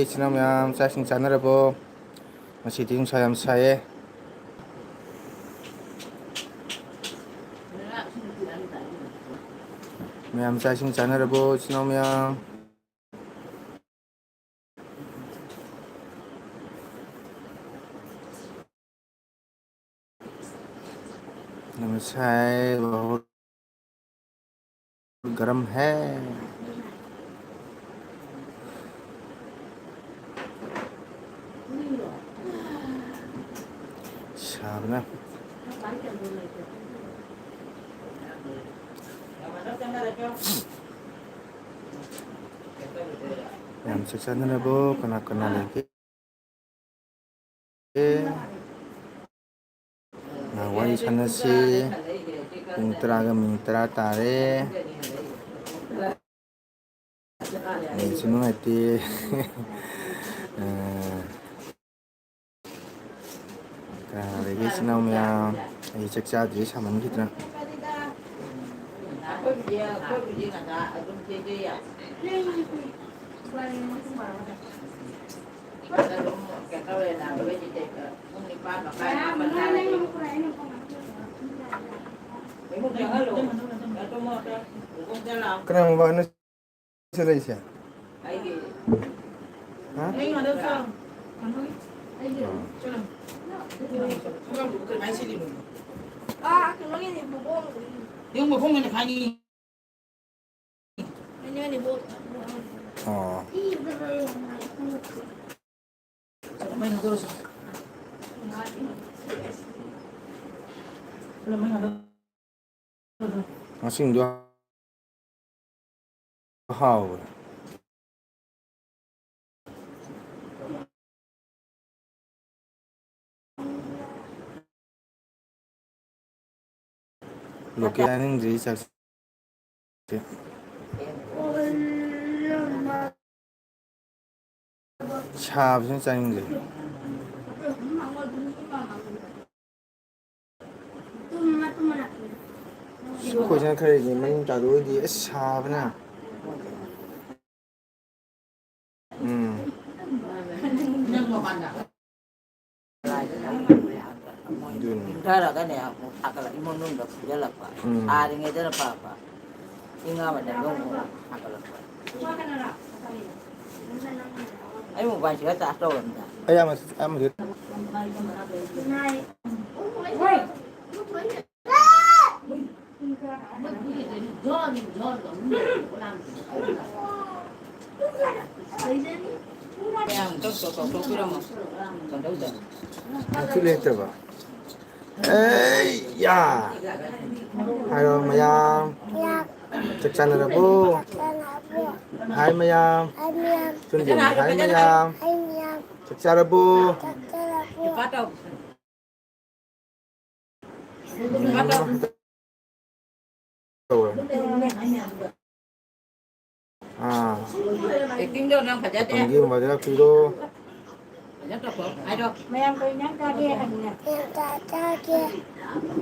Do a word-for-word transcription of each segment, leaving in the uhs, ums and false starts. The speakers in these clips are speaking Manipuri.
ꯏꯆꯤꯟ ꯏꯅꯥꯎ ꯃꯌꯥꯝ, ꯆꯥꯛ ꯏꯁꯤꯡ ꯆꯥꯅꯔꯕꯣ? ꯉꯁꯤꯗꯤ ꯅꯨꯡꯁꯥ ꯌꯥꯝ ꯁꯥꯏꯌꯦ꯫ ꯃꯌꯥꯝ ꯆꯥꯛ ꯏꯁꯤꯡ ꯆꯥꯅꯔꯕꯣ, ꯏꯆꯤꯟ ꯏꯅꯥꯎ ꯃꯌꯥꯝ? नमस्कार, बहुत गरम है। ꯁꯥꯕꯅ꯫ ꯌꯥꯝ ꯆꯥꯛ ꯆꯥꯅꯔꯕꯣ? ꯀꯅꯥ ꯀꯅꯥ ꯂꯩꯒꯦ? ꯑꯦ, ꯉꯥꯏꯍꯥꯛ ꯋꯥꯔꯤ ꯁꯥꯟꯅꯁꯤ꯫ ꯄꯨꯡ ꯇꯔꯥꯒ ꯃꯤꯅꯤꯠ ꯇꯔꯥ ꯇꯥꯔꯦ꯫ ꯅꯦꯠꯁꯨ ꯅꯨꯡꯉꯥꯏꯇꯦ꯫ ꯑ, ꯀꯅꯥ ꯂꯩꯒꯦ, ꯏꯆꯤꯟ ꯏꯅꯥꯎ ꯃꯌꯥꯝ? ꯑꯩ ꯆꯥꯛ ꯆꯥꯗ꯭ꯔꯤ, ꯁꯥꯃꯟꯈꯤꯗꯅ꯫ ꯀꯅꯥ ꯃꯣꯕꯥꯏꯜꯅꯣ ꯁꯤ ꯂꯩꯁꯦ? ꯍꯥ? ꯑꯥ꯫ ꯑꯣ꯫ ꯉꯁꯤꯡꯗꯣ ꯍꯥꯎꯕꯅꯦ꯫ ꯂꯣꯀꯦꯜ ꯆꯥꯅꯤꯡꯗ꯭ꯔꯤ ꯆꯥꯛꯁꯦ꯫ ꯁꯥꯕꯁꯤꯅ ꯆꯥꯅꯤꯡꯗꯦ꯫ ꯑꯩꯈꯣꯏꯁꯤꯅ ꯈꯔꯗꯤ ꯃꯅꯤꯡ ꯇꯥꯗꯣꯏꯗꯤ ꯑꯁ ꯁꯥꯕꯅ꯫ ꯎꯝ꯫ ꯑꯗꯨꯅꯤ꯫ ꯏꯪꯊꯔꯒꯅꯦ ꯑꯃꯨꯛ ꯁꯥꯒꯠꯂꯛ-, ꯏꯃꯨꯡ ꯃꯅꯨꯡꯗ ꯐꯨꯖꯜꯂꯛꯄ꯫ ꯎꯝ꯫ ꯁꯥꯔꯤꯉꯩꯗꯅ ꯐꯕ꯫ ꯏꯪꯉꯕꯅꯦ ꯑꯗꯨꯝ ꯁꯥꯒꯠꯂꯛꯄ꯫ ꯑꯩ ꯃꯣꯕꯥꯏꯜꯁꯤꯒ ꯆꯥꯔꯖ ꯇꯧꯔꯝꯗ꯫ ꯑꯩ ꯑꯃ, ꯑꯃꯁꯨ ꯂꯩꯇꯕ꯫ ꯑꯦ ꯌꯥ! ꯍꯥꯏꯔꯣ ꯃꯌꯥꯝ꯫ ꯆꯥꯛ ꯆꯥꯅꯔꯕꯣ? ꯍꯥꯏ ꯃꯌꯥꯝ꯫ ꯆꯨꯟꯗꯤ ꯍꯥꯏ ꯃꯌꯥꯝ꯫ ꯆꯥꯛ ꯆꯥꯔꯕꯣ? ꯎꯝ꯫ ꯇꯧꯔꯦ꯫ ꯑꯥ꯫ ꯑꯦꯛꯇꯤꯡꯗꯣ ꯅꯪ ꯐꯖꯗꯦ꯫ ꯃꯇꯝꯒꯤ ꯃꯣꯗꯦꯜ ꯄꯤꯔꯣ꯫ ꯐꯖꯅ ꯇꯧꯊꯣꯛ ꯍꯥꯏꯔꯣ꯫ ꯃꯌꯥꯝ ꯀꯔꯤ ꯏꯟꯖꯥꯡ ꯆꯥꯒꯦ ꯍꯪꯉꯤꯅꯦ꯫ ꯀꯔꯤ ꯏꯟꯖꯥꯡ ꯆꯥꯒꯦ?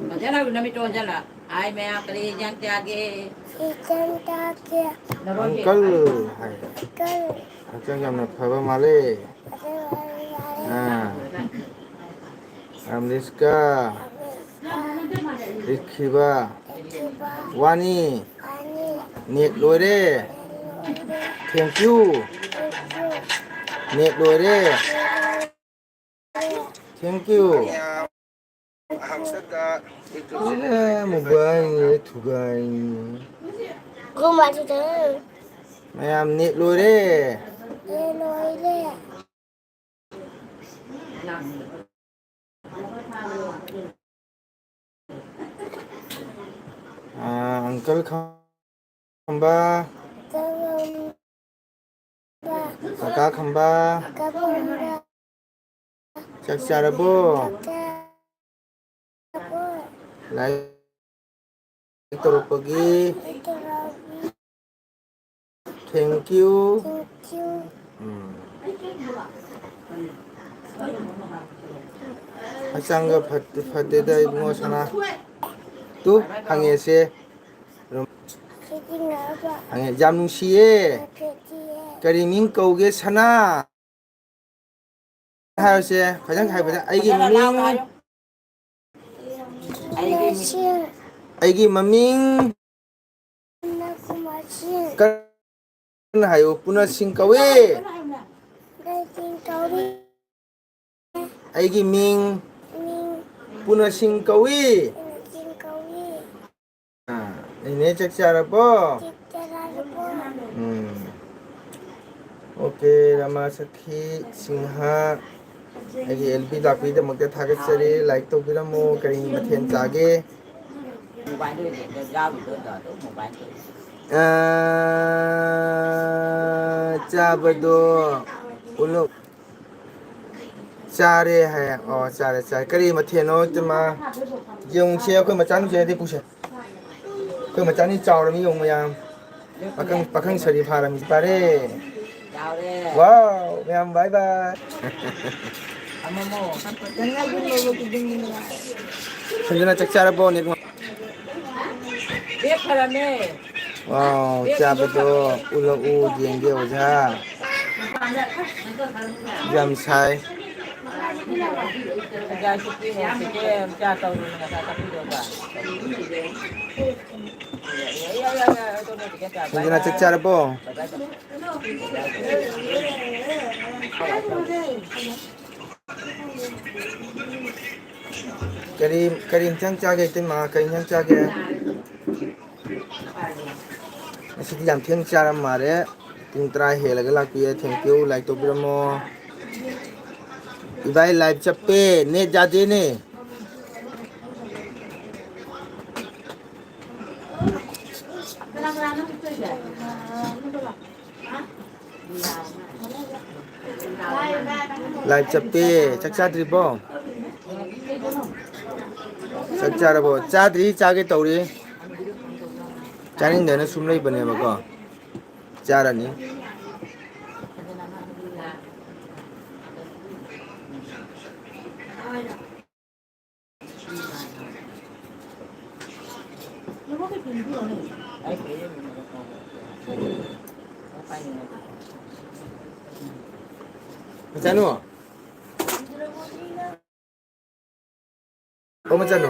ꯐꯖꯅ ꯍꯥꯏꯌꯨ, ꯅꯃꯤꯠꯇꯣ ꯑꯣꯟꯁꯤꯜꯂ꯫ ꯍꯥꯏ ꯃꯌꯥꯝ ꯀꯔꯤ ꯏꯟꯖꯥꯡ ꯆꯥꯒꯦ? ꯀꯔꯤ ꯏꯟꯖꯥꯡ ꯆꯥꯒꯦ? ꯑꯪꯀꯜ ꯍꯥꯏ꯫ ꯑꯪꯀꯜ꯫ ꯍꯛꯆꯥꯡ ꯌꯥꯝꯅ ꯐꯕ ꯃꯥꯜꯂꯦ꯫ ꯐꯖꯅ ꯐꯕ ꯃꯥꯜꯂꯦ꯫ ꯑꯥ꯫ ꯑꯃꯔꯤꯁꯀ ꯔꯤꯛꯈꯤꯕ ꯋꯥꯅꯤ꯫ ꯅꯦꯠ ꯂꯣꯏꯔꯦ꯫ Thank you꯫ ꯅꯦꯠ ꯂꯣꯏꯔꯦ꯫ Thank you꯫ ꯑꯦ, ꯃꯣꯕꯥꯏꯜ ꯊꯨꯒꯥꯏ꯫ ꯃꯌꯥꯝ ꯅꯦꯠ ꯂꯣꯏꯔꯦ꯫ ꯅꯦꯠ ꯂꯣꯏꯔꯦ꯫ ꯑꯥ, ꯑꯪꯀꯜ ꯈꯝꯕ꯫ ꯀꯀꯥ ꯈꯝꯕ꯫ ꯆꯥꯛ ꯆꯥꯔꯕꯣ? ꯂꯥꯏꯛ ꯇꯧꯔꯛꯄꯒꯤ꯫ Thank you꯫ ꯎꯝ꯫ ꯍꯛꯆꯥꯡꯒ ꯐꯠ-, ꯐꯠꯇꯦꯗ ꯏꯕꯨꯡꯉꯣ ꯁꯅꯥ꯫ ꯇꯨ ꯍꯪꯉꯦꯁꯦ꯫ ꯍꯪꯉꯦ, ꯌꯥꯝ ꯅꯨꯡꯁꯤꯌꯦ꯫ ꯀꯔꯤ ꯃꯤꯡ ꯀꯧꯒꯦ ꯁꯅꯥ? ꯍꯥꯏꯔꯁꯦ, ꯐꯖꯅ ꯍꯥꯏꯕꯗ, ꯑꯩꯒꯤ ꯃꯃꯤꯡ, ꯑꯩꯒꯤ ꯃꯃꯤꯡ ꯀꯟꯅ ꯍꯥꯏꯌꯨ, ꯄꯨꯅꯁꯤꯡ ꯀꯧꯏ꯫ ꯑꯩꯒꯤ ꯃꯤꯡ ꯄꯨꯅꯁꯤꯡ ꯀꯧꯏ꯫ ꯑꯥ, ꯅꯦꯅꯦ ꯆꯥꯛ ꯆꯥꯔꯕꯣ? ꯎꯝ꯫ ꯑꯣꯀꯦ, ꯔꯃꯥ ꯁꯈꯤ ꯁꯤꯡꯍ, ꯑꯩꯒꯤ ꯑꯦꯜ ꯄꯤ ꯂꯥꯛꯄꯒꯤꯗꯃꯛꯇ ꯊꯥꯒꯠꯆꯔꯤ꯫ ꯂꯥꯏꯛ ꯇꯧꯕꯤꯔꯝꯃꯨ꯫ ꯀꯔꯤ ꯃꯊꯦꯜ ꯆꯥꯒꯦ? ꯑꯥ, ꯆꯥꯕꯗꯣ ꯎꯠꯂꯛ-, ꯆꯥꯔꯦ ꯍꯥꯏ꯫ ꯑꯣ, ꯆꯥꯔꯦ, ꯆꯥꯔꯦ꯫ ꯀꯔꯤ ꯃꯊꯦꯜꯅꯣ, ꯏꯃꯥ? ꯌꯦꯡꯉꯨꯁꯦ, ꯑꯩꯈꯣꯏ ꯃꯆꯥꯅꯨꯄꯤꯁꯦ ꯄꯨꯁꯦ꯫ ꯑꯩꯈꯣꯏ ꯃꯆꯥꯅꯤ ꯆꯥꯎꯔꯃꯤ, ꯌꯦꯡꯉꯨ ꯃꯌꯥꯝ꯫ ꯄꯥꯈꯪ, ꯄꯥꯈꯪ ꯁꯥꯔꯤ ꯐꯥꯔꯃꯤ, ꯐꯔꯦ꯫ ꯋꯥꯎ, ꯃꯌꯥꯝ bye bye꯫ ꯁꯟꯖꯅꯥ, ꯆꯥꯛ ꯆꯥꯔꯕꯣ? ꯅꯦꯠ ꯅꯨꯡꯉꯥꯏ-, ꯋꯥꯎ, ꯆꯥꯕꯗꯣ ꯎꯠꯂꯛꯎ, ꯌꯦꯡꯒꯦ, ꯑꯣꯖꯥ꯫ ꯌꯥꯝ ꯁꯥꯏ꯫ ꯁꯟꯖꯅꯥ, ꯆꯥꯛ ꯆꯥꯔꯕꯣ? ꯀꯔꯤ, ꯀꯔꯤ ꯏꯟꯁꯥꯡ ꯆꯥꯒꯦ, ꯏꯇꯩꯃ? ꯀꯔꯤ ꯏꯟꯁꯥꯡ ꯆꯥꯒꯦ? ꯉꯁꯤꯗꯤ ꯌꯥꯝ ꯊꯦꯡꯅ ꯆꯥꯔ ꯃꯥꯜꯂꯦ꯫ ꯄꯨꯡ ꯇꯔꯥ ꯍꯦꯜꯂꯒ ꯂꯥꯛꯄꯤꯌꯦ꯫ Thank you, like ꯇꯧꯕꯤꯔꯝꯃꯣ꯫ ꯏꯕꯥꯏ, live ꯆꯞꯄꯦ, ꯅꯦꯠ ꯌꯥꯗꯦꯅꯦ꯫ Live ꯆꯞꯄꯦ, ꯆꯥꯛ ꯆꯥꯗ꯭ꯔꯤꯕꯣ? ꯆꯥꯛ ꯆꯥꯔꯕꯣ? ꯆꯥꯗ꯭ꯔꯤ, ꯆꯥꯒꯦ ꯇꯧꯔꯤ꯫ ꯆꯥꯅꯤꯡꯗꯅ ꯁꯨꯝ ꯂꯩꯕꯅꯦꯕꯀꯣ꯫ ꯆꯥꯔꯅꯤ꯫ ꯃꯆꯥꯅꯨ, ꯑꯣ, ꯃꯆꯥꯅꯨ꯫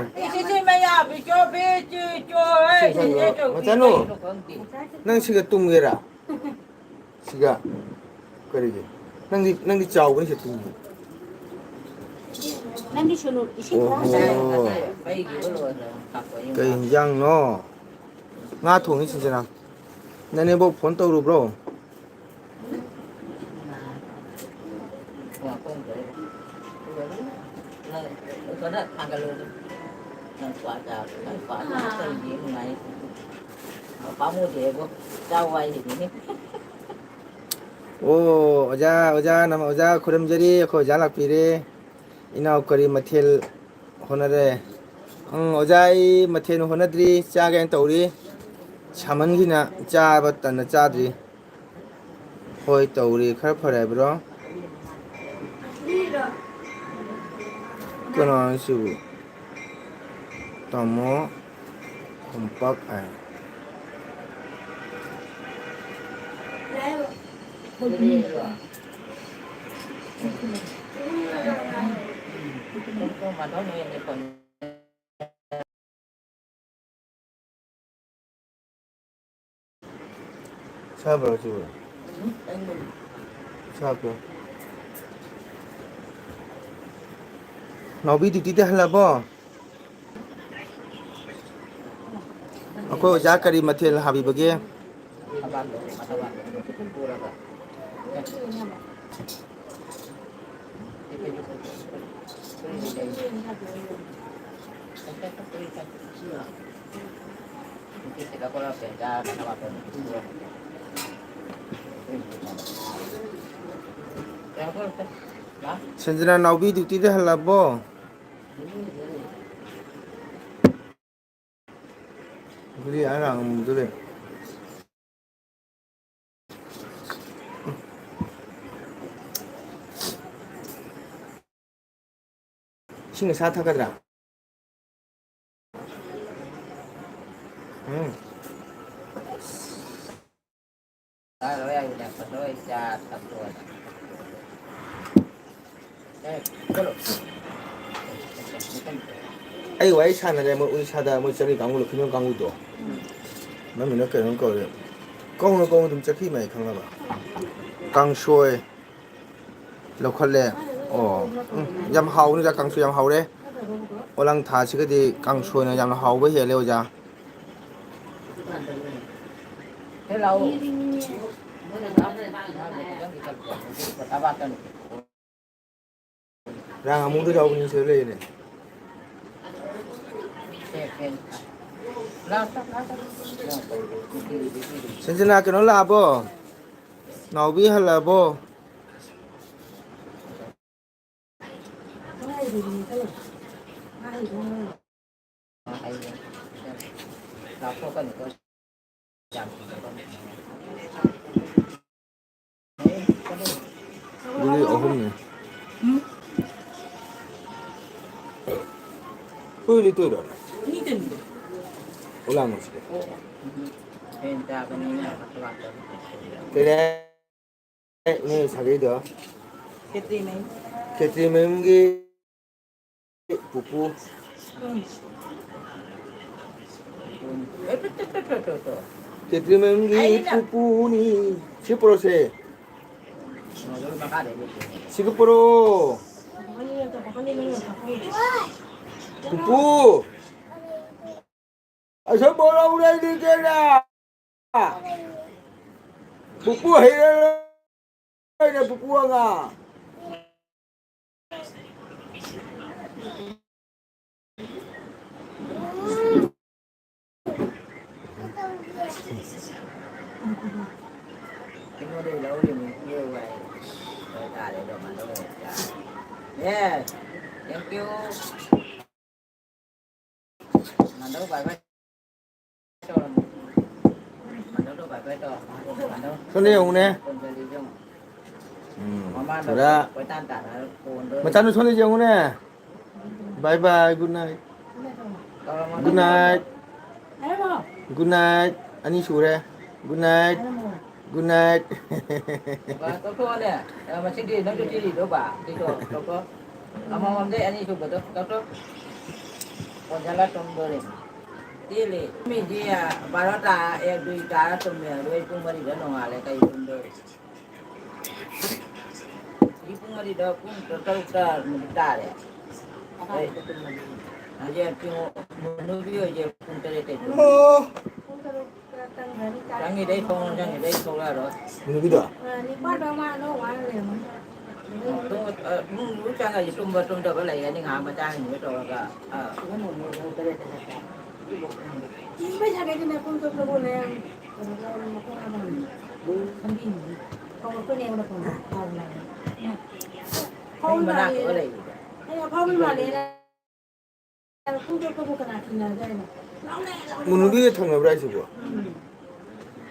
ꯃꯆꯥꯅꯨ, ꯅꯪ ꯁꯤꯒ ꯇꯨꯝꯒꯦꯔꯥ? ꯁꯤꯒ? ꯀꯔꯤꯒꯤ? ꯅꯪꯗꯤ, ꯅꯪꯗꯤ ꯆꯥꯎꯕꯅꯤ ꯁꯤꯗ ꯇꯨꯝꯒꯦ꯫ ꯅꯪꯒꯤ ꯁꯨꯅꯨ ꯏꯁꯤꯡ ꯈꯔ ꯑꯣꯍꯣ꯫ ꯍꯥꯞꯆꯜꯂꯣ꯫ ꯀꯩ ꯍꯤꯟꯖꯥꯡꯅꯣ? ꯉꯥ ꯊꯣꯡꯉꯤ ꯁꯤꯟꯁꯤꯅ꯫ ꯅꯅꯦꯝꯕꯣꯛ ꯐꯣꯟ ꯇꯧꯔꯨꯕ꯭ꯔꯣ? ꯄꯥꯝꯃꯨꯗꯦꯕꯣ, ꯆꯥꯎ ꯍꯥꯏꯁꯤꯅꯤꯅꯦ꯫ ꯑꯣ, ꯑꯣꯖꯥ, ꯑꯣꯖꯥ, ꯅꯃ-, ꯑꯣꯖꯥ ꯈꯨꯔꯨꯝꯖꯔꯤ, ꯑꯩꯈꯣꯏ ꯑꯣꯖꯥ ꯂꯥꯛꯄꯤꯔꯦ꯫ ꯏꯅꯥꯎ ꯀꯔꯤ ꯃꯊꯦꯜ ꯍꯣꯠꯅꯔꯦ? ꯎꯝ, ꯑꯣꯖꯥ, ꯑꯩ ꯃꯊꯦꯜ ꯍꯣꯠꯅꯗ꯭ꯔꯤ, ꯆꯥꯒꯦꯅ ꯇꯧꯔꯤ꯫ ꯁꯥꯃꯟꯒꯤꯅ ꯆꯥꯕ ꯇꯟꯅ ꯆꯥꯗ꯭ꯔꯤ꯫ ꯍꯣꯏ, ꯇꯧꯔꯤ꯫ ꯈꯔ ꯐꯔꯦ ꯍꯥꯏꯕ꯭ꯔꯣ? ꯀꯅꯥꯅꯣ ꯁꯤꯕꯨ? ꯇꯥꯃꯣ ꯈꯣꯝꯄꯥꯛ ꯍꯥꯏ꯫ ꯁꯥꯕ꯭ꯔꯣ ꯁꯤꯕꯨ? ꯁꯥꯕ꯭ꯔꯣ? ꯅꯥꯎꯕꯤ ꯗ꯭ꯌꯨꯇꯤꯗ ꯍꯜꯂꯕꯣ? ꯑꯩꯈꯣꯏ ꯑꯣꯖꯥ ꯀꯔꯤ ꯃꯊꯦꯜ ꯍꯥꯕꯤꯕꯒꯦ? ꯁꯟꯖꯅꯥ ꯅꯥꯎꯕꯤ ꯗ꯭ꯌꯨꯇꯤꯗ ꯍꯜꯂꯕꯣ? ꯑꯗꯨꯗꯤ ꯑꯉꯥꯡ ꯑꯃꯨꯕꯗꯨ ꯂꯩ꯫ ꯏꯁꯤꯡ ꯑꯁꯥ ꯊꯛꯀꯗ꯭ꯔꯥ? ꯎꯝ꯫ ꯑꯩ ꯋꯥꯔꯤ ꯁꯥꯟꯅꯔꯦ, ꯃꯣꯏ ꯎꯔꯤꯁꯥꯗ ꯃꯣꯏ ꯆꯠꯂꯤ ꯀꯥꯡꯕꯨ, ꯂꯧꯈꯤꯕ ꯀꯥꯡꯕꯨꯗꯣ꯫ ꯃꯃꯤꯡꯅ ꯀꯩꯅꯣꯝ ꯀꯧꯔꯦ꯫ ꯀꯧꯅ ꯀꯧꯅ ꯑꯗꯨꯝ ꯆꯠꯈꯤ ꯃꯥꯏ ꯈꯪꯅꯕ꯫ ꯀꯥꯡꯁꯣꯏ ꯂꯧꯈꯠꯂꯦ꯫ ꯑꯣ꯫ ꯎꯝ, ꯌꯥꯝ ꯍꯥꯎꯕꯅꯤꯗ, ꯀꯥꯡꯁꯣꯏ ꯌꯥꯝ ꯍꯥꯎꯔꯦ꯫ ꯑꯣꯂꯥꯡ ꯊꯥꯁꯤꯒꯗꯤ ꯀꯥꯡꯁꯣꯏꯅ ꯌꯥꯝꯅ ꯍꯥꯎꯕ ꯍꯦꯜꯂꯦ, ꯑꯣꯖꯥ꯫ ꯔꯥꯡ ꯑꯃꯨꯗ ꯌꯥꯎꯕꯅꯤ ꯁꯤꯗ ꯂꯩꯔꯦ꯫ ꯁꯟꯖꯅꯥ, ꯀꯩꯅꯣ ꯂꯥꯛꯑꯕꯣ? ꯅꯥꯎꯕꯤ ꯍꯜꯂꯛꯑꯕꯣ? ꯒꯨꯂꯤ ꯑꯍꯨꯝꯅꯦ꯫ ꯇꯨꯏꯗꯤ ꯇꯨꯏꯔꯣ? ꯑꯣꯂꯥꯡ ꯉꯁꯤꯗꯤ꯫ ꯀꯩ ꯍꯥꯏ? ꯅꯣꯏ ꯁꯥꯒꯩꯗꯣ? ꯈꯦꯇ꯭ꯔꯤ ꯃꯌꯨꯝ꯫ ꯈꯦꯇ꯭ꯔꯤ ꯃꯌꯨꯝꯒꯤ ꯄꯨꯄꯨ꯫ ꯎꯝ꯫ ꯈꯦꯇ꯭ꯔꯤ ꯃꯌꯨꯝꯒꯤ ꯑꯩꯅ ꯄꯨꯄꯨꯅꯤ꯫ ꯁꯤ ꯄꯣꯔꯛꯑꯣꯁꯦ꯫ ꯁꯤꯒ ꯄꯣꯔꯛꯑꯣ꯫ ꯄꯨꯄꯨ꯫ ꯑꯁ ꯃꯣꯔꯧ ꯂꯩꯔꯤꯒꯦꯅ꯫ ꯄꯨꯄꯨ ꯍꯩꯔꯔꯣꯏꯅ ꯄꯨꯄꯨ ꯑꯉꯥꯡ꯫ ꯑꯩꯉꯣꯟꯗꯒꯤ ꯂꯧꯔꯤꯕꯅꯤ, ꯄꯤꯔꯛꯎ ꯍꯥꯏ꯫ ꯍꯣꯏ, ꯇꯥꯔꯦ ꯑꯗꯣ, ꯃꯥ ꯂꯧꯔꯦ꯫ ꯌꯥꯔꯦ꯫ Yes, thank you꯫ ꯃꯥꯙꯧ bye bye ꯇꯧꯔꯝꯃꯣ꯫ ꯃꯥꯙꯧꯗꯣ bye bye ꯇꯧꯔꯝꯃꯣ꯫ ꯃꯥꯙꯧ ꯁꯣꯝꯗ ꯌꯦꯡꯉꯨꯅꯦ꯫ ꯐꯣꯟ ꯆꯠꯂꯤꯁꯦ ꯌꯦꯡꯉꯨ꯫ ꯎꯝ, ꯃꯃꯥꯗꯣ ꯊꯨꯔꯥ꯫ ꯀꯣꯏꯇꯥꯟ ꯇꯥꯟꯅꯔ ꯐꯣꯟꯗꯣ ꯃꯆꯥꯅꯨ ꯁꯣꯝꯗ ꯌꯦꯡꯉꯨꯅꯦ꯫ Bye bye, good night꯫ ꯇꯧꯔꯝꯃꯣ, good night꯫ ꯇꯧꯔꯝꯃꯣ꯫ Good night꯫ ꯑꯅꯤ ꯁꯨꯔꯦ꯫ Good night꯫ Good night꯫ ꯕꯥ, ꯇꯣꯛꯊꯣꯛꯑꯣꯅꯦ꯫ ꯑ, ꯃꯁꯤꯒꯤ ꯅꯪꯁꯨ ꯊꯤꯔꯤꯗꯣ, ꯕꯥ? ꯁꯤꯗꯣ, ꯇꯣꯛꯊꯣꯛ꯫ ꯑꯃꯃꯝꯗꯩ ꯑꯅꯤ ꯁꯨꯕꯗꯣ, ꯇꯣꯛꯊꯣꯛ꯫ ꯑꯣꯟꯁꯤꯜꯂ ꯇꯨꯝꯗꯣꯔꯤꯅꯤ꯫ ꯆꯦꯜꯂꯤ꯫ ꯃꯤꯗꯤ ꯕꯥꯔꯣ ꯇꯥ, ꯑꯦꯛ, ꯗꯨꯏ ꯇꯥꯔ ꯇꯨꯝꯃꯦ꯫ ꯑꯗꯨ ꯑꯩ ꯄꯨꯡ ꯃꯔꯤꯗ ꯅꯣꯡꯉꯥꯜꯂꯦ꯫ ꯀꯩ ꯇꯨꯝꯗꯣꯔꯤ? ꯍꯧꯖꯤꯛ ꯄꯨꯡ ꯃꯔꯤꯗ ꯄꯨꯡ ꯇꯔꯨꯛꯇ ꯅꯨꯃꯤꯠ ꯇꯥꯔꯦ꯫ ꯑꯩ ꯍꯧꯖꯤꯛ ꯄꯨꯡ, ꯅꯨꯄꯤ ꯍꯣꯏꯁꯦ ꯄꯨꯡ ꯇꯔꯦꯠꯇꯩ ꯇꯨꯝꯃꯦ꯫ ꯑꯣ꯫ ꯆꯪꯉꯤꯗꯩ ꯊꯣꯡ ꯂꯣꯟꯁꯤꯟꯈꯤꯗꯩ ꯊꯣꯛꯂꯛꯑꯔꯣꯏ꯫ ꯅꯨꯄꯤꯗꯣ? ꯑ, ꯅꯤꯄꯥꯗꯣ ꯃꯥ ꯑꯅꯧꯕ ꯍꯥꯟꯅ ꯂꯩꯔꯝꯒꯅꯤ꯫ ꯇꯨꯝ-, ꯑ, ꯏꯃꯨꯡ ꯂꯣꯏ ꯆꯪꯉ ꯇꯨꯝꯕ ꯇꯨꯝꯗꯕ ꯂꯩꯔꯅꯤ, ꯉꯥꯏꯍꯥꯛ ꯃꯆꯥꯁꯤꯡꯗꯨꯒ ꯇꯧꯔꯒ, ꯑ, ꯄꯨꯡ ꯇꯔꯦꯠꯇ ꯆꯠꯄ꯫ ꯄꯩꯁꯥ ꯀꯩꯗꯨꯅ ꯄꯨꯡ ꯇꯔꯨꯛꯇ ꯍꯣꯜꯂꯦ꯫ ꯀꯩꯅꯣ ꯇꯧꯔꯝꯅꯤ, ꯃꯈꯣꯡ ꯍꯥꯝꯃꯝꯅꯤ꯫ ꯈꯪꯕꯤꯅꯤ꯫ ꯀꯧꯔꯛꯇꯣꯏꯅꯦꯕ ꯅꯈꯣꯡꯗꯣ꯫ ꯑꯩ ꯃꯅꯥꯛꯇ ꯂꯩꯕꯗꯣ꯫ ꯑꯩ ꯑꯐꯥꯎꯕꯤ ꯃꯥꯜꯂꯦꯅ꯫ ꯃꯨꯅꯨꯕꯤꯒ ꯊꯪꯅꯕ꯭ꯔꯥ ꯍꯥꯏꯁꯤꯕꯣ? ꯎꯝ꯫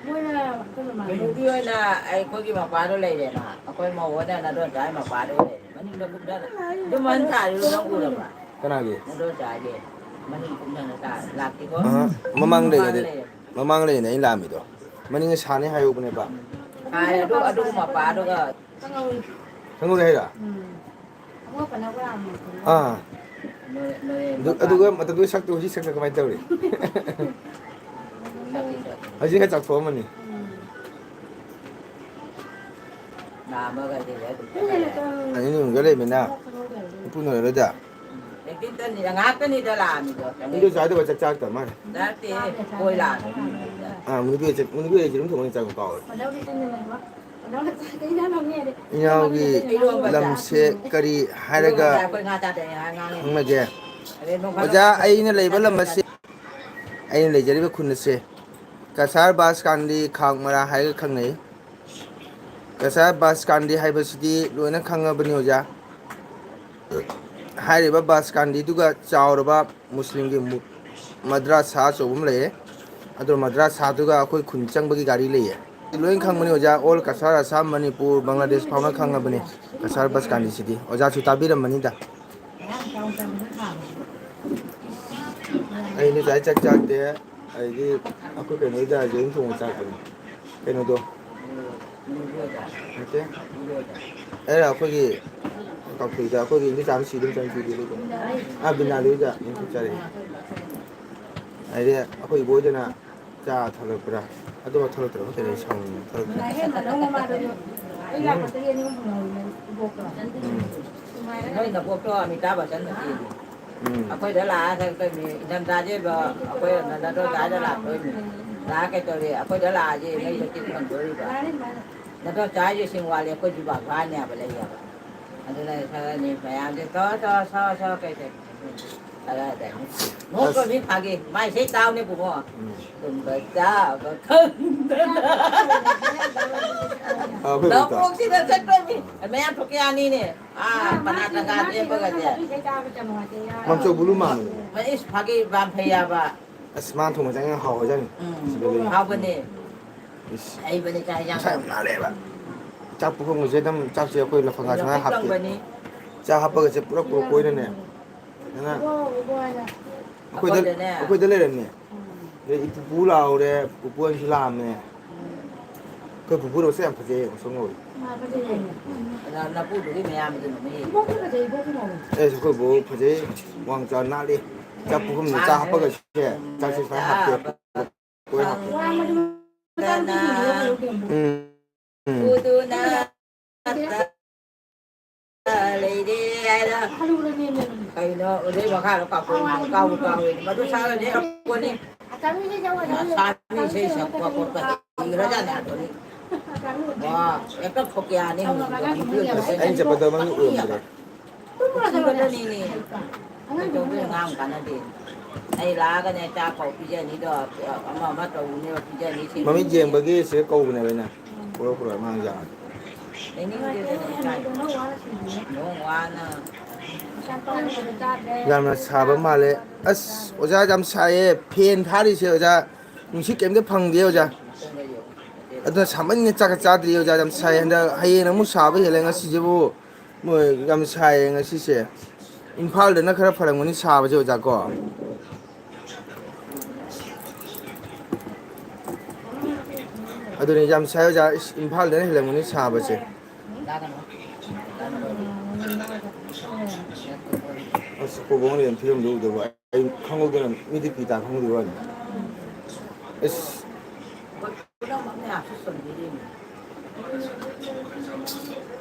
ꯃꯣꯏꯅ ꯑꯩꯈꯣꯏ ꯃꯃꯥꯡꯗ꯫ ꯃꯨꯅꯨꯕꯤ ꯍꯣꯏꯅ ꯑꯩꯈꯣꯏꯒꯤ ꯃꯄꯥꯗꯣ ꯂꯩꯔꯦꯅ, ꯑꯩꯈꯣꯏ ꯃꯧ ꯍꯣꯏꯅ ꯅꯗꯣꯟꯆꯥꯒꯤ ꯃꯄꯥꯗꯣ ꯂꯩꯔꯦ꯫ ꯃꯅꯤꯡꯗ ꯀꯨꯝꯊꯔ꯫ ꯑꯗꯨ ꯃꯟ ꯊꯥꯔꯤꯗꯣ ꯅꯪ ꯎꯔꯕ꯭ꯔꯥ? ꯀꯅꯥꯒꯤ? ꯅꯗꯣꯟꯆꯥꯒꯤ꯫ ꯃꯅꯤꯡ ꯀꯨꯝꯊꯅ ꯇꯥ-, ꯂꯥꯛꯇꯦꯀꯣ? ꯑꯍ, ꯃꯃꯥꯡ ꯃꯄꯥꯗ ꯂꯩꯉꯩꯗ, ꯂꯩꯔꯦ꯫ ꯃꯃꯥꯡ ꯂꯩꯉꯩꯗ ꯑꯩꯅ ꯂꯥꯛꯑꯝꯃꯤꯗꯣ꯫ ꯃꯅꯤꯡꯗ ꯁꯥꯅꯤ ꯍꯥꯏꯍꯧꯕꯅꯦꯕ꯫ ꯍꯥꯏ, ꯑꯗꯨ, ꯑꯗꯨꯒ ꯃꯄꯥꯗꯨꯒ꯫ ꯈꯪꯍꯧꯗꯦ ꯍꯥꯏꯔꯣ? ꯎꯝ꯫ ꯑꯥ꯫ ꯅꯣꯏ, ꯅꯣꯏ ꯑꯗꯨ, ꯃꯄꯥ꯫ ꯑꯗꯨꯒ ꯃꯇꯝꯗꯨꯒꯤ ꯁꯛꯇꯣ ꯍꯧꯖꯤꯛ ꯁꯛꯅ ꯀꯃꯥꯏꯅ ꯇꯧꯔꯤ? ꯍꯧꯖꯤꯛ ꯈꯔ ꯆꯥꯎꯊꯣꯛꯑꯝꯃꯅꯤ꯫ ꯅꯥꯝꯃꯒ ꯂꯩꯔꯦ ꯑꯗꯨꯝ꯫ ꯑꯅꯤ ꯑꯍꯨꯝꯒ ꯂꯩꯕꯅꯤꯅ ꯏꯄꯨ ꯅꯣꯏꯔꯔꯣꯏꯗ꯫ ꯎꯝ꯫ ꯑꯦꯛꯇꯤꯡꯇꯅꯤꯗ, ꯉꯥꯏꯍꯥꯛꯇꯅꯤꯗ ꯂꯥꯛꯑꯝꯃꯤꯗꯣ꯫ ꯏꯟꯗꯣ ꯆꯥꯗꯕ ꯆꯥꯛ ꯆꯥꯔꯛꯇꯕ ꯃꯥꯜꯂꯦ꯫ ꯅꯠꯇꯦ, ꯀꯣꯏ ꯂꯥꯛꯑꯝꯃꯤ꯫ ꯑꯥ, ꯃꯨꯅꯨꯄꯤ ꯍꯣꯏ ꯆꯠ-, ꯃꯨꯅꯨꯄꯤ ꯍꯣꯏ ꯌꯦꯔꯨꯝ ꯊꯣꯡꯕ ꯑꯣꯏꯅ ꯆꯥꯕ ꯀꯥꯎꯔꯦ꯫ ꯏꯅꯥꯎꯒꯤ ꯏꯔꯣꯝꯕ ꯂꯝꯁꯦ ꯆꯥ-, ꯀꯔꯤ ꯍꯥꯏꯔꯒ ꯏꯔꯣꯝꯕ ꯆꯥ-, ꯑꯩꯈꯣꯏ ꯉꯥ ꯆꯥꯗꯦ, ꯉꯥ ꯉꯥꯡꯉꯤ꯫ ꯈꯪꯅꯒꯦ? ꯑꯗꯩ ꯅꯣꯡ ꯐꯥꯗꯣꯛ ꯑꯣꯖꯥ, ꯑꯩꯅ ꯂꯩꯕ ꯂꯝ ꯑꯁꯤ, ꯑꯩꯅ ꯂꯩꯖꯔꯤꯕ ꯈꯨꯟ ꯑꯁꯦ ꯀꯁꯥꯔ ꯕꯁ ꯀꯥꯟꯗꯤ ꯈꯥꯛ ꯃꯔꯥ ꯍꯥꯏꯔꯒ ꯈꯪꯅꯩ꯫ ꯀꯁꯥꯔ ꯕꯁ ꯀꯥꯟꯗꯤ ꯍꯥꯏꯕꯁꯤꯗꯤ ꯂꯣꯏꯅ ꯈꯪꯉꯕꯅꯤ ꯑꯣꯖꯥ꯫ ꯍꯥꯏꯔꯤꯕ ꯕꯁ ꯀꯥꯟꯗꯤꯗꯨꯒ ꯆꯥꯎꯔꯕ ꯃꯨꯁꯂꯤꯝꯒꯤ ꯃꯨ-, ꯃꯗ꯭ꯔꯥꯁꯥ ꯑꯆꯧꯕ ꯑꯃ ꯂꯩꯌꯦ꯫ ꯑꯗꯨ ꯃꯗ꯭ꯔꯥꯁꯥꯗꯨꯒ ꯑꯩꯈꯣꯏ ꯈꯨꯟ ꯆꯪꯕꯒꯤ ꯒꯥꯔꯤ ꯂꯩꯌꯦ꯫ ꯂꯣꯏ ꯈꯪꯕꯅꯤ ꯑꯣꯖꯥ, ꯑꯣꯜ ꯀꯁꯥꯔ, ꯑꯁꯥꯝ, ꯃꯅꯤꯄꯨꯔ, ꯕꯪꯒ꯭ꯂꯥꯗꯦꯁ ꯐꯥꯎꯅ ꯈꯪꯉꯕꯅꯤ ꯀꯁꯥꯔ ꯕꯁ ꯀꯥꯟꯗꯤꯁꯤꯗꯤ꯫ ꯑꯣꯖꯥꯁꯨ ꯇꯥꯕꯤꯔꯝꯃꯅꯤꯗ꯫ ꯑꯩ ꯉꯁꯥꯏ ꯆꯥꯛ ꯆꯥꯛꯇꯦ, ꯑꯗꯩꯗꯤ ꯑꯩꯈꯣꯏ ꯀꯩꯅꯣ ꯍꯣꯏꯗ ꯌꯦꯔꯨꯝ ꯊꯣꯡꯕ ꯆꯥꯛꯄꯅꯤ꯫ ꯀꯩꯅꯣꯗꯣ? ꯅꯠꯇꯦ꯫ ꯑꯩꯅ ꯑꯩꯈꯣꯏꯒꯤ ꯀꯥꯎꯊꯣꯛꯏꯗ꯫ ꯑꯩꯈꯣꯏꯒꯤ ꯏꯪꯂꯤꯁ ꯆꯥꯝꯃ ꯁꯤꯗꯨꯝ ꯆꯪꯈꯤꯗꯦ ꯑꯗꯨꯒ꯫ ꯑꯥ, ꯕꯤꯅꯥꯂꯤꯗ ꯌꯦꯡꯊꯣꯛꯆꯔꯦ꯫ ꯍꯥꯏꯗꯤ ꯑꯩꯈꯣꯏ ꯏꯕꯣꯏꯗꯨꯅ ꯆꯥ ꯊꯛꯂꯛꯄ꯭ꯔꯥ? ꯑꯗꯨꯒ ꯊꯛꯂꯛꯇ꯭ꯔꯕ ꯀꯩꯅꯣ ꯁꯥꯎꯅꯤꯡꯉꯦ꯫ ꯊꯛꯂꯛꯇ꯭ꯔꯦ꯫ ꯎꯝ꯫ ꯅꯣꯏ ꯅꯕꯣꯛꯇꯣ ꯑꯃꯤꯇꯥꯕ ꯕꯆꯟ ꯃꯆꯦꯅꯤ꯫ ꯎꯝ꯫ ꯑꯩꯈꯣꯏꯗ ꯂꯥꯛꯑ ꯊꯛꯇꯣꯏꯅꯤ꯫ ꯏꯪꯊꯝꯊꯥꯁꯦ ꯑꯩꯈꯣꯏ ꯅꯠꯇ꯭ꯔꯣ ꯀꯥꯏꯗ ꯂꯥꯛꯇꯣꯏꯅꯤ? ꯂꯥꯛꯑ ꯀꯩꯗꯧꯔꯤ? ꯑꯩꯈꯣꯏꯗ ꯂꯥꯛꯑꯗꯤ ꯃꯩ ꯆꯠꯀꯦ ꯐꯪꯗꯣꯔꯤꯕ꯫ ꯅꯠꯇ꯭ꯔꯣ ꯆꯥꯏꯁꯦ ꯁꯤꯡ ꯋꯥꯠꯂꯦ, ꯑꯩꯈꯣꯏꯁꯨ ꯕꯥꯞ ꯐꯥꯅꯦꯕ ꯂꯩꯌꯦꯕ꯫ ꯑꯗꯨꯅ ꯈꯔꯅꯤ ꯃꯌꯥꯝꯁꯦ ꯊꯣ, ꯊꯣ, ꯁꯣ, ꯁꯣ, ꯀꯩ, ꯀꯩ꯫ ꯈꯔ ꯑꯗꯨꯝ ꯅꯣꯛꯇ꯭ꯔꯗꯤ ꯐꯥꯒꯤ꯫ ꯃꯥꯏ ꯏꯁꯩ ꯇꯥꯎꯅꯦ ꯄꯨꯡꯉꯣ꯫ ꯎꯝ꯫ ꯇꯨꯝꯕ ꯆꯥꯕ ꯈꯪꯗꯅ꯫ ꯑ, ꯑꯩꯈꯣꯏ ꯂꯧꯕꯨꯛꯇ꯫ ꯂꯧꯕꯨꯛꯁꯤꯗ ꯆꯠꯇꯣꯏꯅꯤ꯫ ꯃꯌꯥꯝ ꯊꯣꯛꯀꯦ ꯑꯅꯤꯅꯦ꯫ ꯑꯥ, ꯄꯅꯥ ꯇꯪꯒꯥ ꯂꯦꯞꯄꯒꯁꯦ꯫ ꯃꯝꯆꯧ ꯕꯨꯂꯨ ꯃꯥꯟꯕꯅꯦ꯫ ꯏꯁ, ꯐꯥꯒꯤ ꯄꯥꯝ ꯐꯩ ꯍꯥꯏꯕ꯫ ꯑꯁ, ꯃꯥꯅ ꯊꯣꯡꯕꯁꯦ ꯑꯩꯅ ꯍꯥꯎꯕꯖꯥꯠꯅꯤ꯫ ꯎꯝ, ꯁꯤꯗ ꯂꯩ꯫ ꯍꯥꯎꯕꯅꯦ꯫ ꯏꯁ꯫ ꯍꯩꯕꯅꯦ ꯆꯥꯛ ꯍꯤꯟꯖꯥꯡ ꯃꯁꯥ ꯌꯥꯝ ꯊꯣꯡꯕ꯫ ꯅꯥꯜꯂꯦꯕ꯫ ꯆꯥꯛ ꯄꯨꯈꯝꯒꯁꯦ ꯑꯗꯨꯝ ꯆꯥꯛꯁꯦ ꯑꯩꯈꯣꯏ ꯂꯐꯪꯒꯥ ꯁꯨꯃꯥꯏꯅ ꯍꯥꯞꯇꯦ꯫ ꯂꯐꯪꯒꯅꯤ꯫ ꯆꯥꯛ ꯍꯥꯞꯄꯒꯁꯦ ꯄꯨꯔꯥ ꯀ꯭ꯔꯣꯛ ꯀ꯭ꯔꯣꯛ ꯀꯣꯏꯅꯅꯦ꯫ ꯐꯖꯅ ꯑꯩꯈꯣꯏꯗ, ꯑꯩꯈꯣꯏꯗꯅꯦ꯫ ꯑꯩꯈꯣꯏꯗ ꯂꯩꯔꯝꯃꯦ꯫ ꯑꯗꯩ ꯏꯄꯨꯄꯨ ꯂꯥꯛꯍꯧꯔꯦ, ꯄꯨꯄꯨ ꯑꯅꯤꯁꯨ ꯂꯥꯛꯑꯝꯃꯦ꯫ ꯑꯩꯈꯣꯏ ꯄꯨꯄꯨꯗꯣ ꯃꯁꯛ ꯌꯥꯝ ꯐꯖꯩꯌꯦ, ꯉꯧꯁꯣꯛ ꯉꯧꯋꯦ꯫ ꯃꯥ ꯐꯖꯩꯌꯦ꯫ ꯑꯗ ꯅꯄꯨꯗꯨꯒꯤ ꯃꯌꯥꯝꯕꯗꯨꯅ ꯃꯌꯦꯛ꯫ ꯏꯕꯣꯛꯁꯨ ꯐꯖꯩ, ꯏꯕꯣꯛꯁꯨ ꯉꯧꯋꯦ꯫ ꯑꯦ, ꯑꯩꯈꯣꯏ ꯕꯣꯛ ꯐꯖꯩ, ꯋꯥꯡ ꯆꯥꯎꯔ ꯅꯥꯜꯂꯤ꯫ ꯆꯥꯛ ꯄꯨꯈꯝꯗ ꯆꯥꯛ ꯍꯥꯞꯄꯒꯁꯦ, ꯆꯥꯛꯁꯦ ꯁꯨꯃꯥꯏꯅ ꯍꯥꯞꯄꯦ꯫ ꯂꯣꯏ ꯍꯥꯞꯄꯦ꯫ ꯋꯥꯡꯕꯗꯨ ꯃꯆꯥꯅꯨꯄꯤꯁꯤꯡꯗꯨꯒ ꯄꯨꯔꯛꯇꯦ꯫ ꯎꯝ꯫ ꯎꯝ꯫ ꯎꯗꯨꯅ ꯂꯩꯔꯦ ꯍꯥꯏꯔ꯫ ꯀꯩꯅꯣ, ꯑꯗꯨꯏ ꯃꯈꯥꯗ ꯀꯥꯎꯊꯣꯛ-, ꯀꯥꯎꯕꯨ ꯀꯥꯎꯔꯦ꯫ ꯃꯗꯨ ꯁꯥꯔꯗꯤ ꯍꯩꯔꯛꯄꯅꯤ꯫ ꯃꯁꯥ ꯃꯤ ꯏꯁꯩ ꯁꯛꯄ ꯈꯣꯠꯄ ꯍꯩꯈ꯭ꯔꯖꯥꯠꯅꯤ ꯑꯗꯨꯅꯤ꯫ ꯋꯥ, ꯍꯦꯛꯇ ꯈꯣꯀꯤꯌꯥꯅꯤ ꯍꯧꯖꯤꯛ꯫ ꯑꯩꯅ ꯆꯠꯄꯗ ꯃꯃꯤꯡ ꯎꯔꯝꯗ꯭ꯔꯦ꯫ ꯀꯨꯊꯤꯕꯗꯅꯤꯅꯦ꯫ ꯀꯩꯗꯧꯗꯣꯏ ꯑꯉꯥꯡ ꯀꯥꯟꯅꯗꯦ꯫ ꯑꯩ ꯂꯥꯛꯑꯒꯅꯦ ꯆꯥꯛ ꯐꯥꯎ ꯄꯤꯖꯅꯤꯗꯣ, ꯑꯃ ꯑꯃ ꯇꯧꯅꯦꯕ ꯄꯤꯖꯅꯤ, ꯁꯤ ꯃꯃꯤꯠ ꯌꯦꯡꯕꯒꯤ ꯁꯤꯗ ꯀꯧꯕꯅꯦꯕ ꯑꯩꯅ꯫ ꯄꯨꯔꯛꯑꯣ, ꯄꯨꯔꯛꯑꯣ, ꯑꯉꯥꯡ ꯌꯥꯝ꯫ ꯂꯩꯅꯤꯡꯗꯦꯗꯅ ꯏꯀꯥꯏ꯫ ꯅꯣꯡ ꯋꯥꯅ꯫ ꯌꯥꯝꯅ ꯁꯥꯕ ꯃꯥꯜꯂꯦ꯫ ꯑꯁ, ꯑꯣꯖꯥ ꯌꯥꯝ ꯁꯥꯏꯌꯦ꯫ ꯐꯦꯟ ꯊꯥꯔꯤꯁꯦ, ꯑꯣꯖꯥ꯫ ꯅꯨꯡꯁꯤꯠ ꯀꯩꯝꯇ ꯐꯪꯗꯦ, ꯑꯣꯖꯥ꯫ ꯑꯗꯨꯅ ꯁꯥꯃꯟꯅ ꯆꯥꯛꯀ ꯆꯥꯗ꯭ꯔꯤ, ꯑꯣꯖꯥ꯫ ꯌꯥꯝ ꯁꯥꯏ ꯍꯟꯗꯛ꯫ ꯍꯌꯦꯡ ꯑꯃꯨꯛ ꯁꯥꯕ ꯍꯦꯜꯂꯦ ꯉꯁꯤꯁꯤꯕꯨ꯫ ꯃꯣꯏ ꯌꯥꯝ ꯁꯥꯏꯌꯦ ꯉꯁꯤꯁꯦ꯫ ꯏꯝꯐꯥꯜꯗꯅ ꯈꯔ ꯐꯔꯝꯒꯅꯤ ꯁꯥꯕꯁꯦ, ꯑꯣꯖꯥ ꯀꯣ꯫ ꯑꯗꯨꯅꯤ ꯌꯥꯝ ꯁꯥꯏ, ꯑꯣꯖꯥ꯫ ꯏꯁ, ꯏꯝꯐꯥꯜꯗꯅ ꯍꯦꯜꯂꯝꯒꯅꯤ ꯁꯥꯕꯁꯦ꯫ ꯑꯁ, ꯑꯩꯈꯣꯏ ꯕꯣꯡ ꯂꯩꯔꯝ ꯐꯤꯂꯝꯗꯨ ꯎꯗꯕ ꯑꯩ ꯈꯪꯍꯧꯗꯅ ꯃꯤꯗꯤ ꯄꯤ ꯇꯥ ꯈꯪꯍꯧꯗꯕ ꯋꯥꯅꯤ꯫ ꯑꯁ꯫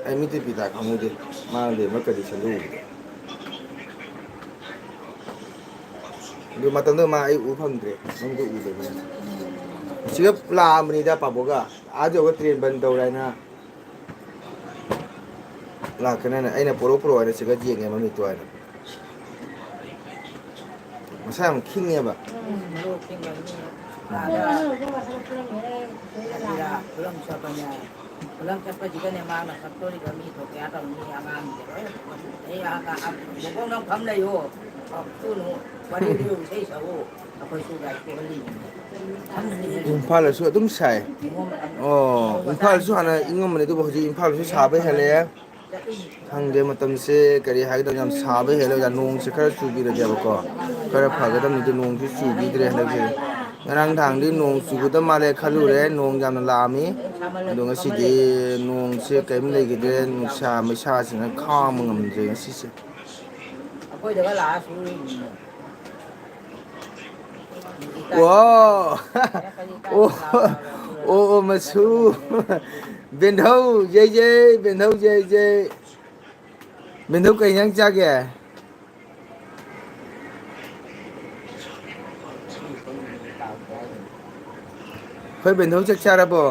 ꯑꯩ ꯃꯤꯠꯇ ꯄꯤ ꯇꯥ ꯈꯪꯍꯧꯗꯦ꯫ ꯃꯥꯅ ꯂꯩꯔꯝꯕ ꯀꯟꯗꯤꯁꯟꯗꯨ ꯎꯕꯗ꯫ ꯑꯗꯨ ꯃꯇꯝꯗꯨ ꯃꯥ ꯑꯩ ꯎ ꯐꯪꯗ꯭ꯔꯦ꯫ ꯅꯪꯗꯣ ꯎꯗꯕꯅꯤ꯫ ꯁꯤꯗ ꯂꯥꯛꯑꯝꯕꯅꯤꯗ ꯄꯥꯕꯣꯒ꯫ ꯑꯥ ꯌꯧꯔꯒ ꯇ꯭ꯔꯦꯟ ꯕꯟ ꯇꯧꯔꯦ ꯍꯥꯏꯅ꯫ ꯂꯥꯛꯀꯅꯦꯅ ꯑꯩꯅ ꯄꯣꯔꯛꯑꯣ ꯄꯣꯔꯛꯑꯣ ꯍꯥꯏꯅ ꯁꯤꯒ ꯌꯦꯡꯉꯦ ꯃꯃꯤꯠꯇꯣ ꯍꯥꯏꯅ꯫ ꯃꯁꯥ ꯌꯥꯝ ꯈꯤꯡꯉꯦꯕ꯫ ꯎꯝ, ꯃꯔꯣꯛ ꯈꯤꯡꯕ ꯃꯤ꯫ ꯑꯥꯗ ꯍꯖꯤꯔꯥ ꯈꯨꯂꯪ ꯆꯠꯄꯅꯦ꯫ ꯈꯨꯂꯪ ꯆꯠꯄꯁꯤꯗꯅꯦ ꯃꯥꯅ ꯁꯛꯇꯣꯔꯤꯕ ꯃꯤꯗꯣ ꯀꯌꯥ ꯇꯧꯅꯤ? ꯑꯉꯥꯡꯁꯦ ꯂꯣꯏꯅ ꯄꯨꯊꯣꯛꯑ꯫ ꯑꯩ ꯑꯥꯗ ꯕꯣꯕꯣꯛ ꯅꯪ ꯐꯝ ꯂꯩꯌꯣ꯫ ꯐꯝꯁꯨꯅꯨ꯫ ꯋꯥꯔꯤ ꯂꯤꯌꯨ, ꯏꯁꯩ ꯁꯛꯎ꯫ ꯑꯩꯈꯣꯏꯁꯨ ꯂꯥꯏꯔꯤꯛ ꯇꯣꯛꯍꯜꯂꯤꯅꯤ꯫ ꯏꯝꯐꯥꯜꯗꯁꯨ ꯑꯗꯨꯝ ꯁꯥꯏ꯫ ꯑꯣ, ꯏꯝꯐꯥꯜꯁꯨ ꯍꯥꯟꯅ ꯏꯪꯉꯝꯕꯅꯦ, ꯑꯗꯨꯕꯨ ꯍꯧꯖꯤꯛ ꯏꯝꯐꯥꯜꯁꯨ ꯁꯥꯕ ꯍꯦꯜꯂꯛꯑꯦ꯫ ꯈꯪꯗꯦ, ꯃꯇꯝꯁꯦ ꯀꯔꯤ ꯍꯥꯏꯒꯗꯕ, ꯌꯥꯝ ꯁꯥꯕ ꯍꯦꯜꯂꯦ꯫ ꯑꯣꯖꯥ, ꯅꯣꯡꯁꯦ ꯈꯔ ꯆꯨꯕꯤꯔꯗꯤꯕꯀꯣ, ꯈꯔ ꯐꯒꯗꯕꯅꯤ꯫ ꯑꯗꯨ ꯅꯣꯡꯁꯨ ꯆꯨꯕꯤꯗ꯭ꯔꯦ ꯍꯟꯗꯛꯁꯦ꯫ ꯉꯔꯥꯡ ꯅꯍꯥꯟꯗꯤ ꯅꯣꯡ ꯆꯨꯒꯗꯕ ꯃꯥꯜꯂꯦ ꯈꯜꯂꯨꯔꯦ, ꯅꯣꯡ ꯌꯥꯝꯅ ꯂꯥꯛꯑꯝꯃꯤ꯫ ꯑꯗꯣ ꯉꯁꯤꯗꯤ ꯅꯣꯡꯁꯦ ꯀꯔꯤꯝ ꯂꯩꯈꯤꯗ꯭ꯔꯦ, ꯅꯨꯡꯁꯥ ꯃꯩꯁꯥꯁꯤꯅ ꯈꯥꯡꯕ ꯉꯝꯗ꯭ꯔꯦ ꯉꯁꯤꯁꯦ꯫ ꯑꯩꯈꯣꯏꯗꯒ ꯂꯥꯛꯑ ꯁꯨꯔꯤꯅꯤꯅꯦ꯫ ꯋꯥ! ꯑꯣ, ꯑꯣ, ꯑꯣ, ꯃꯁꯨ꯫ ꯕꯦꯟꯙꯧ, ꯖꯩ ꯖꯩ, ꯕꯦꯟꯙꯧ, ꯖꯩ ꯖꯩ꯫ ꯕꯦꯟꯙꯧ, ꯀꯩ ꯏꯟꯖꯥꯡ ꯆꯥꯒꯦ? ꯍꯣꯏ, ꯕꯦꯟꯙꯧ, ꯆꯥꯛ ꯆꯥꯔꯕꯣ?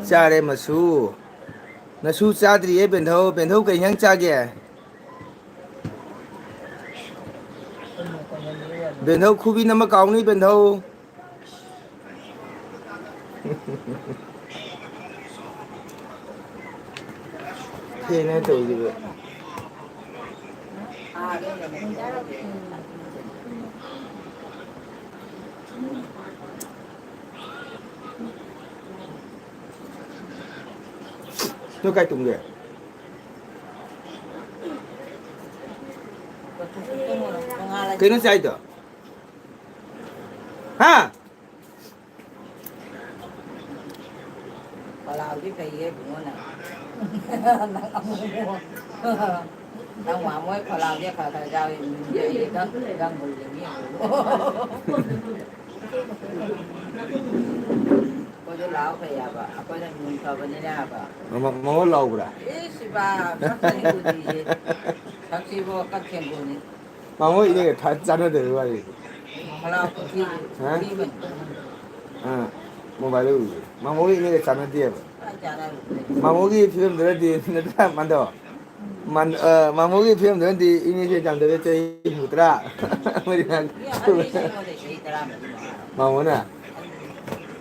ꯆꯥꯔꯦ, ꯃꯁꯨ꯫ ꯅꯁꯨ ꯆꯥꯗ꯭ꯔꯤꯌꯦ, ꯕꯦꯟꯙꯧ꯫ ꯕꯦꯟꯙꯧ, ꯀꯩ ꯏꯟꯖꯥꯡ ꯆꯥꯒꯦ? ꯕꯦꯟꯙꯧ, ꯈꯨꯕꯤ ꯅꯝꯃ ꯀꯥꯎꯅꯤ, ꯕꯦꯟꯙꯧ꯫ ꯐꯦꯟꯅꯦ ꯇꯧꯔꯤꯕ꯫ ꯅꯣꯏ ꯀꯥꯏ ꯇꯨꯝꯒꯦ? ꯀꯩꯅꯣ ꯆꯥꯏꯗꯣ? ꯍꯥ? ꯄꯂꯥꯎꯗꯤ ꯐꯩꯌꯦ ꯏꯕꯨꯡꯉꯣ ꯅꯪ꯫ ꯅꯪ ꯑꯃꯨꯛ, ꯅꯪ ꯃꯥꯃꯣꯏ ꯄꯂꯥꯎꯗꯤ ꯈꯔ ꯈꯔ ꯆꯥꯎ, ꯃꯨꯟꯗꯦ ꯑꯩ ꯅꯪ, ꯅꯪ ꯃꯨꯜꯂꯦ ꯃꯤ ꯑꯃꯨꯛ꯫ ꯑꯩꯈꯣꯏꯗꯣ ꯂꯥꯎ ꯐꯩ ꯍꯥꯏꯕ, ꯑꯩꯈꯣꯏꯅ ꯃꯤ ꯐꯕꯅꯤꯅ ꯍꯥꯏꯕ꯫ ꯃꯉꯣꯟ ꯂꯥꯎꯕ꯭ꯔꯥ? ꯏꯁ ꯏꯕꯥ, ꯀꯛꯀꯅꯤ ꯎꯗ꯭ꯔꯤꯁꯦ꯫ ꯁꯛꯁꯤꯕꯣ ꯀꯛꯈꯦꯡꯒꯨꯅꯤ꯫ ꯃꯉꯣꯟ ꯏꯅꯦꯒ ꯊꯥ-, ꯆꯥꯟꯅꯗꯕꯩ ꯋꯥꯔꯤꯅꯤ꯫ ꯃꯅꯥꯎ ꯄꯨꯈ꯭ꯔꯤ, ꯍꯥ? ꯄꯨꯈ꯭ꯔꯤ ꯃꯅꯨꯡꯗ꯫ ꯑꯥ, ꯃꯣꯕꯥꯏꯜꯗ ꯎꯕꯗꯣ꯫ ꯃꯉꯣꯟꯒ ꯏꯅꯦꯒ ꯆꯥꯟꯅꯗꯦꯕ꯫ ꯀꯥꯏ ꯆꯥꯟꯅꯔꯨꯗꯣꯏꯅꯣ? ꯃꯉꯣꯟꯒꯤ ꯐꯤꯕꯝꯗꯨꯅꯗꯤ ꯅꯠꯇ꯭ꯔꯥ, ꯃꯥꯗꯣ? ꯃꯥꯟ-, ꯑ, ꯃꯥꯃꯣꯒꯤ ꯐꯤꯕꯝꯗꯨꯅꯗꯤ ꯏꯅꯦꯁꯦ ꯌꯥꯝꯗꯕ ꯆꯍꯤ ꯍꯨꯝꯐꯨꯇꯔꯥ꯫ ꯃꯣꯏꯗꯤ ꯉꯥꯡ-, ꯃꯤ ꯑꯍꯟꯅꯤ ꯑꯩꯉꯣꯟꯗꯩ ꯆꯍꯤ ꯇꯔꯥꯃꯔꯤ ꯃꯉꯥ꯫ ꯃꯥꯃꯣꯅ?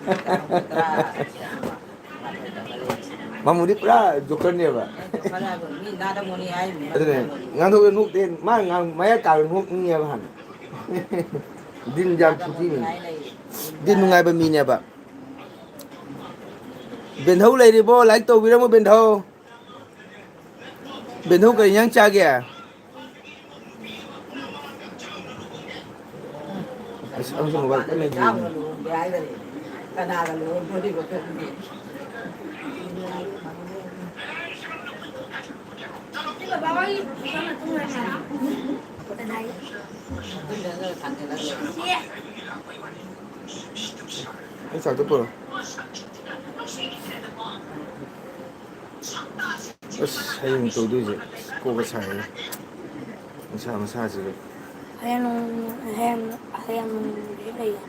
ꯇꯔꯥ, ꯇꯔꯥ, ꯃꯥꯃꯣꯗꯤ ꯄꯨꯔꯥ ꯖꯣꯀꯔꯅꯦꯕ꯫ ꯖꯣꯀꯔ ꯍꯥꯏꯕ ꯃꯤ ꯅꯥꯗꯃꯣꯅꯤ ꯍꯥꯏ꯫ ꯑꯗꯨꯅꯦ, ꯉꯥꯡꯊꯣꯛꯄꯗ ꯅꯣꯛꯇꯦ꯫ ꯃꯥ ꯉꯥꯡ-, ꯃꯌꯥ ꯀꯥꯔ ꯅꯣꯛꯅꯤꯡꯉꯦꯕ ꯍꯥꯟꯅ꯫ ꯗꯤꯟ ꯌꯥꯝ ꯅꯥꯗꯃꯣꯅꯤ ꯐꯨꯕꯤꯅꯤ꯫ ꯍꯥꯏ ꯂꯩ꯫ ꯗꯤꯟ ꯅꯨꯡꯉꯥꯏꯕ ꯃꯤꯅꯦꯕ꯫ ꯕꯦꯟꯙꯧ ꯂꯩꯔꯤꯕꯣ? ꯂꯥꯏꯛ ꯇꯧꯕꯤꯔꯝꯃꯨ, ꯕꯦꯟꯙꯧ꯫ ꯕꯦꯟꯙꯧ ꯀꯔꯤ ꯏꯟꯖꯥꯡ ꯆꯥꯒꯦ? ꯑꯁ, ꯑꯃꯁꯨ ꯃꯣꯕꯥꯏꯜ ꯀꯟꯅ ꯌꯦꯡꯉꯤ꯫ ꯀꯅꯥꯒ ꯂꯨꯍꯣꯡꯗꯣꯔꯤꯕ ꯈꯪꯗꯦ꯫ ꯑꯩ ꯆꯥꯛꯇꯣ ꯄꯨꯔꯛꯑꯣ꯫ ꯑꯁ, ꯍꯌꯦꯡ ꯇꯧꯗꯣꯏꯁꯦ ꯀꯣꯛꯀ ꯁꯥꯏꯍꯦ꯫ ꯅꯨꯡꯁꯥ ꯃꯁꯥꯁꯤꯒ꯫ ꯍꯌꯦꯡ ꯅꯨꯡ-, ꯍꯌꯦꯡ, ꯍꯌꯦꯡ ꯅꯨꯡꯗꯤ ꯂꯩꯌꯦ꯫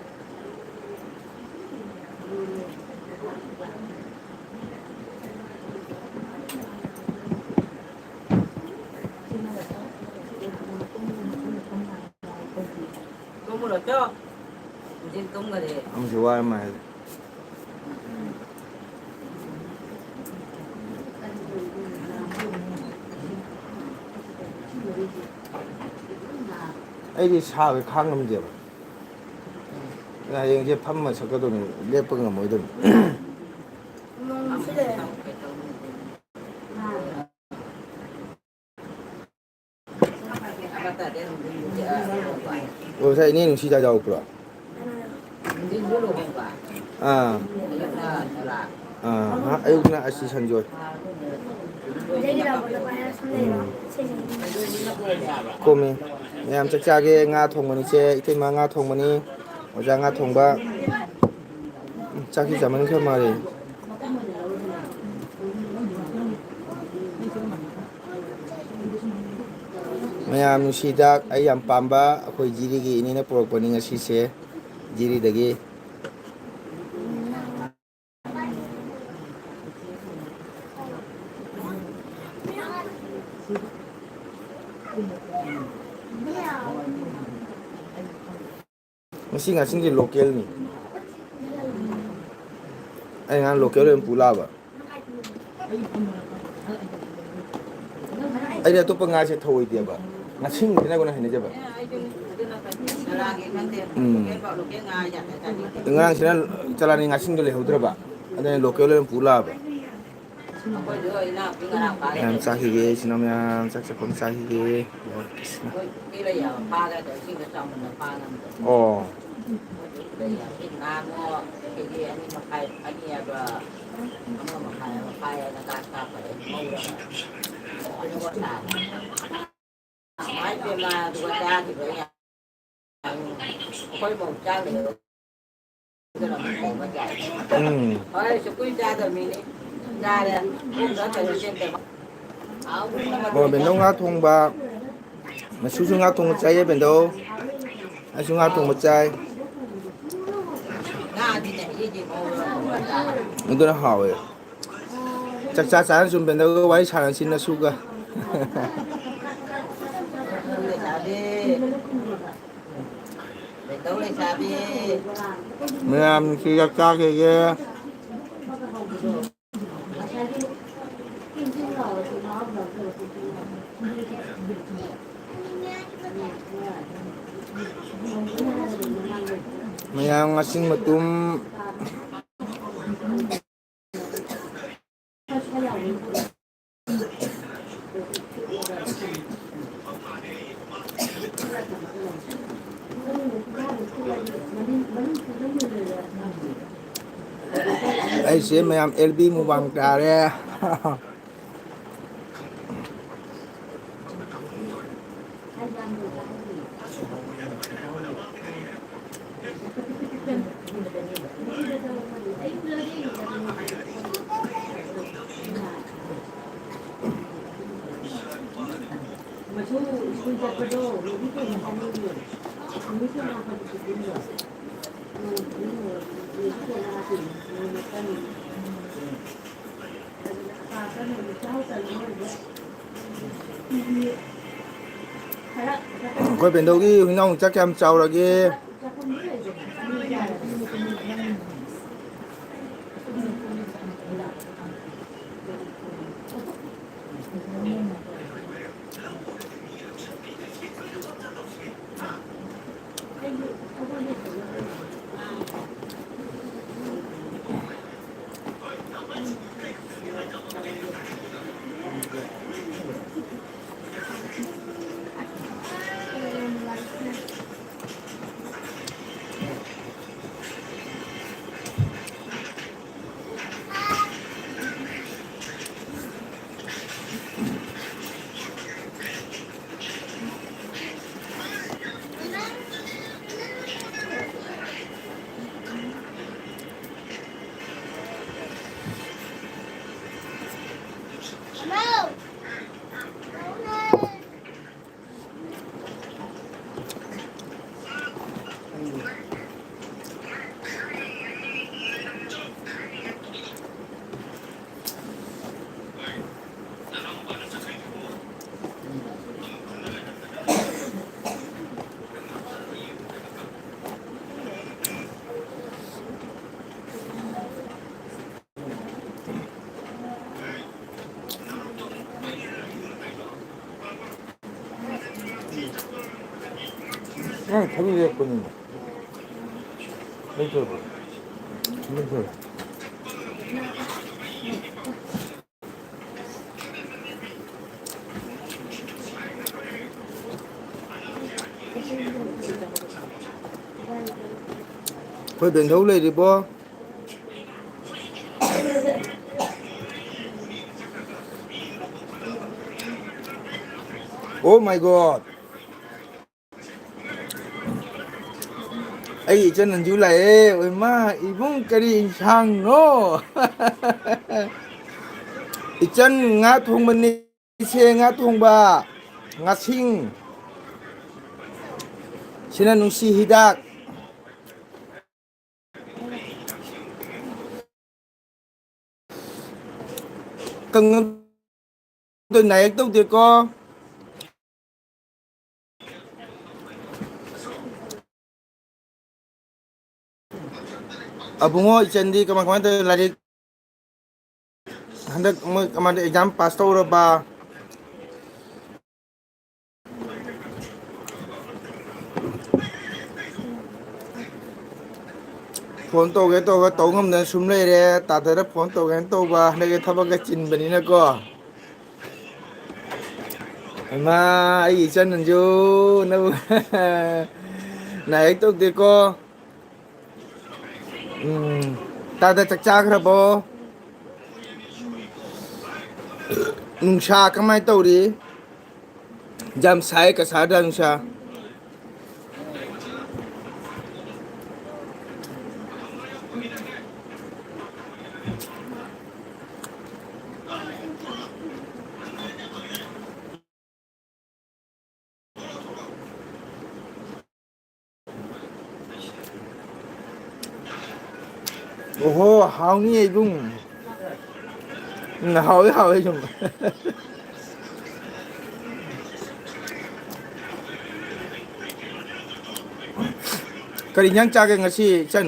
ꯇꯨꯝꯃꯨꯔꯣ ꯆꯣ꯫ ꯍꯧꯖꯤꯛ ꯇꯨꯝꯒꯔꯦ꯫ ꯑꯃꯁꯨ ꯋꯥꯔ ꯃꯥꯜꯂꯦ꯫ ꯑꯩꯗꯤ ꯁꯥꯕ ꯈꯥꯡ ꯉꯝꯗꯦꯕ꯫ ꯍꯌꯦꯡꯁꯦ ꯐꯝꯃ ꯁꯛꯀꯗꯧꯅꯤ, ꯂꯦꯞꯄ ꯉꯝꯃꯣꯏꯗꯧꯅꯤ꯫ ꯅꯣꯡꯁꯨ ꯂꯩꯔꯦ꯫ ꯑꯣ, ꯉꯁꯥꯏ ꯏꯅꯦ ꯅꯨꯡꯁꯤꯗ ꯌꯥꯎꯔꯛꯄ꯭ꯔꯣ? ꯑꯥ꯫ ꯑꯥ, ꯍꯥ, ꯑꯌꯨꯛꯅ ꯑꯁꯤ ꯁꯟꯖꯣꯏ꯫ ꯎꯝ꯫ ꯀꯣꯝꯃꯤ꯫ ꯃꯌꯥꯝ ꯆꯥꯛ ꯆꯥꯒꯦ꯫ ꯉꯥ ꯊꯣꯡꯕꯅꯤ ꯏꯆꯦ, ꯏꯇꯩꯃ ꯉꯥ ꯊꯣꯡꯕꯅꯤ꯫ ꯑꯣꯖꯥ ꯉꯥ ꯊꯣꯡꯕ꯫ ꯎꯝ, ꯆꯥꯛꯁꯤ ꯆꯥꯃꯟꯈ꯭ꯔ ꯃꯥꯜꯂꯦ꯫ ꯃꯌꯥꯝ ꯅꯨꯡꯁꯤ ꯍꯤꯗꯥꯛ ꯑꯩ ꯌꯥꯝ ꯄꯥꯝꯕ ꯑꯩꯈꯣꯏ ꯖꯤꯔꯤꯒꯤ ꯏꯅꯦꯅ ꯄꯨꯔꯛꯄꯅꯤ ꯉꯁꯤꯁꯦ꯫ ꯖꯤꯔꯤꯗꯒꯤ꯫ ꯉꯁꯤ ꯉꯥꯁꯤꯡꯁꯦ ꯂꯣꯀꯦꯜꯅꯤ꯫ ꯑꯩ ꯉꯔꯥꯡ ꯂꯣꯀꯦꯜ ꯑꯣꯏꯅ ꯄꯨ ꯂꯥꯛꯑꯕ꯫ ꯑꯩꯗꯤ ꯑꯇꯣꯞꯄ ꯉꯥꯁꯦ ꯊꯧꯑꯣꯏꯗꯦꯕ꯫ ꯉꯥꯁꯤꯡꯁꯤꯅ ꯑꯩꯉꯣꯟꯗ ꯍꯩꯅꯖꯕ꯫ ꯎꯝ꯫ ꯑꯉꯥꯡꯁꯤꯅ ꯆꯂꯥꯅꯤ ꯉꯥꯁꯤꯡꯗꯣ ꯂꯩꯍꯧꯗ꯭ꯔꯕ꯫ ꯑꯗꯨꯅ ꯂꯣꯀꯦꯜ ꯑꯣꯏꯅ ꯄꯨ ꯂꯥꯛꯑꯕ꯫ ꯃꯌꯥꯝ ꯆꯥꯈꯤꯒꯦ, ꯏꯆꯤꯟ ꯏꯅꯥꯎ ꯃꯌꯥꯝ ꯆꯥꯛ ꯆꯥꯐꯝ ꯆꯥꯈꯤꯒꯦ꯫ ꯀ꯭ꯔꯤꯁꯅ꯫ ꯑꯣ꯫ ꯎꯝ꯫ ꯑꯣ, ꯕꯦꯟꯗꯧ ꯉꯥ ꯊꯣꯡꯕ꯫ ꯃꯁꯨꯁꯨ ꯉꯥ ꯊꯣꯡꯕ ꯆꯥꯏꯌꯦ, ꯕꯦꯟꯗꯧ꯫ ꯑꯩꯁꯨ ꯉꯥ ꯊꯣꯡꯕ ꯆꯥꯏ꯫ ꯑꯗꯨꯅ ꯍꯥꯎꯋꯦ꯫ ꯆꯥꯛꯆꯥ ꯆꯥꯅ ꯁꯨꯝ ꯕꯦꯟꯗꯧꯒ ꯋꯥꯔꯤ ꯁꯥꯟꯅꯁꯤ ꯅꯁꯨꯒ꯫ ꯃꯌꯥꯝꯁꯤ ꯆꯥꯛ ꯆꯥꯈꯤꯒꯦ꯫ ꯃꯌꯥꯝ ꯉꯥꯁꯤꯡ ꯃꯇꯨꯝ꯫ ꯑꯩꯁꯦ ꯃꯌꯥꯝ ꯑꯦꯜ ꯕꯤ ꯃꯨꯕꯥꯡ ꯇꯥꯔꯦ꯫ ꯑꯩꯈꯣꯏ ꯕꯦꯟꯗꯧꯒꯤ ꯍꯨꯏꯅꯥꯎ ꯃꯆꯥ ꯀꯌꯥꯝ ꯆꯥꯎꯔꯒꯦ? ꯅꯪ ꯊꯕꯤ ꯂꯩꯔꯛꯄꯅꯤꯅꯦ꯫ ꯂꯩꯇ꯭ꯔꯕꯣ? ꯂꯩꯇ꯭ꯔꯕꯣ? ꯑꯩꯈꯣꯏ ꯕꯦꯟꯊꯧ ꯂꯩꯔꯤꯕꯣ? Oh my God! ꯑꯩ ꯏꯆꯟ ꯅꯟꯖꯨ ꯂꯥꯛꯑꯦ꯫ ꯑꯣꯏꯃꯥ, ꯏꯕꯨꯡ, ꯀꯔꯤ ꯏꯟꯁꯥꯡꯅꯣ? ꯏꯆꯟ, ꯉꯥ ꯊꯣꯡꯕꯅꯤ꯫ ꯏꯆꯦ, ꯉꯥ ꯊꯣꯡꯕ, ꯉꯥꯁꯤꯡ꯫ ꯁꯤꯅ ꯅꯨꯡꯁꯤ ꯍꯤꯗꯥꯛ꯫ ꯀꯪꯉꯛꯇꯣꯏ ꯅꯥꯏꯔꯛ ꯇꯧꯗꯦꯀꯣ꯫ ꯑꯕꯨꯡꯉꯣ, ꯏꯆꯟꯗꯤ ꯀꯃꯥꯏ ꯀꯃꯥꯏ ꯇꯧꯔꯤ ꯂꯥꯏꯔꯤꯛ? ꯍꯟꯗꯛ ꯃꯣꯏ ꯀꯃꯥꯏꯅ exam pass ꯇꯧꯔꯕ? Phone ꯇꯧꯒꯦ ꯇꯧꯒꯦ ꯇꯧ ꯉꯝꯗꯅ ꯁꯨꯝ ꯂꯩꯔꯦ꯫ ꯇꯥꯗꯔ phone ꯇꯧꯒꯦꯅ ꯇꯧꯕ, ꯍꯟꯗꯛꯀꯤ ꯊꯕꯛꯀ ꯆꯤꯟꯕꯅꯤꯅꯀꯣ꯫ ꯏꯃꯥ, ꯑꯩꯒꯤ ꯏꯆꯟ ꯅꯟꯖꯨ, ꯅꯪꯕꯨ ꯅꯥꯏꯔꯦꯛ ꯇꯧꯗꯦꯀꯣ꯫ ꯎꯝ, ꯇꯥꯗ ꯆꯥꯛ ꯆꯥꯈ꯭ꯔꯕꯣ? ꯅꯨꯡꯁꯥ ꯀꯃꯥꯏꯅ ꯇꯧꯔꯤ? ꯌꯥꯝ ꯁꯥꯏ ꯀꯁꯥꯔꯗ ꯅꯨꯡꯁꯥ꯫ ꯑꯣꯍꯣ, ꯍꯥꯎꯅꯤ ꯏꯕꯨꯡ꯫ ꯎꯝ, ꯍꯥꯎꯋꯦ, ꯍꯥꯎꯋꯦ ꯁꯨꯝ꯫ ꯀꯔꯤ ꯏꯟꯖꯥꯡ ꯆꯥꯒꯦ ꯉꯁꯤ, ꯏꯆꯟ?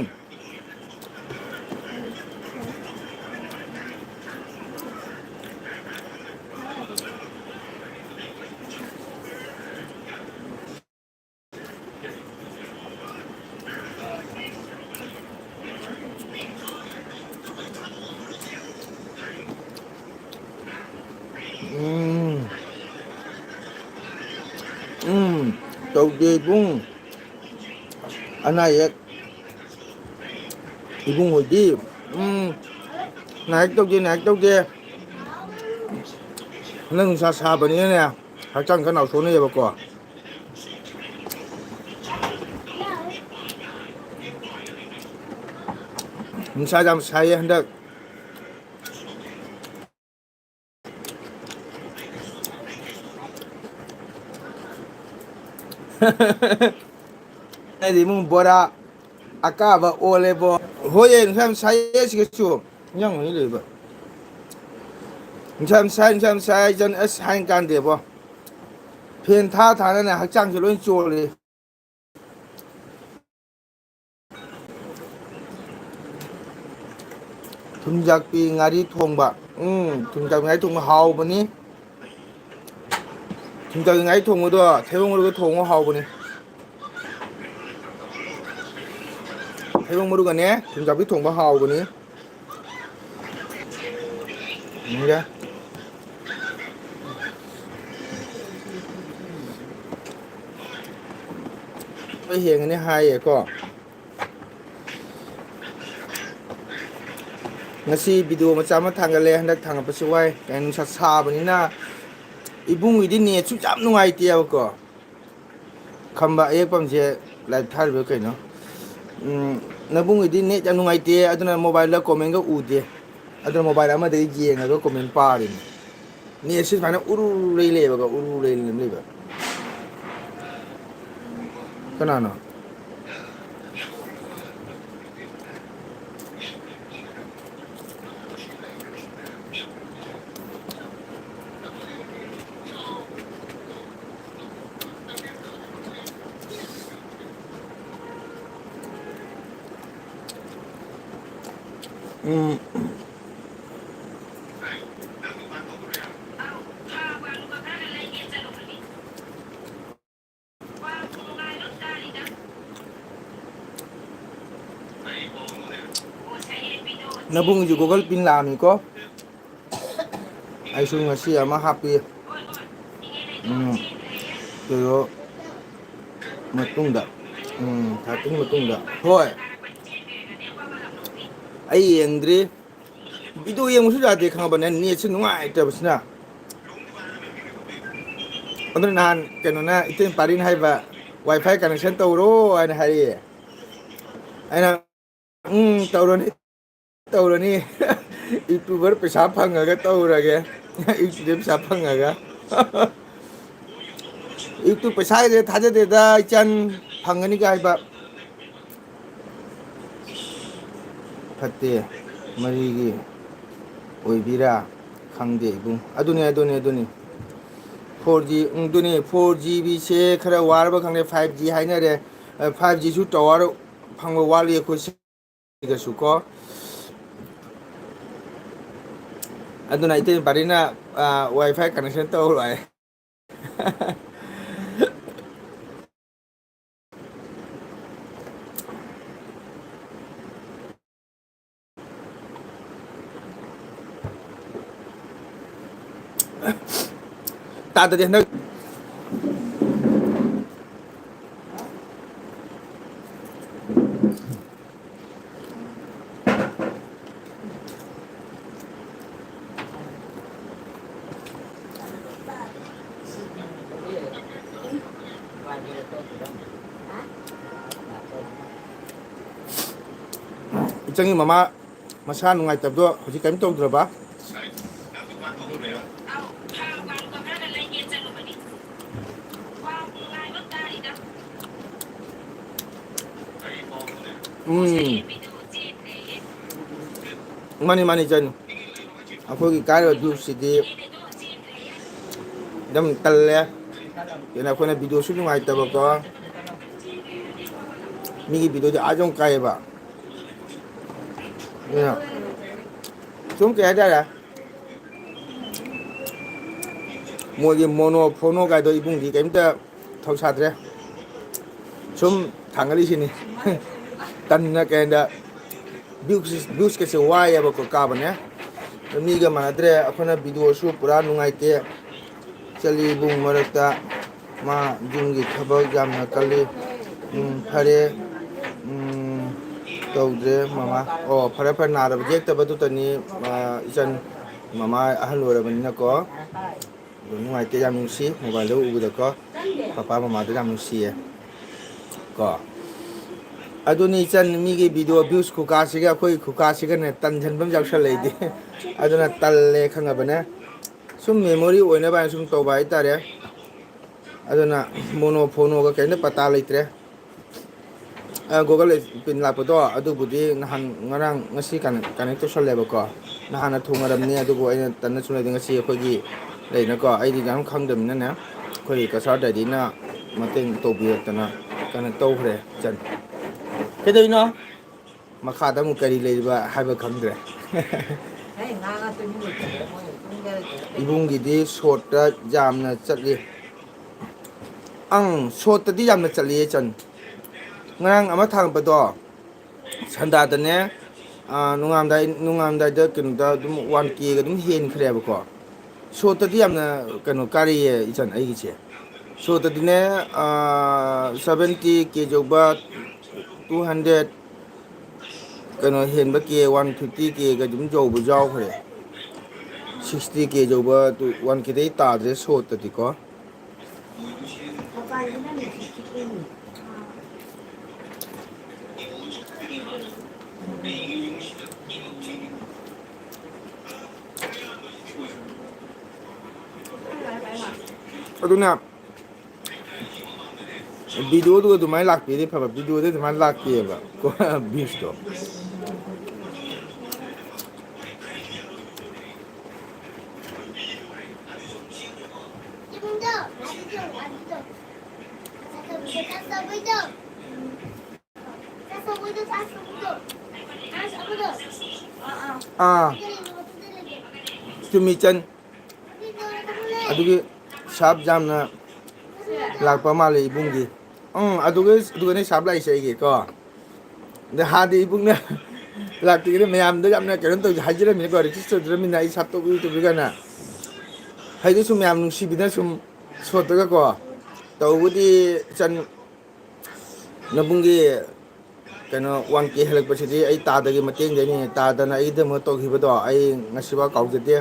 ꯎꯝ꯫ ꯎꯝ꯫ ꯇꯧꯗꯦ ꯏꯕꯨꯡ꯫ ꯑꯅꯥ ꯑꯌꯦꯛ ꯏꯕꯨꯡ ꯍꯣꯏꯗꯤ, ꯎꯝ, ꯅꯥꯏꯛ ꯇꯧꯗꯦ, ꯅꯥꯏꯛ ꯇꯧꯗꯦ꯫ ꯍꯟꯗꯛ ꯅꯨꯡꯁꯥ ꯁꯥꯕꯅꯤꯅꯅꯦ, ꯍꯛꯆꯥꯡ ꯈꯔ ꯅꯥꯎꯊꯣꯛꯅꯩꯌꯦꯕꯀꯣ꯫ ꯅꯨꯡꯁꯥ ꯌꯥꯝ ꯁꯥꯏꯌꯦ ꯍꯟꯗꯛ꯫ ꯑꯩꯗꯤ ꯏꯃꯨꯡ ꯕꯣꯔꯥ ꯑꯀꯥꯕ ꯑꯣꯜꯂꯦꯕꯣ꯫ ꯍꯣꯏꯌꯦ, ꯅꯨꯡꯁꯥ ꯌꯥꯝ ꯁꯥꯏꯌꯦ ꯁꯤꯒꯁꯨ꯫ ꯏꯟꯖꯥꯡ ꯃꯍꯤ ꯂꯩꯕ꯫ ꯅꯨꯡꯁꯥ ꯌꯥꯝ ꯁꯥꯏ, ꯅꯨꯡꯁꯥ ꯌꯥꯝ ꯁꯥꯏ ꯍꯥꯏꯖꯟ-, ꯑꯁ, ꯍꯥꯏꯅ ꯀꯥꯟꯗꯦꯕꯣ꯫ ꯐꯦꯟ ꯊꯥ ꯊꯥꯅꯅꯦ ꯍꯛꯆꯥꯡꯁꯦ ꯂꯣꯏ ꯆꯣꯜꯂꯦ꯫ ꯊꯨꯝꯖꯥꯛꯄꯤ ꯉꯥꯔꯤ ꯊꯣꯡꯕ꯫ ꯎꯝ, ꯊꯨꯝꯖꯥꯛꯄꯤ ꯉꯥꯔꯤ ꯊꯣꯡꯕ ꯍꯥꯎꯕꯅꯤ꯫ ꯊꯨꯝꯖꯥꯛꯄꯤ ꯉꯥꯔꯤ ꯊꯣꯡꯕꯗꯣ ꯊꯩꯕꯣꯡ ꯃꯔꯨꯒ ꯊꯣꯡꯉꯣ, ꯍꯥꯎꯕꯅꯤ꯫ ꯊꯩꯕꯣꯡ ꯃꯔꯨꯒꯅꯦ ꯊꯨꯝꯖꯥꯛꯄꯤ ꯊꯣꯡꯕ ꯍꯥꯎꯕꯅꯤ꯫ ꯎꯝ, ꯌꯥ꯫ ꯂꯣꯏ ꯍꯦꯡꯉꯅꯤ ꯍꯥꯏꯌꯦꯀꯣ꯫ ꯉꯁꯤ ꯚꯤꯗꯤꯑꯣ ꯃꯆꯥ ꯑꯃ ꯊꯥꯡꯒꯠꯂꯦ꯫ ꯍꯟꯗꯛ ꯊꯥꯡꯒꯠꯄꯁꯤ ꯋꯥꯏ, ꯀꯩꯅꯣ, ꯅꯨꯡꯁꯥ ꯁꯥꯕꯅꯤꯅ꯫ ꯏꯕꯨꯡꯒꯤꯗꯤ ꯅꯦꯠꯁꯨ ꯌꯥꯝ ꯅꯨꯡꯉꯥꯏꯇꯦꯕꯀꯣ꯫ ꯈꯝꯕ ꯑꯌꯦꯛꯄꯝꯁꯦ ꯂꯥꯏꯚ ꯊꯥꯔꯤꯕ ꯀꯩꯅꯣ? ꯎꯝ, ꯅꯕꯨꯡꯒꯤꯗꯤ ꯅꯦꯠ ꯌꯥꯝ ꯅꯨꯡꯉꯥꯏꯇꯦ, ꯑꯗꯨꯅ ꯃꯣꯕꯥꯏꯜꯗ ꯀꯣꯃꯦꯟꯒ ꯎꯗꯦ꯫ ꯑꯗꯨꯅ ꯃꯣꯕꯥꯏꯜ ꯑꯃꯗꯒꯤ ꯌꯦꯡꯉꯒ ꯀꯣꯃꯦꯟ ꯄꯥꯔꯤꯅꯤ꯫ ꯅꯦꯠꯁꯤ ꯁꯨꯃꯥꯏꯅ ꯎꯔꯨ ꯂꯩ ꯂꯩꯌꯦꯕꯀꯣ, ꯎꯔꯨ ꯂꯩ ꯂꯩ ꯂꯩꯕ꯫ ꯀꯅꯥꯅꯣ? ꯎꯝ꯫ ꯅꯕꯨꯡꯒꯤꯁꯨ Google Pin ꯂꯥꯛꯑꯝꯃꯤꯀꯣ꯫ ꯑꯩꯁꯨ ꯉꯁꯤ ꯑꯃ ꯍꯥꯞꯄꯤ꯫ ꯎꯝ꯫ ꯀꯩꯅꯣ, ꯃꯇꯨꯡꯗ, ꯎꯝ, ꯊꯥꯔꯇꯤꯟ ꯃꯇꯨꯡꯗ꯫ ꯍꯣꯏ, ꯑꯩ ꯌꯦꯡꯗ꯭ꯔꯤ꯫ ꯚꯤꯗꯤꯑꯣ ꯌꯦꯡꯕꯁꯨ ꯌꯥꯗꯦ, ꯈꯪꯉꯕꯅꯦ, ꯅꯦꯠꯁꯦ ꯅꯨꯡꯉꯥꯏꯇꯕꯁꯤꯅ꯫ ꯑꯗꯨꯅ ꯅꯍꯥꯟ ꯀꯩꯅꯣꯅ, ꯏꯇꯩ ꯄꯥꯔꯤꯅ ꯍꯥꯏꯕ, "ꯋꯥꯏ ꯐꯥꯏ ꯀꯅꯦꯛꯁꯟ ꯇꯧꯔꯣ" ꯍꯥꯏꯅ ꯍꯥꯏꯔꯛꯑꯦ꯫ ꯑꯩꯅ, "ꯎꯝ, ꯇꯧꯔꯅꯤ, ꯇꯧꯔꯅꯤ꯫ ꯌꯨꯇ꯭ꯌꯨꯕꯔ ꯄꯩꯁꯥ ꯐꯪꯉꯒ ꯇꯧꯔꯒꯦ꯫ ꯌꯨꯇ꯭ꯌꯨꯕꯇ ꯄꯩꯁꯥ ꯐꯪꯉꯒ꯫" ꯌꯨꯇ꯭ꯌꯨꯕ ꯄꯩꯁꯥ ꯍꯥꯏꯁꯦ ꯊꯥꯖꯗꯦꯗ, ꯏꯆꯟ, ꯐꯪꯒꯅꯤꯒ ꯍꯥꯏꯕ꯫ ꯐꯠꯇꯦ, ꯃꯔꯤꯒꯤ ꯑꯣꯏꯕꯤꯔꯥ? ꯈꯪꯗꯦ ꯏꯕꯨꯡ꯫ ꯑꯗꯨꯅꯤ, ꯑꯗꯨꯅꯤ, ꯑꯗꯨꯅꯤ꯫ ꯐꯣꯔ ꯖꯤ, ꯎꯝ, ꯑꯗꯨꯅꯤ, ꯐꯣꯔ ꯖꯤ ꯕꯤꯁꯦ ꯈꯔ ꯋꯥꯔꯕ ꯈꯪꯗꯦ, ꯐꯥꯏꯚ ꯖꯤ ꯍꯥꯏꯅꯔꯦ꯫ ꯑ, ꯐꯥꯏꯚ ꯖꯤꯁꯨ ꯇꯥꯋꯔ ꯐꯪꯕ ꯋꯥꯠꯂꯤ ꯑꯩꯈꯣꯏ ꯁꯤꯗꯁꯨ ꯀꯣ꯫ ꯑꯗꯨꯅ ꯏꯇꯩ ꯄꯥꯔꯤꯅ, ꯑ, ꯋꯥꯏ ꯐꯥꯏ ꯀꯅꯦꯛꯁꯟ ꯇꯧꯔꯣ ꯍꯥꯏ꯫ ꯇꯥꯗꯗꯤ ꯍꯟꯗꯛ꯫ ꯏꯆꯟꯒꯤ ꯃꯃꯥ ꯃꯁꯥ ꯅꯨꯡꯉꯥꯏꯇꯕꯗꯣ ꯍꯧꯖꯤꯛ ꯀꯔꯤꯝ ꯇꯧꯗ꯭ꯔꯕ? ꯎꯝ꯫ ꯃꯥꯅꯤ, ꯃꯥꯅꯤ, ꯏꯆꯟ꯫ ꯑꯩꯈꯣꯏꯒꯤ ꯀꯥꯏꯔꯤꯕ ꯚ꯭ꯌꯨꯁꯤꯗꯤ ꯑꯗꯨꯝ ꯇꯜꯂꯦ꯫ ꯑꯗꯨꯅ ꯑꯩꯈꯣꯏꯅ ꯚꯤꯗꯤꯑꯣꯁꯨ ꯅꯨꯡꯉꯥꯏꯇꯕꯀꯣ꯫ ꯃꯤꯒꯤ ꯚꯤꯗꯤꯑꯣꯗꯤ ꯑꯥ ꯌꯧꯅ ꯀꯥꯏꯌꯦꯕ꯫ ꯑꯗꯨꯅ ꯁꯨꯝ ꯀꯩ ꯍꯥꯏꯇꯥꯔꯦ, ꯃꯣꯏꯒꯤ ꯃꯣꯅꯣ ꯐꯣꯅꯣ ꯀꯥꯏꯗꯣ ꯏꯕꯨꯡꯗꯤ ꯀꯩꯝꯇ ꯊꯧꯁꯥꯗ꯭ꯔꯦ꯫ ꯁꯨꯝ ꯊꯥꯡꯒꯠꯂꯤꯁꯤꯅꯤ꯫ ꯇꯟꯅ ꯀꯩ ꯍꯥꯏꯗ ꯚ꯭ꯌꯨꯁ-, ꯚ꯭ꯌꯨꯁꯀꯁꯦ ꯋꯥꯏꯌꯦꯕꯀꯣ ꯀꯥꯕꯅꯦ꯫ ꯃꯤꯒ ꯃꯥꯟꯅꯗ꯭ꯔꯦ꯫ ꯑꯩꯈꯣꯏꯅ ꯚꯤꯗꯤꯑꯣꯁꯨ ꯄꯨꯔꯥ ꯅꯨꯡꯉꯥꯏꯇꯦ꯫ ꯆꯠꯂꯤ ꯏꯕꯨꯡ ꯃꯔꯛꯇ꯫ ꯃꯥ ꯌꯨꯝꯒꯤ ꯊꯕꯛ ꯌꯥꯝꯅ ꯀꯜꯂꯤ꯫ ꯎꯝ, ꯐꯔꯦ꯫ ꯎꯝ, ꯇꯧꯗ꯭ꯔꯦ ꯃꯃꯥ꯫ ꯑꯣ, ꯐꯔꯦ, ꯐꯔꯦ, ꯅꯥꯗꯕ ꯌꯦꯛꯇꯕꯗꯨꯇꯅꯤ, ꯑ, ꯏꯆꯟ꯫ ꯃꯃꯥ ꯑꯍꯜ ꯑꯣꯏꯔꯕꯅꯤꯅꯀꯣ꯫ ꯑꯗꯨ ꯅꯨꯡꯉꯥꯏꯇꯦ, ꯌꯥꯝ ꯅꯨꯡꯁꯤ ꯃꯣꯕꯥꯏꯜꯗ ꯎꯕꯗꯀꯣ꯫ ꯄꯄꯥ ꯃꯃꯥꯗꯣ ꯌꯥꯝ ꯅꯨꯡꯁꯤꯌꯦ ꯀꯣ꯫ ꯑꯗꯨꯅꯤ ꯏꯆꯟ, ꯃꯤꯒꯤ ꯚꯤꯗꯤꯑꯣ ꯚ꯭ꯌꯨꯁ ꯈꯨꯀꯥꯁꯤꯒ ꯑꯩꯈꯣꯏ ꯈꯨꯀꯥꯁꯤꯒꯅꯦ ꯇꯟꯁꯤꯟꯕ ꯑꯃ ꯌꯥꯎꯁꯜꯂꯛꯏꯗꯤ꯫ ꯑꯗꯨꯅ ꯇꯜꯂꯦ ꯈꯪꯉꯕꯅꯦ꯫ ꯁꯨꯝ ꯃꯦꯃꯣꯔꯤ ꯑꯣꯏꯅꯕ ꯍꯥꯏꯅ ꯁꯨꯝ ꯇꯧꯕ ꯍꯥꯏꯇꯥꯔꯦ꯫ ꯑꯗꯨꯅ ꯃꯣꯅꯣ ꯐꯣꯅꯣꯒ ꯀꯔꯤꯝꯇ ꯄꯇꯥ ꯂꯩꯇ꯭ꯔꯦ꯫ ꯑ, Google ꯄꯤꯟ ꯂꯥꯛꯄꯗꯣ ꯑꯗꯨꯕꯨꯗꯤ ꯅꯍꯥꯟ, ꯉꯔꯥꯡ, ꯉꯁꯤ ꯀꯅꯦꯛ, ꯀꯅꯦꯛ ꯇꯧꯁꯜꯂꯦꯕꯀꯣ꯫ ꯅꯍꯥꯟꯅ ꯊꯨꯡꯉꯔꯕꯅꯤ, ꯑꯗꯨꯕꯨ ꯑꯩꯅ ꯇꯟꯅ ꯁꯨꯝ ꯂꯩꯗꯤ ꯉꯁꯤ ꯑꯩꯈꯣꯏꯒꯤ ꯂꯩꯅꯀꯣ, ꯑꯩꯗꯤ ꯌꯥꯝ ꯈꯪꯗꯕꯅꯤꯅꯅꯦ, ꯑꯩꯈꯣꯏꯒꯤ ꯀꯁꯥꯔ ꯗꯥꯏꯗꯤꯅ ꯃꯇꯦꯡ ꯇꯧꯕꯤꯔꯛꯇꯅ ꯀꯅꯦꯛ ꯇꯧꯈ꯭ꯔꯦ ꯏꯆꯟ꯫ ꯀꯩꯗꯧꯔꯤꯅꯣ? ꯃꯈꯥꯗ ꯑꯃꯨꯛ ꯀꯔꯤ ꯂꯩꯔꯤꯕ ꯍꯥꯏꯕ ꯈꯪꯗ꯭ꯔꯦ꯫ ꯏꯕꯨꯡꯒꯤꯗꯤ ꯁꯣꯔꯠꯇ ꯌꯥꯝꯅ ꯆꯠꯂꯤ꯫ ꯑꯪ, ꯁꯣꯔꯠꯇꯗꯤ ꯌꯥꯝꯅ ꯆꯠꯂꯤ ꯏꯆꯟ꯫ ꯉꯔꯥꯡ ꯑꯃ ꯊꯥꯡꯕꯗꯣ ꯁꯟꯗꯥꯗꯅꯦ, ꯑꯥ, ꯅꯣꯡꯉꯥꯝꯗꯥꯏ, ꯅꯣꯡꯉꯥꯝꯗꯥꯏꯗ ꯀꯩꯅꯣꯗ ꯑꯗꯨꯝ ꯋꯥꯟ ꯀꯦꯒ ꯑꯗꯨꯝ ꯍꯦꯟꯈ꯭ꯔꯦꯕꯀꯣ꯫ ꯁꯣꯔꯠꯇꯗꯤ ꯌꯥꯝꯅ ꯀꯩꯅꯣ ꯀꯥꯔꯛꯑꯦ ꯏꯆꯟ ꯑꯩꯒꯤꯁꯦ꯫ ꯁꯣꯔꯠꯇꯗꯤꯅꯦ, ꯑꯥ, ꯁꯚꯦꯟꯇꯤ ꯀꯦ ꯌꯧꯕ, ꯇꯨ ꯍꯟꯗ꯭ꯔꯦꯠ, ꯀꯩꯅꯣ ꯍꯦꯟꯕ ꯀꯦ, ꯋꯥꯟ ꯐꯤꯐꯇꯤ ꯀꯦꯒ ꯑꯗꯨꯝ ꯌꯧꯕ ꯌꯥꯎꯈ꯭ꯔꯦ꯫ ꯁꯤꯛꯁꯇꯤ ꯀꯦ ꯌꯧꯕ, ꯇꯨ, ꯋꯥꯟ ꯀꯦꯗꯩ ꯇꯥꯗ꯭ꯔꯦ ꯁꯣꯔꯠꯇꯗꯤꯀꯣ꯫ ꯑꯗꯨꯅ ꯚꯤꯗꯤꯑꯣꯗꯨꯒ ꯑꯗꯨꯃꯥꯏꯅ ꯂꯥꯛꯄꯤꯔꯗꯤ ꯐꯕ, ꯚꯤꯗꯤꯑꯣꯗ ꯑꯗꯨꯃꯥꯏꯅ ꯂꯥꯛꯇꯦꯕ ꯚ꯭ꯌꯨꯁꯇꯣ꯫ ꯑꯥ, ꯆꯨꯝꯃꯤ ꯏꯆꯟ꯫ ꯑꯗꯨꯒꯤ ꯁꯥꯞ ꯌꯥꯝꯅ ꯂꯥꯛꯄ ꯃꯥꯜꯂꯦ ꯏꯕꯨꯡꯒꯤ꯫ ꯎꯝ, ꯑꯗꯨꯒ, ꯑꯗꯨꯒꯅꯦ ꯁꯥꯞ ꯂꯥꯛꯏꯁꯦ ꯑꯩꯒꯤ ꯀꯣ꯫ ꯑꯗ ꯍꯥꯟꯅꯗꯤ ꯏꯕꯨꯡꯅ ꯂꯥꯛꯇ꯭ꯔꯤꯉꯩꯗ ꯃꯌꯥꯝꯗ ꯌꯥꯝꯅ ꯀꯩꯅꯣ ꯇꯧ-, ꯍꯥꯏꯖꯔꯝꯃꯤꯅꯀꯣ, request ꯇꯧꯖꯔꯝꯃꯤꯅ ꯑꯩ ꯁꯥꯞ ꯇꯧꯕꯤꯌꯨ ꯇꯧꯕꯤꯌꯨ ꯀꯥꯏꯅ꯫ ꯍꯥꯏꯗꯤ ꯁꯨꯝ ꯃꯌꯥꯝ ꯅꯨꯡꯁꯤꯕꯤꯅ ꯁꯨꯝ ꯁꯣꯠꯇꯒꯀꯣ꯫ ꯇꯧꯕꯗꯤ ꯏꯆꯟ ꯅꯕꯨꯡꯒꯤ ꯀꯩꯅꯣ ꯋꯥꯟ ꯀꯦ ꯍꯦꯜꯂꯛꯄꯁꯤꯗꯤ ꯑꯩ ꯇꯥꯗꯒꯤ ꯃꯇꯦꯡꯗꯩꯅꯤ꯫ ꯇꯥꯗꯅ ꯑꯩꯒꯤꯗꯃꯛ ꯇꯧꯈꯤꯕꯗꯣ ꯑꯩ ꯉꯁꯤꯐꯥꯎ ꯀꯥꯎꯖꯗꯦ꯫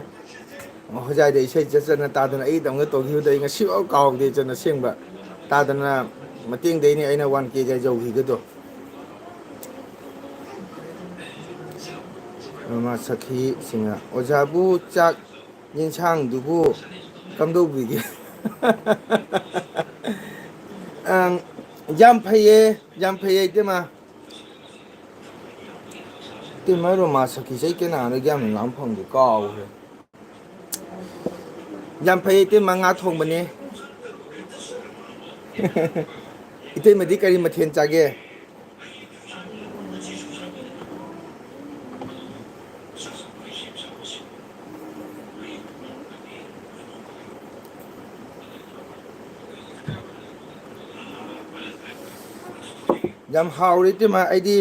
ꯍꯣꯖꯥꯏꯗ ꯏꯁꯩ ꯆꯠ ꯆꯠꯅ ꯇꯥꯗꯅ ꯑꯩꯒꯤꯗꯃꯛ ꯇꯧꯈꯤꯕꯗꯣ ꯑꯩ ꯉꯁꯤꯐꯥꯎ ꯀꯥꯎꯗꯦ꯫ ꯏꯆꯟ ꯑꯁꯦꯡꯕ ꯇꯥꯗꯅ ꯃꯇꯦꯡꯗꯩꯅꯤ ꯑꯩꯅ ꯋꯥꯟ ꯀꯦꯒ ꯌꯧꯈꯤꯒꯗꯣ꯫ ꯃꯃꯥ ꯁꯈꯤꯁꯤꯡꯅ ꯑꯣꯖꯥꯕꯨ ꯆꯥꯛ ꯌꯦꯟꯁꯥꯡꯗꯨꯕꯨ ꯀꯝꯗꯧꯕꯤꯒꯦ? ꯑꯪ, ꯌꯥꯝ ꯐꯩꯌꯦ, ꯌꯥꯝ ꯐꯩꯌꯦ ꯏꯇꯩꯃ꯫ ꯏꯇꯩꯃ ꯔꯣꯃꯥ ꯁꯈꯤꯁꯦ ꯑꯩ ꯀꯅꯥꯅꯣ ꯌꯥꯝ ꯉꯥꯡ ꯐꯪꯗꯦ, ꯀꯥꯎꯈ꯭ꯔꯦ꯫ ꯌꯥꯝ ꯐꯩ ꯏꯇꯩꯃ, ꯉꯥ ꯊꯣꯡꯕꯅꯦ꯫ ꯏꯇꯩꯃꯗꯤ ꯀꯔꯤ ꯃꯊꯦꯜ ꯆꯥꯒꯦ? ꯌꯥꯝ ꯍꯥꯎꯔꯦ ꯏꯇꯩꯃ꯫ ꯑꯩꯗꯤ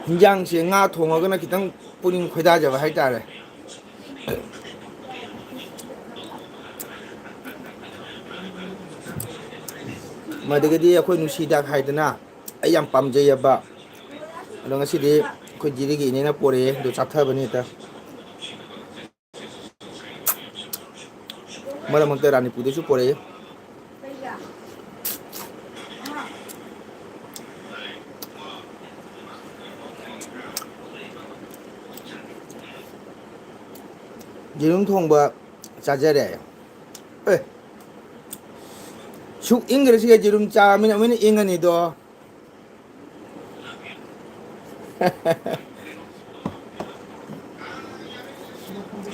ꯍꯤꯟꯖꯥꯡꯁꯦ ꯉꯥ ꯊꯣꯡꯉꯒꯅ ꯈꯤꯇꯪ ꯄꯨꯛꯅꯤꯡ ꯈꯣꯏꯗꯥꯖꯕ ꯍꯥꯏꯇꯥꯔꯦ꯫ ꯃꯗꯒꯤꯗꯤ ꯑꯩꯈꯣꯏ ꯅꯨꯡꯁꯤ ꯍꯤꯗꯥꯛ ꯍꯥꯏꯗꯅ ꯑꯩ ꯌꯥꯝ ꯄꯥꯝꯖꯩꯑꯕ꯫ ꯑꯗꯣ ꯉꯁꯤꯗꯤ ꯑꯩꯈꯣꯏ ꯖꯤꯔꯤꯒꯤ ꯏꯅꯦꯅ ꯄꯣꯔꯛꯑꯦ, ꯑꯗꯣ ꯆꯥꯊꯕꯅꯤ ꯍꯦꯛꯇ꯫ ꯃꯔꯛ ꯃꯔꯛꯇ ꯔꯥꯅꯤꯄꯨꯔꯗꯩꯁꯨ ꯄꯣꯔꯛꯑꯦ꯫ ꯌꯦꯔꯨꯝ ꯊꯣꯡꯕ ꯆꯥꯖꯔꯦ꯫ ꯑꯦ, ꯁꯨꯛ ꯏꯪꯈ꯭ꯔꯦ ꯁꯤꯒ ꯌꯦꯔꯨꯝ ꯆꯥꯔꯃꯤꯅ ꯑꯃꯨꯛ ꯍꯦꯟꯅ ꯏꯪꯉꯅꯤꯗꯣ꯫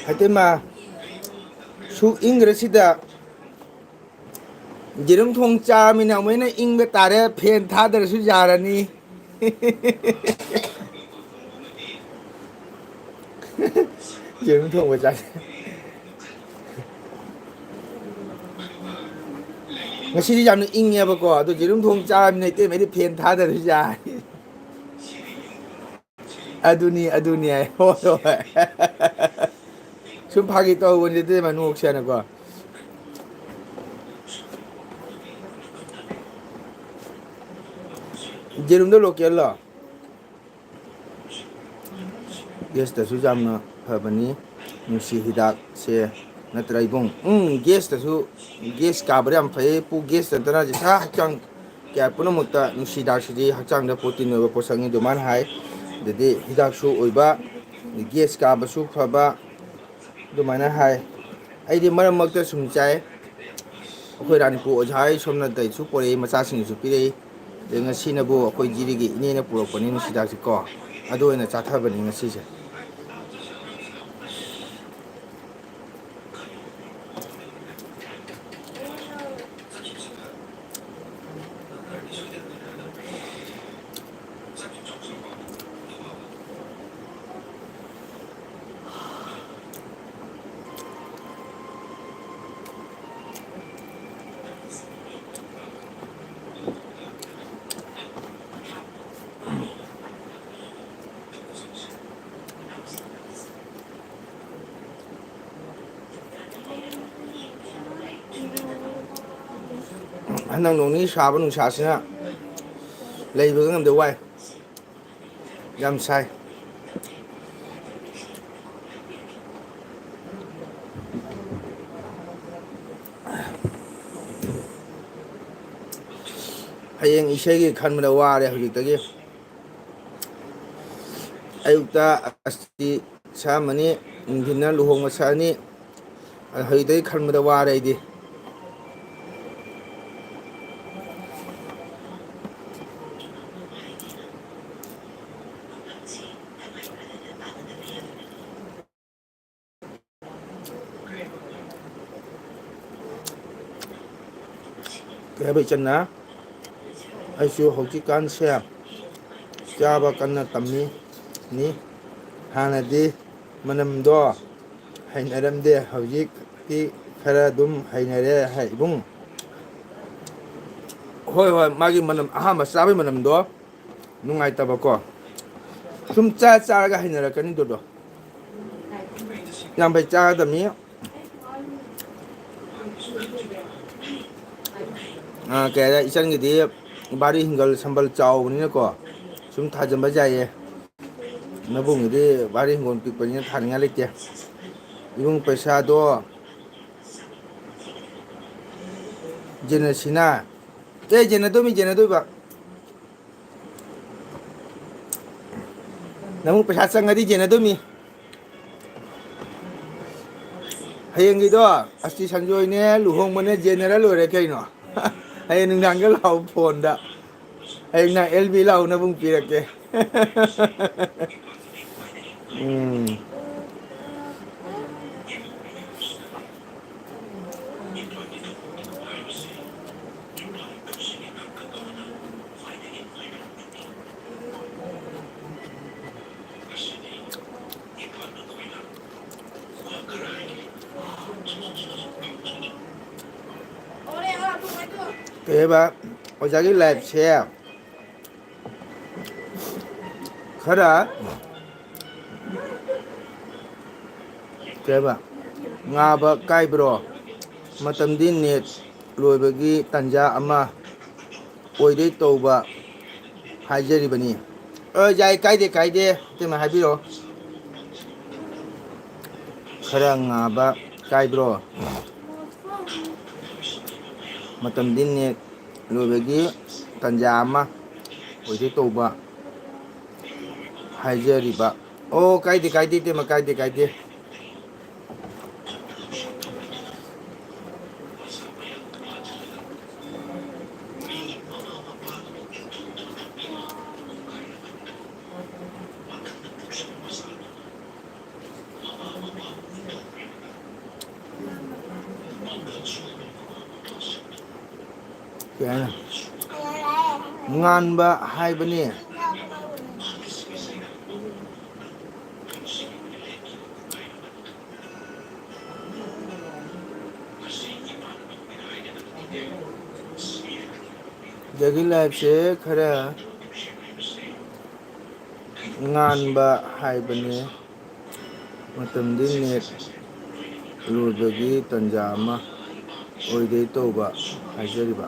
ꯍꯩꯇꯩꯃ, ꯁꯨꯛ ꯏꯪꯈ꯭ꯔꯦ ꯁꯤꯗ꯫ ꯌꯦꯔꯨꯝ ꯊꯣꯡ ꯆꯥꯔꯃꯤꯅ ꯑꯃꯨꯛ ꯍꯦꯟꯅ ꯏꯪꯕ ꯇꯥꯔꯦ, ꯐꯦꯟ ꯊꯥꯗ꯭ꯔꯁꯨ ꯌꯥꯔꯅꯤ꯫ ꯌꯦꯔꯨꯝ ꯊꯣꯡꯕ ꯆꯥꯁꯦ꯫ ꯉꯁꯤꯗꯤ ꯌꯥꯝꯅ ꯏꯪꯉꯦꯕꯀꯣ, ꯑꯗꯣ ꯌꯦꯔꯨꯝ ꯊꯣꯡ ꯆꯥꯔꯃꯤꯅ ꯏꯇꯩꯃꯩꯗꯤ ꯐꯦꯟ ꯊꯥꯗꯔꯁꯨ ꯌꯥꯔꯦ꯫ ꯑꯗꯨꯅꯤ, ꯑꯗꯨꯅꯤ ꯍꯥꯏ꯫ ꯍꯣꯏ, ꯍꯣꯏ꯫ ꯁꯨꯝ ꯐꯥꯒꯤ ꯇꯧꯕꯅꯤ ꯏꯇꯩꯃ, ꯅꯣꯛꯁꯦꯅꯀꯣ꯫ ꯌꯦꯔꯨꯝꯗꯣ ꯂꯣꯀꯦꯜꯂꯣ? ꯒꯦꯁꯇꯁꯨ ꯌꯥꯝꯅ ꯐꯕꯅꯤ ꯅꯨꯡꯁꯤ ꯍꯤꯗꯥꯛꯁꯦ, ꯅꯠꯇ꯭ꯔꯥ ꯏꯕꯨꯡ? ꯎꯝ, ꯒꯦꯁꯇꯁꯨ, ꯒꯦꯁ ꯀꯥꯕꯗ ꯌꯥꯝ ꯐꯩ꯫ ꯄꯨꯛ ꯒꯦꯁ ꯅꯠꯇꯅ ꯏꯁꯥ ꯍꯛꯆꯥꯡ ꯀꯌꯥ ꯄꯨꯝꯅꯃꯛꯇ ꯅꯨꯡꯁꯤ ꯍꯤꯗꯥꯛꯁꯤꯗꯤ ꯍꯛꯆꯥꯡꯗ ꯄ꯭ꯔꯣꯇꯤꯟ ꯑꯣꯏꯕ ꯄꯣꯠꯁꯛꯅꯤ ꯑꯗꯨꯃꯥꯏꯅ ꯍꯥꯏ꯫ ꯑꯗꯩꯗꯤ ꯍꯤꯗꯥꯛꯁꯨ ꯑꯣꯏꯕ, ꯒꯦꯁ ꯀꯥꯕꯁꯨ ꯐꯕ, ꯑꯗꯨꯃꯥꯏꯅ ꯍꯥꯏ꯫ ꯑꯩꯗꯤ ꯃꯔꯛ ꯃꯔꯛꯇ ꯁꯨꯝ ꯆꯥꯏ꯫ ꯑꯩꯈꯣꯏ ꯔꯥꯅꯤꯄꯨꯔ ꯑꯣꯖꯥ ꯍꯣꯏ ꯁꯣꯝꯅ ꯇꯩꯁꯨ ꯄꯣꯔꯛꯏ, ꯃꯆꯥꯁꯤꯡꯁꯨ ꯄꯤꯔꯛꯏ꯫ ꯑꯗꯩ ꯉꯁꯤꯅꯕꯨ ꯑꯩꯈꯣꯏ ꯖꯤꯔꯤꯒꯤ ꯏꯅꯦꯅ ꯄꯨꯔꯛꯄꯅꯤ ꯅꯨꯡꯁꯤꯗꯥꯛꯁꯤꯀꯣ, ꯑꯗꯨ ꯑꯣꯏꯅ ꯆꯥꯊꯕꯅꯤ ꯉꯁꯤꯁꯦ꯫ ꯍꯟꯗꯛ ꯅꯣꯡ ꯅꯤꯅꯤ ꯁꯥꯕ ꯅꯨꯡꯁꯥꯁꯤꯅ ꯂꯩꯕꯒ ꯉꯝꯗꯦ, ꯋꯥꯏ꯫ ꯌꯥꯝ ꯁꯥꯏ꯫ ꯍꯌꯦꯡ ꯏꯁꯩꯒꯤ ꯈꯟꯕꯗ ꯋꯥꯔꯦ ꯍꯧꯖꯤꯛꯇꯒꯤ꯫ ꯑꯌꯨꯛꯇ ꯑꯁꯇꯤ ꯁꯛꯑꯝꯃꯅꯤ, ꯅꯨꯡꯊꯤꯟꯅ ꯂꯨꯍꯣꯡꯕ ꯁꯛꯑꯅꯤ꯫ ꯑꯗ ꯍꯧꯖꯤꯛꯇꯒꯤ ꯈꯟꯕꯗ ꯋꯥꯔꯦ ꯑꯩꯗꯤ꯫ ꯀꯩ ꯍꯥꯏꯕ ꯏꯆꯟꯅ? ꯑꯩꯁꯨ ꯍꯧꯖꯤꯛꯀꯥꯟꯁꯦ ꯆꯥꯕ ꯀꯟꯅ ꯇꯝꯃꯤ꯫ ꯅꯤ꯫ ꯍꯥꯟꯅꯗꯤ ꯃꯅꯝꯗꯣ ꯍꯩꯅꯔꯝꯗꯦ, ꯍꯧꯖꯤꯛꯇꯤ ꯈꯔ ꯑꯗꯨꯝ ꯍꯩꯅꯔꯦ ꯍꯥꯏ ꯏꯕꯨꯡ꯫ ꯍꯣꯏ, ꯍꯣꯏ, ꯃꯥꯒꯤ ꯃꯅꯝ, ꯑꯍꯥꯟꯕ ꯆꯥꯕꯒꯤ ꯃꯅꯝꯗꯣ ꯅꯨꯡꯉꯥꯏꯇꯕꯀꯣ꯫ ꯁꯨꯝ ꯆꯥ ꯆꯥꯔꯒ ꯍꯩꯅꯔꯛꯀꯅꯤꯗꯣ꯫ ꯌꯥꯝ ꯐꯩ, ꯆꯥꯒꯗꯕꯅꯤ꯫ ꯑꯥ, ꯀꯩ ꯍꯥꯏꯔꯦ, ꯏꯆꯟꯒꯤꯗꯤ ꯕꯥꯔꯤ ꯍꯤꯡꯒꯜ ꯁꯝꯕꯜ ꯆꯥꯎꯕꯅꯤꯅꯀꯣ, ꯁꯨꯝ ꯊꯥꯖꯤꯟꯕ ꯌꯥꯏꯌꯦ꯫ ꯅꯕꯨꯡꯒꯤꯗꯤ ꯕꯥꯔꯤ ꯍꯤꯡꯒꯣꯜ ꯄꯤꯛꯄꯅꯤꯅ ꯊꯥꯅꯤꯡꯉꯥꯏ ꯂꯩꯇꯦ꯫ ꯏꯕꯨꯡ ꯄꯩꯁꯥꯗꯣ ꯖꯦꯅꯁꯤꯅ, ꯑꯦ, ꯖꯦꯅꯗꯣꯏꯃꯤ, ꯖꯦꯅꯗꯣꯏꯕ꯫ ꯅꯃꯨꯛ ꯄꯩꯁꯥ ꯆꯪꯉꯗꯤ ꯌꯦꯟꯅꯗꯣꯏꯃꯤ꯫ ꯍꯌꯦꯡꯒꯤꯗꯣ ꯑꯁꯇꯤ ꯁꯟꯖꯣꯏꯅꯦ, ꯂꯨꯍꯣꯡꯕꯅꯦ, ꯌꯦꯟꯅꯔ ꯂꯣꯏꯔꯦ ꯀꯩꯅꯣ꯫ ꯍꯌꯦꯡ ꯅꯨꯡꯗꯥꯡꯗ ꯂꯥꯛꯑꯣ ꯐꯣꯟꯗ꯫ ꯍꯌꯦꯡ ꯅꯪ ꯑꯦꯜ ꯕꯤ ꯂꯥꯛꯑꯣ, ꯅꯕꯨꯡ ꯄꯤꯔꯛꯀꯦ꯫ ꯎꯝ꯫ ꯀꯩ ꯍꯥꯏꯕ? ꯑꯣꯖꯥꯒꯤ ꯂꯥꯏꯐꯁꯦ ꯈꯔ ꯀꯩ ꯍꯥꯏꯕ? ꯉꯥꯕ ꯀꯥꯏꯕ꯭ꯔꯣ? ꯃꯇꯝꯗꯤ ꯅꯦꯠ ꯂꯣꯏꯕꯒꯤ ꯇꯥꯟꯖꯥ ꯑꯃ ꯑꯣꯏꯗꯣꯏ ꯇꯧꯕ ꯍꯥꯏꯖꯔꯤꯕꯅꯤ꯫ ꯑ, ꯌꯥꯏ, ꯀꯥꯏꯗꯦ, ꯀꯥꯏꯗꯦ, ꯏꯇꯩꯃ ꯍꯥꯏꯕꯤꯔꯛꯑꯣ꯫ ꯈꯔ ꯉꯥꯕ ꯀꯥꯏꯕ꯭ꯔꯣ? ꯃꯇꯝꯗꯤ ꯅꯦꯠ ꯂꯣꯏꯕꯒꯤ ꯇꯥꯟꯖꯥ ꯑꯃ ꯑꯣꯏꯗꯣꯏ ꯇꯧꯕ ꯍꯥꯏꯖꯔꯤꯕ꯫ ꯑꯣ, ꯀꯥꯏꯗꯦ, ꯀꯥꯏꯗꯦ, ꯏꯇꯩꯃ, ꯀꯥꯏꯗꯦ, ꯀꯥꯏꯗꯦ꯫ ꯀꯩ ꯍꯥꯏꯅꯣ? ꯉꯥꯟꯕ ꯍꯥꯏꯕꯅꯤ꯫ ꯗꯦꯂꯤ ꯂꯥꯏꯐꯁꯦ ꯈꯔ ꯉꯥꯟꯕ ꯍꯥꯏꯕꯅꯦ꯫ ꯃꯇꯝꯗꯤ ꯅꯦꯠ ꯂꯣꯏꯕꯒꯤ ꯇꯥꯟꯖꯥ ꯑꯃ ꯑꯣꯏꯗꯣꯏ ꯇꯧꯕ ꯍꯥꯏꯖꯔꯤꯕ꯫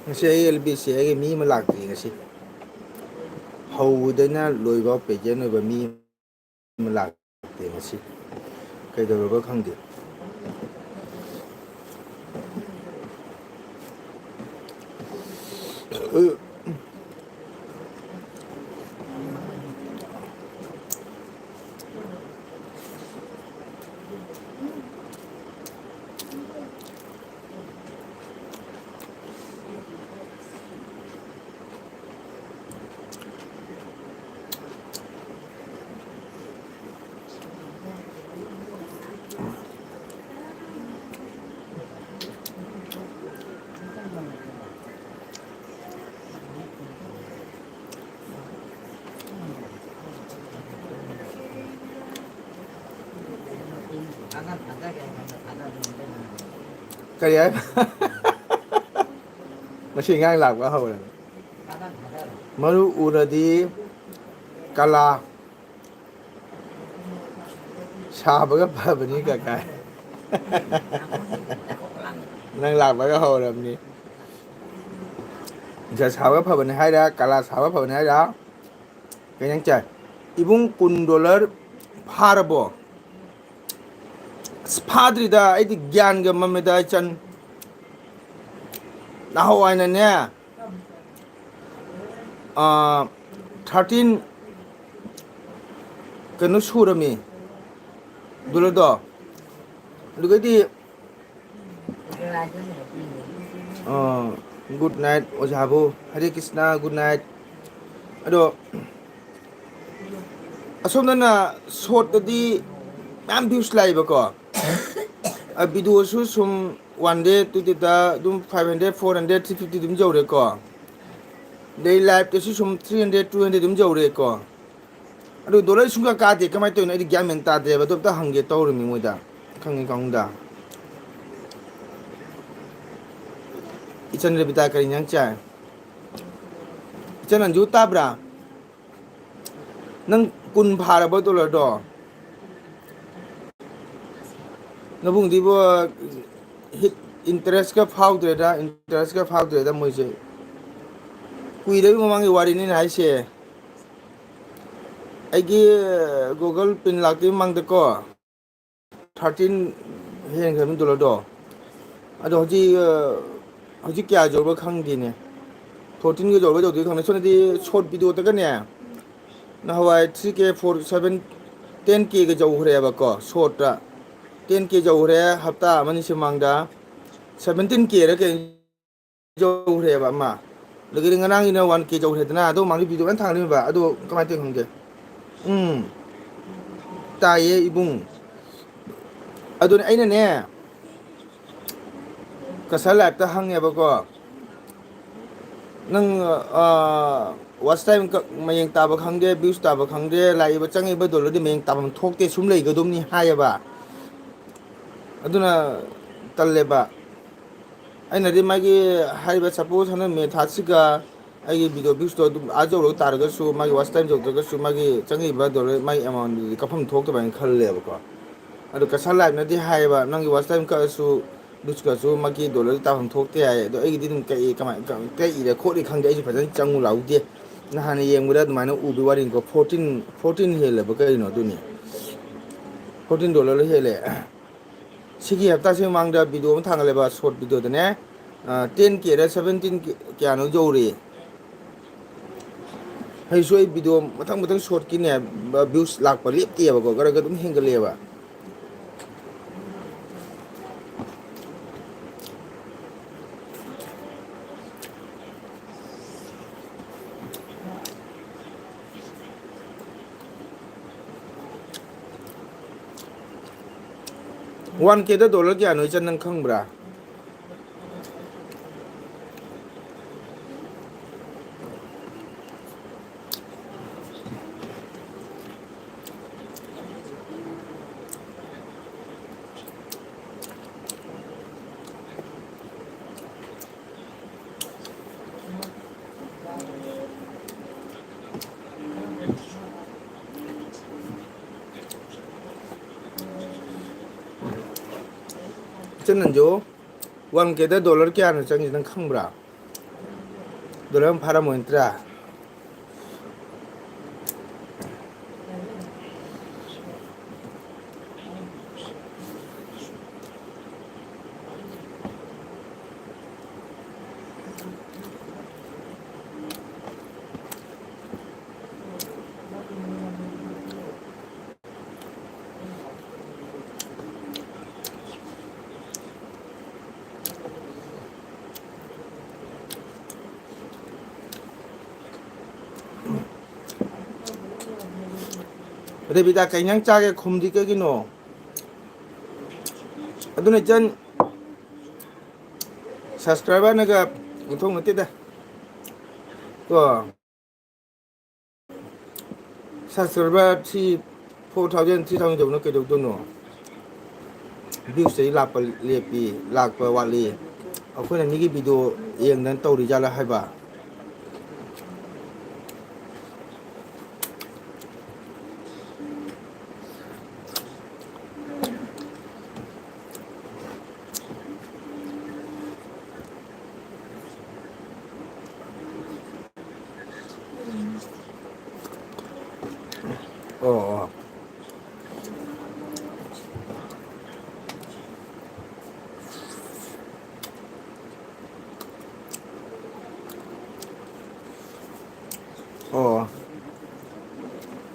ꯉꯁꯤ ꯑꯩ ꯑꯦꯜ ꯕꯤ ꯁꯤ ꯑꯩꯒꯤ ꯃꯤ ꯑꯃ ꯂꯥꯛꯇꯦ꯫ ꯉꯁꯤ ꯍꯧꯕꯗꯩꯅ ꯂꯣꯏꯕ ꯄ꯭ꯔꯦꯖꯦꯟ ꯑꯣꯏꯕ ꯃꯤ ꯑꯃ ꯂꯥꯛꯇꯦ ꯉꯁꯤ꯫ ꯀꯩꯗꯧꯔꯕ ꯈꯪꯗꯦ꯫ ꯀꯔꯤ ꯍꯥꯏꯕ? ꯃꯁꯤ ꯑꯉꯥꯡ ꯂꯥꯛꯄ ꯍꯧꯔꯦ꯫ ꯃꯔꯨ ꯎꯔꯗꯤ ꯀꯂꯥ ꯁꯥꯕꯒ ꯐꯕꯅꯤ ꯀꯀꯥꯏ꯫ ꯅꯪ ꯂꯥꯛꯄꯒ ꯍꯧꯔꯕꯅꯤ꯫ ꯖꯁ ꯁꯥꯕ ꯐꯕꯅꯤ ꯍꯥꯏꯔ, ꯀꯂꯥ ꯁꯥꯕ ꯐꯕꯅꯤ ꯍꯥꯏꯔ꯫ ꯀꯩ ꯅꯪ ꯆꯥꯏ? ꯏꯕꯨꯡ, ꯀꯨꯟ ꯗꯣꯂꯔ ꯐꯥꯔꯕꯣ? ꯑꯁ, ꯐꯥꯗ꯭ꯔꯤꯗ, ꯑꯩꯗꯤ ꯒ꯭ꯌꯥꯟꯒ ꯃꯝꯃꯦꯗ, ꯏꯆꯟ꯫ ꯅꯍꯥꯟꯋꯥꯏꯅꯅꯦ, ꯑꯥ, ꯊꯥꯔꯇꯤꯟ ꯀꯩꯅꯣ ꯁꯨꯔꯝꯃꯤ, ꯗꯣꯂꯔꯗꯣ꯫ ꯑꯗꯨꯒꯗꯤ, ꯑꯥ, ꯒꯨꯗ ꯅꯥꯏꯠ ꯑꯣꯖꯥꯕꯨ꯫ ꯍꯔꯦ ꯀ꯭ꯔꯤꯁꯅ, ꯒꯨꯗ ꯅꯥꯏꯠ꯫ ꯑꯗꯣ, ꯑꯁꯣꯝꯗꯅ ꯁꯣꯔꯠꯇꯗꯤ ꯃꯌꯥꯝ ꯚ꯭ꯌꯨꯁ ꯂꯥꯛꯏꯕꯀꯣ꯫ ꯑ, ꯚꯤꯗꯤꯑꯣꯁꯨ ꯁꯨꯝ ꯋꯥꯟ ꯗꯦ, ꯇꯨ ꯗꯦꯗ ꯑꯗꯨꯝ five hundred, four hundred, three fifty ꯑꯗꯨꯝ ꯌꯧꯔꯦꯀꯣ꯫ ꯑꯗꯩ ꯂꯥꯏꯞꯇꯁꯨ ꯁꯨꯝ ꯊ꯭ꯔꯤ ꯍꯟꯗ꯭ꯔꯦꯠ, ꯇꯨ ꯍꯟꯗ꯭ꯔꯦꯠ ꯑꯗꯨꯝ ꯌꯧꯔꯦꯀꯣ꯫ ꯑꯗꯨ ꯗꯣꯂꯔ ꯁꯨꯡꯀꯥ ꯀꯥꯗꯦ, ꯀꯃꯥꯏꯅ ꯇꯧꯔꯤꯅꯣ? ꯑꯩꯗꯤ ꯒ꯭ꯌꯥꯟ ꯃꯦꯟ ꯇꯥꯗꯦꯕ꯫ ꯑꯗꯨ ꯑꯝꯇ ꯍꯪꯒꯦ ꯇꯧꯔꯤꯃꯤ ꯃꯣꯏꯗ, ꯈꯪꯉꯤ ꯀꯥꯡꯕꯨꯗ꯫ ꯏꯆꯟ ꯔꯦꯕꯤꯇꯥ, ꯀꯔꯤ ꯏꯟꯖꯥꯡ ꯆꯥꯏ? ꯏꯆꯟ ꯑꯟꯖꯨ, ꯇꯥꯕ꯭ꯔꯥ? ꯅꯪ ꯀꯨꯟ ꯐꯥꯔꯕ ꯗꯣꯂꯔꯗꯣ? ꯅꯕꯨꯡꯗꯤꯕꯣ, ꯍꯤꯠ, ꯏꯟꯇꯔꯦꯁꯀ ꯐꯥꯎꯗ꯭ꯔꯦꯗ, ꯏꯟꯇꯔꯦꯁꯀ ꯐꯥꯎꯗ꯭ꯔꯦꯗ ꯃꯣꯏꯁꯦ꯫ ꯀꯨꯏꯔꯕꯩ ꯃꯃꯥꯡꯒꯤ ꯋꯥꯔꯤꯅꯤꯅꯦ ꯍꯥꯏꯁꯦ꯫ ꯑꯩꯒꯤ ꯒꯨꯒꯜ ꯄꯤꯟ ꯂꯥꯛꯇ꯭ꯔꯤ ꯃꯃꯥꯡꯗꯀꯣ, ꯊꯥꯔꯇꯤꯟ ꯍꯦꯟꯈ꯭ꯔꯕꯅꯤ ꯗꯣꯂꯔꯗꯣ꯫ ꯑꯗꯣ ꯍꯧꯖꯤꯛ, ꯑ, ꯍꯧꯖꯤꯛ ꯀꯌꯥ ꯌꯧꯔꯕ ꯈꯪꯗꯦꯅꯦ꯫ ꯐꯣꯔꯇꯤꯟꯒ ꯌꯧꯔꯕ ꯌꯧꯗ꯭ꯔꯤ ꯈꯪꯗꯦ꯫ ꯁꯣꯝꯗꯗꯤ ꯁꯣꯔꯠ ꯚꯤꯗꯤꯑꯣꯗꯒꯅꯦ, ꯅꯍꯥꯟꯋꯥꯏ ꯊ꯭ꯔꯤ ꯀꯦ, ꯐꯣꯔ, ꯁꯚꯦꯟ, ꯇꯦꯟ ꯀꯦꯒ ꯌꯧꯈ꯭ꯔꯦꯕꯀꯣ, ꯁꯣꯔꯠꯇ꯫ ꯇꯦꯟ ꯀꯦ ꯌꯧꯈ꯭ꯔꯦ ꯍꯞꯇꯥ ꯑꯃꯅꯤ ꯁꯤ ꯃꯃꯥꯡꯗ꯫ ꯁꯚꯦꯟꯇꯤꯟ ꯀꯦꯔ ꯀꯩꯅꯣ ꯌꯧꯈ꯭ꯔꯦꯕ ꯑꯃ꯫ ꯑꯗꯒꯤꯗꯤ ꯉꯔꯥꯡꯒꯤꯅ ꯋꯥꯟ ꯀꯦ ꯌꯧꯈ꯭ꯔꯦꯗꯅ, ꯑꯗꯣ ꯃꯥꯒꯤ ꯚꯤꯗꯤꯑꯣ ꯃꯌꯥꯝ ꯊꯥꯡꯒꯠꯂꯝꯃꯤꯕ꯫ ꯑꯗꯣ ꯀꯃꯥꯏꯅ ꯇꯧꯔꯤꯅꯣ ꯈꯪꯗꯦ꯫ ꯎꯝ꯫ ꯇꯥꯏꯌꯦ ꯏꯕꯨꯡ꯫ ꯑꯗꯨꯅꯦ ꯑꯩꯅꯅꯦ, ꯀꯁꯔ ꯂꯥꯏꯐꯇ ꯍꯪꯉꯦꯕꯀꯣ, ꯅꯪ, ꯑ, ꯋꯥꯆ ꯇꯥꯏꯝ ꯀꯛ-, ꯃꯌꯦꯡ ꯇꯥꯕ ꯈꯪꯗꯦ, ꯚ꯭ꯌꯨꯁ ꯇꯥꯕ ꯈꯪꯗꯦ, ꯂꯥꯛꯏꯕ ꯆꯪꯉꯤꯕ ꯗꯣꯂꯔꯗꯤ ꯃꯌꯦꯡ ꯇꯥꯐꯝ ꯊꯣꯛꯇꯦ, ꯁꯨꯝ ꯂꯩꯒꯗꯧꯅꯤ ꯍꯥꯏꯌꯦꯕ꯫ ꯑꯗꯨꯅ ꯇꯜꯂꯦꯕ꯫ ꯑꯩꯅꯗꯤ ꯃꯥꯒꯤ ꯍꯥꯏꯔꯤꯕ, ꯁꯄꯣꯁ ꯍꯟꯗꯛ ꯃꯦ ꯊꯥꯁꯤꯒ ꯑꯩꯒꯤ ꯚꯤꯗꯤꯑꯣ ꯚ꯭ꯌꯨꯁꯇꯣ ꯑꯗꯨꯝ ꯑꯥ ꯌꯧꯔꯒ ꯇꯥꯔꯒꯁꯨ, ꯃꯥꯒꯤ ꯋꯥꯆ ꯇꯥꯏꯝ ꯌꯧꯗ꯭ꯔꯒꯁꯨ, ꯃꯥꯒꯤ ꯆꯪꯉꯤꯕ ꯗꯣꯂꯔ, ꯃꯥꯒꯤ ꯑꯦꯃꯥꯎꯟꯗꯨꯗꯤ ꯀꯛꯐꯝ ꯊꯣꯛꯇꯕ ꯍꯥꯏꯅ ꯈꯜꯂꯦꯕꯀꯣ꯫ ꯑꯗꯣ ꯀꯁꯥ ꯂꯥꯏꯐꯅꯗꯤ ꯍꯥꯏꯌꯦꯕ, "ꯅꯪꯒꯤ ꯋꯥꯆ ꯇꯥꯏꯝ ꯀꯛꯑꯁꯨ, ꯚ꯭ꯌꯨꯁ ꯀꯛꯑꯁꯨ, ꯃꯥꯒꯤ ꯗꯣꯂꯔꯗꯤ ꯇꯥꯐꯝ ꯊꯣꯛꯇꯦ" ꯍꯥꯏ꯫ ꯑꯗꯣ ꯑꯩꯒꯤꯗꯤ ꯑꯗꯨꯝ ꯀꯛꯏ, ꯀꯃꯥꯏ-, ꯀꯛ-, ꯀꯛꯏꯔ ꯈꯣꯠꯂꯤ ꯈꯪꯗꯦ, ꯑꯩꯁꯨ ꯐꯖꯅ ꯆꯪꯉꯨ ꯂꯥꯎꯗꯦ꯫ ꯅꯍꯥꯟ ꯌꯦꯡꯕꯗ ꯑꯗꯨꯃꯥꯏꯅ ꯎꯕꯤ ꯋꯥꯔꯤꯅꯤꯀꯣ, ꯐꯣꯔꯇꯤꯟ, ꯐꯣꯔꯇꯤꯟ ꯍꯦꯜꯂꯦꯕ, ꯀꯩꯅꯣ ꯑꯗꯨꯅꯤ, ꯐꯣꯔꯇꯤꯟ ꯗꯣꯂꯔ ꯍꯦꯜꯂꯦ꯫ ꯁꯤꯒꯤ ꯍꯞꯇꯥꯁꯤꯒꯤ ꯃꯃꯥꯡꯗ ꯚꯤꯗꯤꯑꯣ ꯑꯃ ꯊꯥꯒꯠꯂꯦꯕ, ꯁꯣꯔꯠ ꯚꯤꯗꯤꯑꯣꯗꯅꯦ, ꯇꯦꯟ ꯀꯦꯗ ꯁꯚꯦꯟꯇꯤꯟ ꯀꯦ ꯀꯌꯥꯅꯣ ꯌꯧꯔꯦ꯫ ꯍꯧꯖꯤꯛꯁꯨ ꯑꯩ ꯚꯤꯗꯤꯑꯣ ꯃꯊꯪ ꯃꯊꯪ ꯁꯣꯔꯠꯀꯤꯅꯦ, ꯚ꯭ꯌꯨꯁ ꯂꯥꯛꯄ ꯂꯦꯞꯇꯦꯕꯀꯣ, ꯈꯔ ꯈꯔ ꯑꯗꯨꯝ ꯍꯦꯟꯒꯠꯂꯛꯑꯦꯕ꯫ ꯋꯥꯟ ꯀꯦꯗ ꯗꯣꯂꯔ ꯀꯌꯥꯅꯣ, ꯏꯆꯟ, ꯅꯪ ꯈꯪꯕ꯭ꯔꯥ? ꯏꯆꯟ ꯅꯟꯖꯨ, ꯋꯥꯟ ꯀꯦꯗ ꯗꯣꯂꯔ ꯀꯌꯥꯅꯣ ꯆꯪꯉꯤꯁꯦ, ꯅꯪ ꯈꯪꯕ꯭ꯔꯥ? ꯗꯣꯂꯔ ꯑꯃ ꯐꯥꯔꯝꯃꯣꯏ ꯅꯠꯇ꯭ꯔꯥ? ꯔꯦꯕꯤꯗꯥ, ꯀꯩ ꯏꯟꯖꯥꯡ ꯆꯥꯒꯦ? ꯈꯨꯝꯗꯤ ꯀꯩꯒꯤꯅꯣ? ꯑꯗꯨꯅ ꯏꯆꯟ, ꯁꯕꯁꯀ꯭ꯔꯥꯏꯕꯔꯅꯒ ꯃꯊꯧ ꯅꯠꯇꯦꯗ꯫ ꯀꯣ? Subscriber three, four thousand, three thousand ꯌꯧꯅ ꯀꯩꯗꯧꯗꯣꯏꯅꯣ? ꯚ꯭ꯌꯨꯁꯇꯒꯤ ꯂꯥꯛꯄ ꯂꯦꯞꯄꯤ, ꯂꯥꯛꯄ ꯋꯥꯠꯂꯤ꯫ ꯑꯩꯈꯣꯏꯅ ꯃꯤꯒꯤ ꯚꯤꯗꯤꯑꯣ ꯌꯦꯡꯗꯅ ꯇꯧꯔꯤꯖꯥꯠꯂ ꯍꯥꯏꯕ?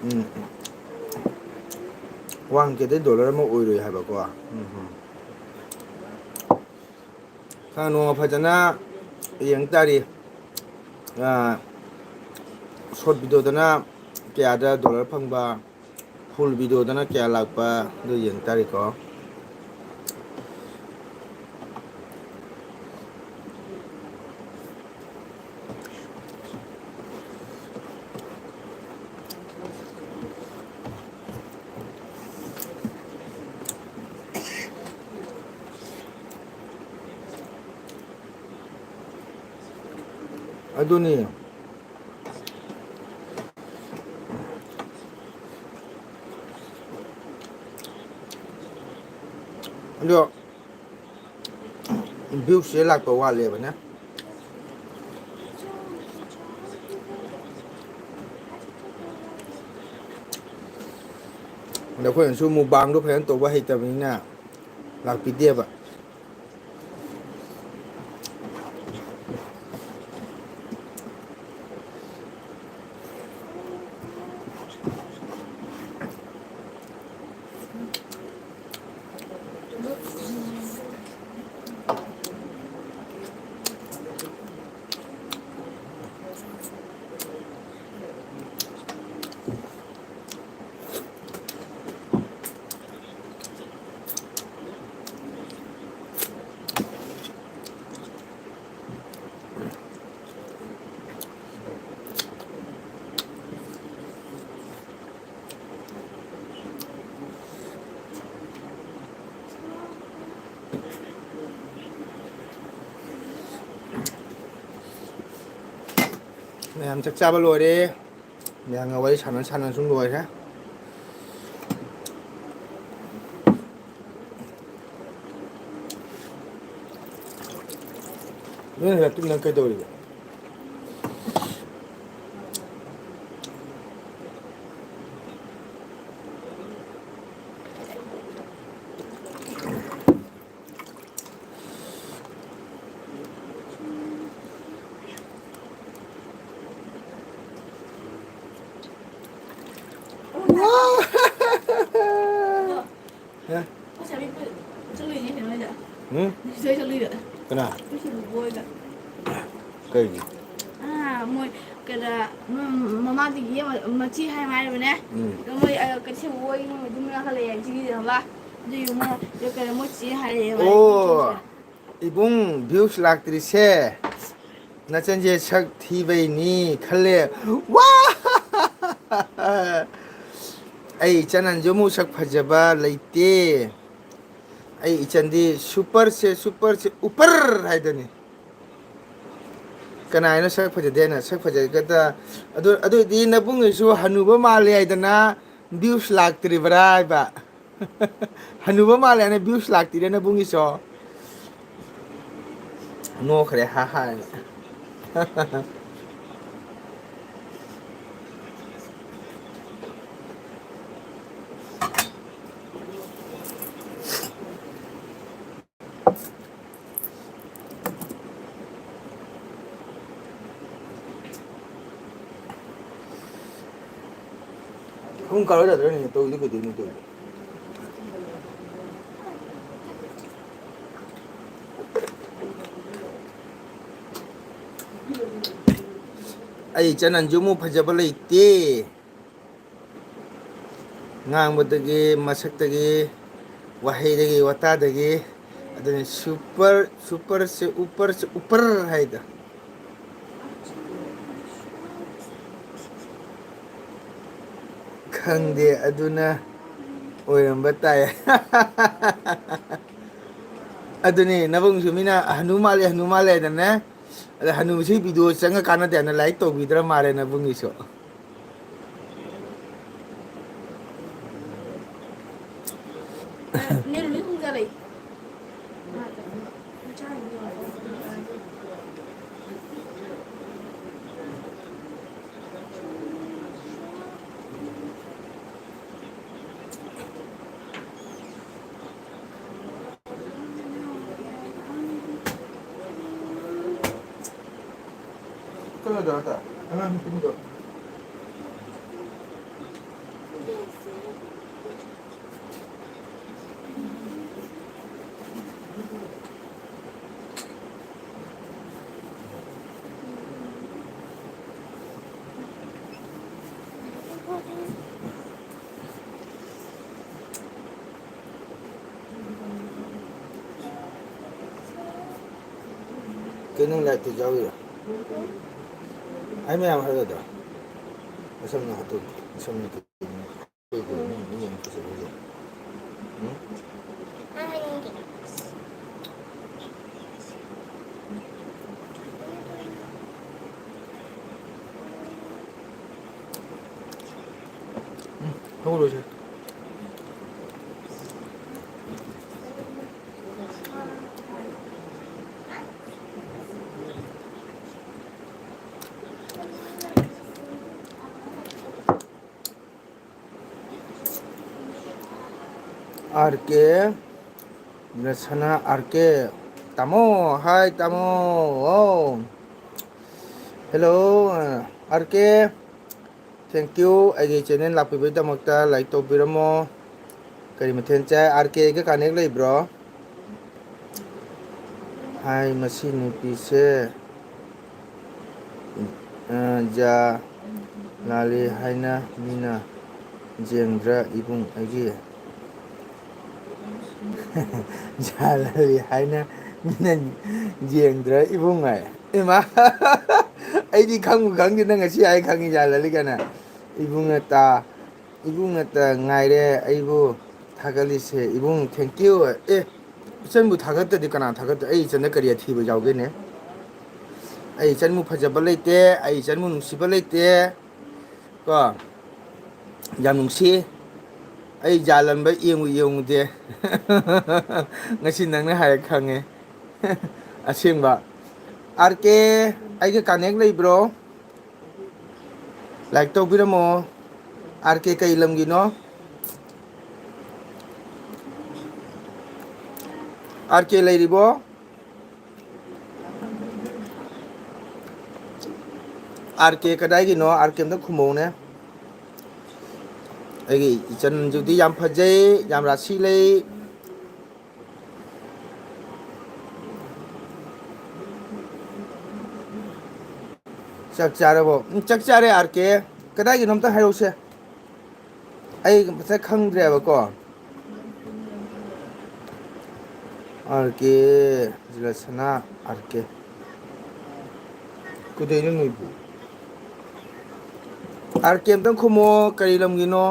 ꯎꯝ꯫ ꯋꯥꯟ ꯀꯦꯗꯩ ꯗꯣꯂꯔ ꯑꯃ ꯑꯣꯏꯔꯣꯏ ꯍꯥꯏꯕꯀꯣ꯫ ꯎꯝ, ꯎꯝ꯫ ꯈꯔ ꯅꯣꯡꯃ ꯐꯖꯅ ꯌꯦꯡ ꯇꯥꯔꯤ꯫ ꯑꯥ, ꯁꯣꯔꯠ ꯚꯤꯗꯤꯑꯣꯗꯅ ꯀꯌꯥꯗ ꯗꯣꯂꯔ ꯐꯪꯕ, ꯐꯨꯜ ꯚꯤꯗꯤꯑꯣꯗꯅ ꯀꯌꯥ ꯂꯥꯛꯄ, ꯑꯗꯨ ꯌꯦꯡ ꯇꯥꯔꯦꯀꯣ꯫ ꯑꯗꯨꯅꯤ꯫ ꯑꯗꯣ ꯚ꯭ꯌꯨꯁꯦ ꯂꯥꯛꯄ ꯋꯥꯠꯂꯦꯕꯅꯦ꯫ ꯑꯗ ꯑꯩꯈꯣꯏꯅꯁꯨ ꯃꯨꯛꯕꯥꯡꯗꯣ ꯐꯖꯅ ꯇꯧꯕ ꯍꯩꯇꯕꯅꯤꯅ ꯂꯥꯛꯄꯤꯗꯦꯕ꯫ ꯃꯌꯥꯝ ꯆꯥꯛ ꯆꯥꯕ ꯂꯣꯏꯔꯦ꯫ ꯃꯌꯥꯝꯒ ꯋꯥꯔꯤ ꯁꯥꯟꯅ ꯁꯥꯟꯅ ꯁꯨꯝ ꯂꯣꯏꯔꯦ꯫ ꯅꯣꯏ ꯍꯜꯂꯛꯇ꯭ꯔꯤ ꯅꯪ ꯀꯩꯗꯧꯔꯤꯕ? ꯍꯥ? ꯉꯁꯥꯏ ꯄꯨ-, ꯆꯠꯂꯨꯏꯅꯦ ꯀꯩꯅꯣ ꯍꯣꯏꯗ꯫ ꯎꯝ? ꯅꯤꯁꯤꯗꯣꯏ ꯆꯠꯂꯨꯏꯕ꯫ ꯀꯅꯥ? ꯑꯩꯈꯣꯏ ꯁꯤꯕꯨ ꯍꯣꯏꯗ꯫ ꯀꯩꯒꯤ? ꯑꯥ, ꯃꯣꯏ ꯀꯩꯅꯣ, ꯃꯣꯏ ꯃꯃꯥꯗꯒꯤ ꯑꯃ, ꯃꯆꯦ ꯍꯥꯏ ꯍꯥꯏꯔꯕꯅꯦ꯫ ꯎꯝ꯫ ꯑꯗꯣ ꯃꯣꯏ, ꯑ, ꯀꯩꯅꯣ ꯁꯤꯕꯨ ꯍꯣꯏ ꯃꯣꯏ ꯑꯗꯨꯝ ꯂꯥꯛꯍꯜꯂꯛꯑꯦ ꯁꯤꯒꯤꯗ ꯈꯪꯕ꯭ꯔꯥ? ꯑꯗꯨꯒꯤ ꯃꯣꯏ, ꯀꯩꯅꯣ, ꯃꯣꯏ ꯆꯦ ꯍꯥꯏꯔꯛꯑꯦꯕ꯫ ꯑꯣ꯫ ꯏꯕꯨꯡ, views ꯂꯥꯛꯇ꯭ꯔꯤꯁꯦ ꯅꯆꯟꯁꯦ ꯁꯛ ꯊꯤꯕꯩꯅꯤ ꯈꯜꯂꯦ꯫ ꯋꯥ! ꯑꯩ ꯏꯆꯟ ꯑꯟꯖꯨꯃꯨ ꯁꯛ ꯐꯖꯕ ꯂꯩꯇꯦ꯫ ꯑꯩ ꯏꯆꯟꯗꯤ superꯁꯦ, superꯁꯦ ꯎꯄꯔ ꯍꯥꯏꯗꯨꯅꯤ꯫ ꯀꯅꯥ ꯍꯥꯏꯅꯣ ꯁꯛ ꯐꯖꯗꯦ ꯍꯥꯏꯅ? ꯁꯛ ꯐꯖꯒꯗ-, ꯑꯗꯨ, ꯑꯗꯨ ꯑꯣꯏꯗꯤ ꯅꯕꯨꯡꯒꯤꯁꯨ ꯍꯅꯨꯕ ꯃꯥꯜꯂꯦ ꯍꯥꯏꯗꯅ views ꯂꯥꯛꯇ꯭ꯔꯤꯕ꯭ꯔꯥ ꯍꯥꯏꯕ? ꯍꯅꯨꯕ ꯃꯥꯜꯂꯦ ꯍꯥꯏꯅ views ꯂꯥꯛꯇꯤꯔꯦ ꯅꯕꯨꯡꯒꯤꯁꯣ? ꯅꯣꯛꯈ꯭ꯔꯦ, ꯍꯥ ꯍꯥ ꯍꯥꯏꯅ꯫ ꯄꯨꯡ ꯀꯥꯔꯣꯏꯗ꯭ꯔꯅꯦ ꯇꯧꯔꯤꯗꯣ, ꯀꯩꯗꯧꯔꯤꯅꯣ ꯇꯧꯔꯤꯗꯣ? ꯑꯩ ꯏꯆꯟ ꯑꯟꯖꯨꯃꯨ ꯐꯖꯕ ꯂꯩꯇꯦ꯫ ꯉꯥꯡꯕꯗꯒꯤ, ꯃꯁꯛꯇꯒꯤ, ꯋꯥꯍꯩꯗꯒꯤ, ꯋꯥꯇꯥꯗꯒꯤ, ꯑꯗꯨꯅꯤ super, superꯁꯦ ꯎꯄꯔꯁꯦ ꯎꯄꯔ ꯍꯥꯏꯗꯣ꯫ ꯈꯪꯗꯦ, ꯑꯗꯨꯅ ꯑꯣꯏꯔꯝꯕ ꯇꯥꯏ꯫ ꯑꯗꯨꯅꯤ, ꯅꯕꯨꯡꯁꯨ ꯃꯤꯅ ꯍꯅꯨ ꯃꯥꯜꯂꯦ, ꯍꯅꯨ ꯃꯥꯜꯂꯦ ꯍꯥꯏꯗꯅꯦ꯫ ꯑꯗ ꯍꯅꯨꯁꯤ video ꯆꯪꯉ ꯀꯥꯟꯅꯗꯦ ꯍꯥꯏꯅ like ꯇꯧꯕꯤꯗ꯭ꯔ ꯃꯥꯜꯂꯦ ꯅꯕꯨꯡꯒꯤꯁꯨ꯫ ꯀꯩ ꯅꯪ ꯂꯥꯏꯛꯇ ꯌꯥꯎꯔꯤꯔꯣ? ꯑꯩ ꯃꯌꯥꯝ ꯍꯥꯏꯔꯗ꯭ꯔꯣ? ꯃꯁꯝꯅ ꯍꯥꯠꯇꯣꯛꯀꯦ꯫ ꯃꯁꯝꯅ ꯍꯥꯠꯇꯣꯛꯀꯦ꯫ ꯀꯩ ꯀꯩ ꯃꯤ ꯃꯤ ꯌꯦꯡꯉꯛꯄꯁꯦ ꯎꯗꯦ꯫ ꯎꯝ? ꯎꯝ, ꯍꯧꯔꯣꯏꯁꯦ꯫ ꯑꯥꯔ ꯀꯦ, ꯔꯁꯅꯥ ꯑꯥꯔ ꯀꯦ꯫ ꯇꯥꯃꯣ, ꯍꯥꯏ ꯇꯥꯃꯣ꯫ ꯑꯣ꯫ Hello, R K. Thank you, ꯑꯩꯒꯤ channel ꯂꯥꯛꯄꯤꯕꯒꯤꯗꯃꯛꯇ꯫ Like ꯇꯧꯕꯤꯔꯝꯃꯣ꯫ ꯀꯔꯤ ꯃꯊꯦꯜ ꯆꯥꯏ? ꯑꯥꯔ ꯀꯦꯒ connect ꯂꯩꯕ꯭ꯔꯣ? ꯍꯥꯏ, ꯃꯁꯤ ꯅꯨꯄꯤꯁꯦ, ꯑ, ꯖꯥ ꯂꯥꯜꯂꯤ ꯍꯥꯏꯅ ꯃꯤꯅ ꯌꯦꯡꯗ꯭ꯔꯥ ꯏꯕꯨꯡ ꯑꯩꯒꯤ? ꯖꯥ ꯂꯥꯜꯂꯤ ꯍꯥꯏꯅ ꯃꯤꯅ ꯌꯦꯡꯗ꯭ꯔꯥ ꯏꯕꯨꯡ ꯍꯥꯏ? ꯏꯃꯥ, ꯑꯩꯗꯤ ꯈꯪꯕꯨ ꯈꯪꯗꯦ, ꯅꯪ ꯉꯁꯤ ꯍꯥꯏ ꯈꯪꯉꯤ ꯖꯥ ꯂꯥꯜꯂꯤ ꯀꯥꯏꯅ꯫ ꯏꯕꯨꯡꯅ ꯇꯥ-, ꯏꯕꯨꯡꯅꯇ ꯉꯥꯏꯔꯦ ꯑꯩꯕꯨ ꯊꯥꯒꯠꯂꯤꯁꯦ꯫ ꯏꯕꯨꯡ, thank you꯫ ꯑꯦ, ꯏꯆꯟꯕꯨ ꯊꯥꯒꯠꯇꯗꯤ ꯀꯅꯥ ꯊꯥꯒꯠꯇ-, ꯑꯩ ꯏꯆꯟꯗ ꯀꯔꯤ ꯑꯊꯤꯕ ꯌꯥꯎꯒꯦꯅꯦ? ꯑꯩ ꯏꯆꯟꯕꯨ ꯐꯖꯕ ꯂꯩꯇꯦ, ꯑꯩ ꯏꯆꯟꯕꯨ ꯅꯨꯡꯁꯤꯕ ꯂꯩꯇꯦ꯫ ꯀꯣ? ꯌꯥꯝ ꯅꯨꯡꯁꯤ꯫ ꯑꯩ ꯖꯥ ꯂꯥꯜꯂꯤ ꯌꯦꯡꯉꯨ ꯌꯦꯡꯉꯨꯗꯦ꯫ ꯉꯁꯤ ꯅꯪꯅ ꯍꯥꯏꯔ ꯈꯪꯉꯦ꯫ ꯑꯁꯦꯡꯕ꯫ ꯑꯥꯔ ꯀꯦ, ꯑꯩꯒ connect ꯂꯩꯕ꯭ꯔꯣ? Like ꯇꯧꯕꯤꯔꯝꯃꯣ꯫ ꯑꯥꯔ ꯀꯦ ꯀꯩ ꯂꯝꯒꯤꯅꯣ? ꯑꯥꯔ ꯀꯦ ꯂꯩꯔꯤꯕꯣ? ꯑꯥꯔ ꯀꯦ ꯀꯗꯥꯏꯒꯤꯅꯣ? ꯑꯥꯔ ꯀꯦ ꯑꯝꯇ ꯈꯨꯝꯃꯧꯅꯦ꯫ ꯑꯩꯒꯤ ꯏꯆꯟꯁꯨꯗꯤ ꯌꯥꯝ ꯐꯖꯩ, ꯌꯥꯝ ꯔꯥꯁꯤ ꯂꯩ꯫ ꯆꯥꯛ ꯆꯥꯔꯕꯣ? ꯎꯝ, ꯆꯥꯛ ꯆꯥꯔꯦ, ꯑꯥꯔ ꯀꯦ꯫ ꯀꯗꯥꯏꯒꯤꯅꯣ ꯑꯝꯇ ꯍꯥꯏꯔꯛꯎꯁꯦ꯫ ꯑꯩ ꯃꯁꯛ ꯈꯪꯗ꯭ꯔꯦꯕꯀꯣ꯫ ꯑꯥꯔ ꯀꯦ, ꯖꯤꯂꯁꯅꯥ, ꯑꯥꯔ ꯀꯦ꯫ ꯀꯩꯗꯩꯅꯣ ꯅꯣꯏꯕꯨ? ꯑꯥꯔ ꯀꯦ ꯑꯝꯇꯪ ꯈꯨꯝꯃꯣ, ꯀꯔꯤ ꯂꯝꯒꯤꯅꯣ?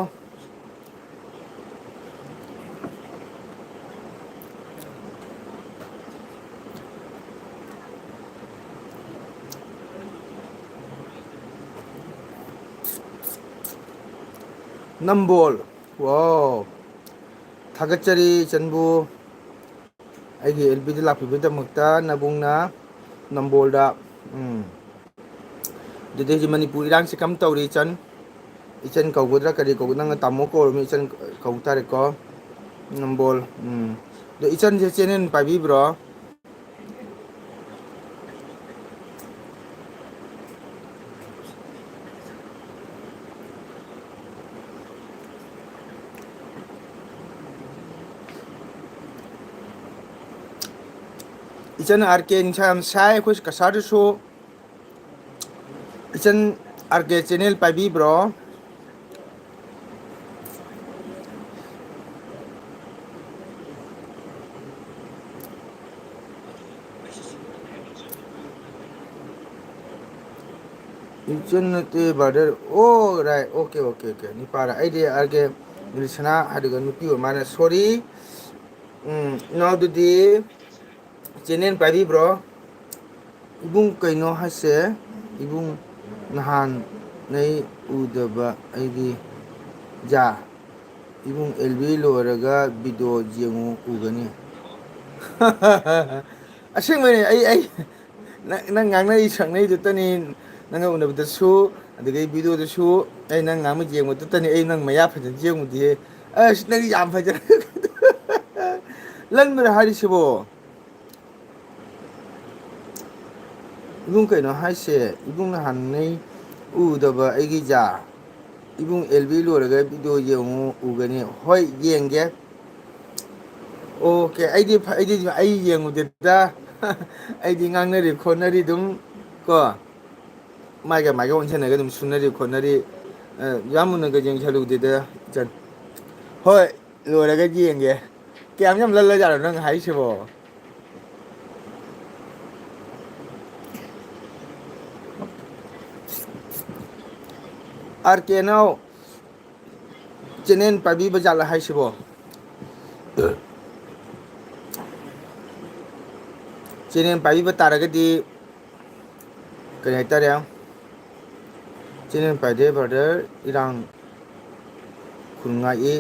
ꯅꯝꯕꯣꯜ꯫ ꯋꯥꯎ꯫ ꯊꯥꯒꯠꯆꯔꯤ ꯏꯆꯟꯕꯨ꯫ ꯑꯩꯒꯤ ꯑꯦꯜ ꯕꯤꯗ ꯂꯥꯛꯄꯤꯕꯒꯤꯗꯃꯛꯇ ꯅꯕꯨꯡꯅ ꯅꯝꯕꯣꯜꯗ꯫ ꯎꯝ꯫ ꯑꯗꯨꯗꯤ ꯍꯧꯖꯤꯛ ꯃꯅꯤꯄꯨꯔ ꯏꯔꯥꯡꯁꯤ ꯀꯝ ꯇꯧꯔꯤ ꯏꯆꯟ? ꯏꯆꯟ ꯀꯧꯒꯗ꯭ꯔꯥ ꯀꯔꯤ ꯀꯧꯒꯗ꯭ꯔꯥ? ꯅꯪꯅ ꯇꯥꯃꯣ ꯀꯧꯔꯕꯅꯤ, ꯏꯆꯟ ꯀꯧ ꯇꯥꯔꯦꯀꯣ꯫ ꯅꯝꯕꯣꯜ꯫ ꯎꯝ꯫ ꯑꯗꯣ ꯏꯆꯟꯁꯦ ꯆꯦꯅꯦꯜ ꯄꯥꯏꯕꯤꯕ꯭ꯔꯣ? ꯏꯆꯟ ꯑꯥꯔ ꯀꯦ ꯅꯨꯡꯁꯥ ꯌꯥꯝ ꯁꯥꯏ, ꯑꯩꯈꯣꯏ ꯀꯁꯥꯔꯗꯁꯨ꯫ ꯏꯆꯟ ꯑꯥꯔ ꯀꯦ ꯆꯦꯅꯦꯜ ꯄꯥꯏꯕꯤꯕ꯭ꯔꯣ? ꯏꯆꯟ ꯅꯠꯇꯦ, brother. Oh, right. Okay, okay, okay. ꯅꯤꯄꯥꯔꯥ꯫ ꯑꯩꯗꯤ ꯑꯥꯔ ꯀꯦ ꯔꯤꯁꯅꯥ ꯍꯥꯏꯗꯨꯒ ꯅꯨꯄꯤ ꯑꯣꯏ ꯃꯥꯅ꯫ ꯁꯣꯔꯤ꯫ ꯎꯝ, ꯏꯅꯥꯎꯗꯨꯗꯤ ꯆꯦꯅꯦꯜ ꯄꯥꯏꯕꯤꯕ꯭ꯔꯣ? ꯏꯕꯨꯡ ꯀꯩꯅꯣ ꯍꯥꯏꯁꯦ? ꯏꯕꯨꯡ ꯅꯍꯥꯟ ꯅꯩ ꯎꯗꯕ ꯑꯩꯒꯤ ꯖꯥ꯫ ꯏꯕꯨꯡ ꯑꯦꯜ ꯕꯤ ꯂꯣꯏꯔꯒ ꯚꯤꯗꯤꯑꯣ ꯌꯦꯡꯉꯨ ꯎꯒꯅꯤ꯫ ꯑꯁꯦꯡꯕꯩꯅꯦ, ꯑꯩ, ꯑꯩ, ꯅꯪ, ꯅꯪ ꯉꯥꯡꯅꯔꯤ ꯁꯛꯅꯩꯗꯨꯇꯅꯤ, ꯅꯪꯒ ꯎꯅꯕꯗꯁꯨ, ꯑꯗꯨꯗꯒꯤ ꯚꯤꯗꯤꯑꯣꯗꯁꯨ, ꯑꯩ ꯅꯪ ꯉꯥꯡꯕ ꯌꯦꯡꯕꯗꯨꯇꯅꯤ, ꯑꯩ ꯅꯪ ꯃꯌꯥ ꯐꯖꯅ ꯌꯦꯡꯉꯨꯗꯤꯌꯦ꯫ ꯑꯁ, ꯅꯪ ꯌꯥꯝ ꯐꯖꯅ ꯂꯟꯕ꯭ꯔꯥ ꯍꯥꯏꯔꯤꯁꯤꯕꯣ? ꯏꯕꯨꯡ ꯀꯩꯅꯣ ꯍꯥꯏꯁꯦ? ꯏꯕꯨꯡ ꯅꯍꯥꯟ ꯅꯩ ꯎꯗꯕ ꯑꯩꯒꯤ ꯖꯥ꯫ ꯏꯕꯨꯡ ꯑꯦꯜ ꯕꯤ ꯂꯣꯏꯔꯒ ꯚꯤꯗꯤꯑꯣ ꯌꯦꯡꯉꯨ ꯎꯒꯅꯤ꯫ ꯍꯣꯏ, ꯌꯦꯡꯒꯦ꯫ ꯑꯣꯀꯦ, ꯑꯩꯗꯤ ꯐ-, ꯑꯩꯗꯤ ꯑꯩ ꯌꯦꯡꯉꯨꯗꯦꯗ꯫ ꯑꯩꯗꯤ ꯉꯥꯡꯅꯔꯤ ꯈꯣꯠꯅꯔꯤ ꯑꯗꯨꯝ ꯀꯣ꯫ ꯃꯥꯏꯒ ꯃꯥꯏꯒ ꯑꯣꯟꯁꯤꯟꯅꯒ ꯑꯗꯨꯝ ꯁꯨꯅꯔꯤ ꯈꯣꯠꯅꯔꯤ꯫ ꯑ, ꯌꯥꯝ ꯃꯨꯟꯅꯒ ꯌꯦꯡꯁꯜꯂꯨꯗꯦꯗ ꯏꯆꯟ꯫ ꯍꯣꯏ, ꯂꯣꯏꯔꯒ ꯌꯦꯡꯒꯦ꯫ ꯀꯌꯥꯝ ꯌꯥꯝ ꯂꯜꯂꯖꯥꯠꯅꯣ ꯅꯪ ꯍꯥꯏꯁꯤꯕꯣ? ꯑꯥꯔ ꯀꯦ ꯅꯥꯎ ꯆꯦꯅꯦꯜ ꯄꯥꯏꯕꯤꯕ ꯖꯥꯠꯂ ꯍꯥꯏꯁꯤꯕꯣ? ꯆꯦꯅꯦꯜ ꯄꯥꯏꯕꯤꯕ ꯇꯥꯔꯒꯗꯤ ꯀꯔꯤ ꯍꯥꯏꯇꯥꯔꯦ? ꯆꯦꯅꯦꯜ ꯄꯥꯏꯗꯦ ꯕ꯭ꯔꯗꯔ, ꯏꯔꯥꯡ ꯈꯨꯟ ꯉꯥꯛꯏ꯫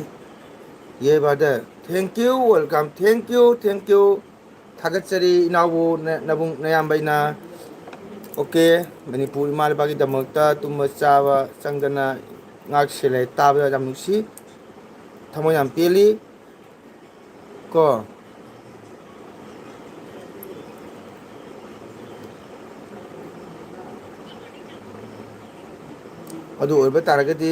ꯌꯦ brother, thank you, welcome, thank you, thank you꯫ ꯊꯥꯒꯠꯆꯔꯤ ꯏꯅꯥꯎꯕꯨ, ꯅ-, ꯅꯕꯨꯡ ꯅꯌꯥꯝꯕꯩꯅ꯫ ꯑꯣꯀꯦ, ꯃꯅꯤꯄꯨꯔ ꯏꯃꯥ ꯂꯩꯕꯥꯛꯀꯤꯗꯃꯛꯇ ꯇꯨꯝꯕ ꯆꯥꯕ ꯆꯪꯗꯅ ꯉꯥꯛ ꯁꯦꯜꯂꯦ꯫ ꯇꯥꯕꯗ ꯌꯥꯝ ꯅꯨꯡꯁꯤ, ꯊꯃꯣꯏ ꯌꯥꯝ ꯄꯦꯜꯂꯤ꯫ ꯀꯣ꯫ ꯑꯗꯨ ꯑꯣꯏꯕ ꯇꯥꯔꯒꯗꯤ,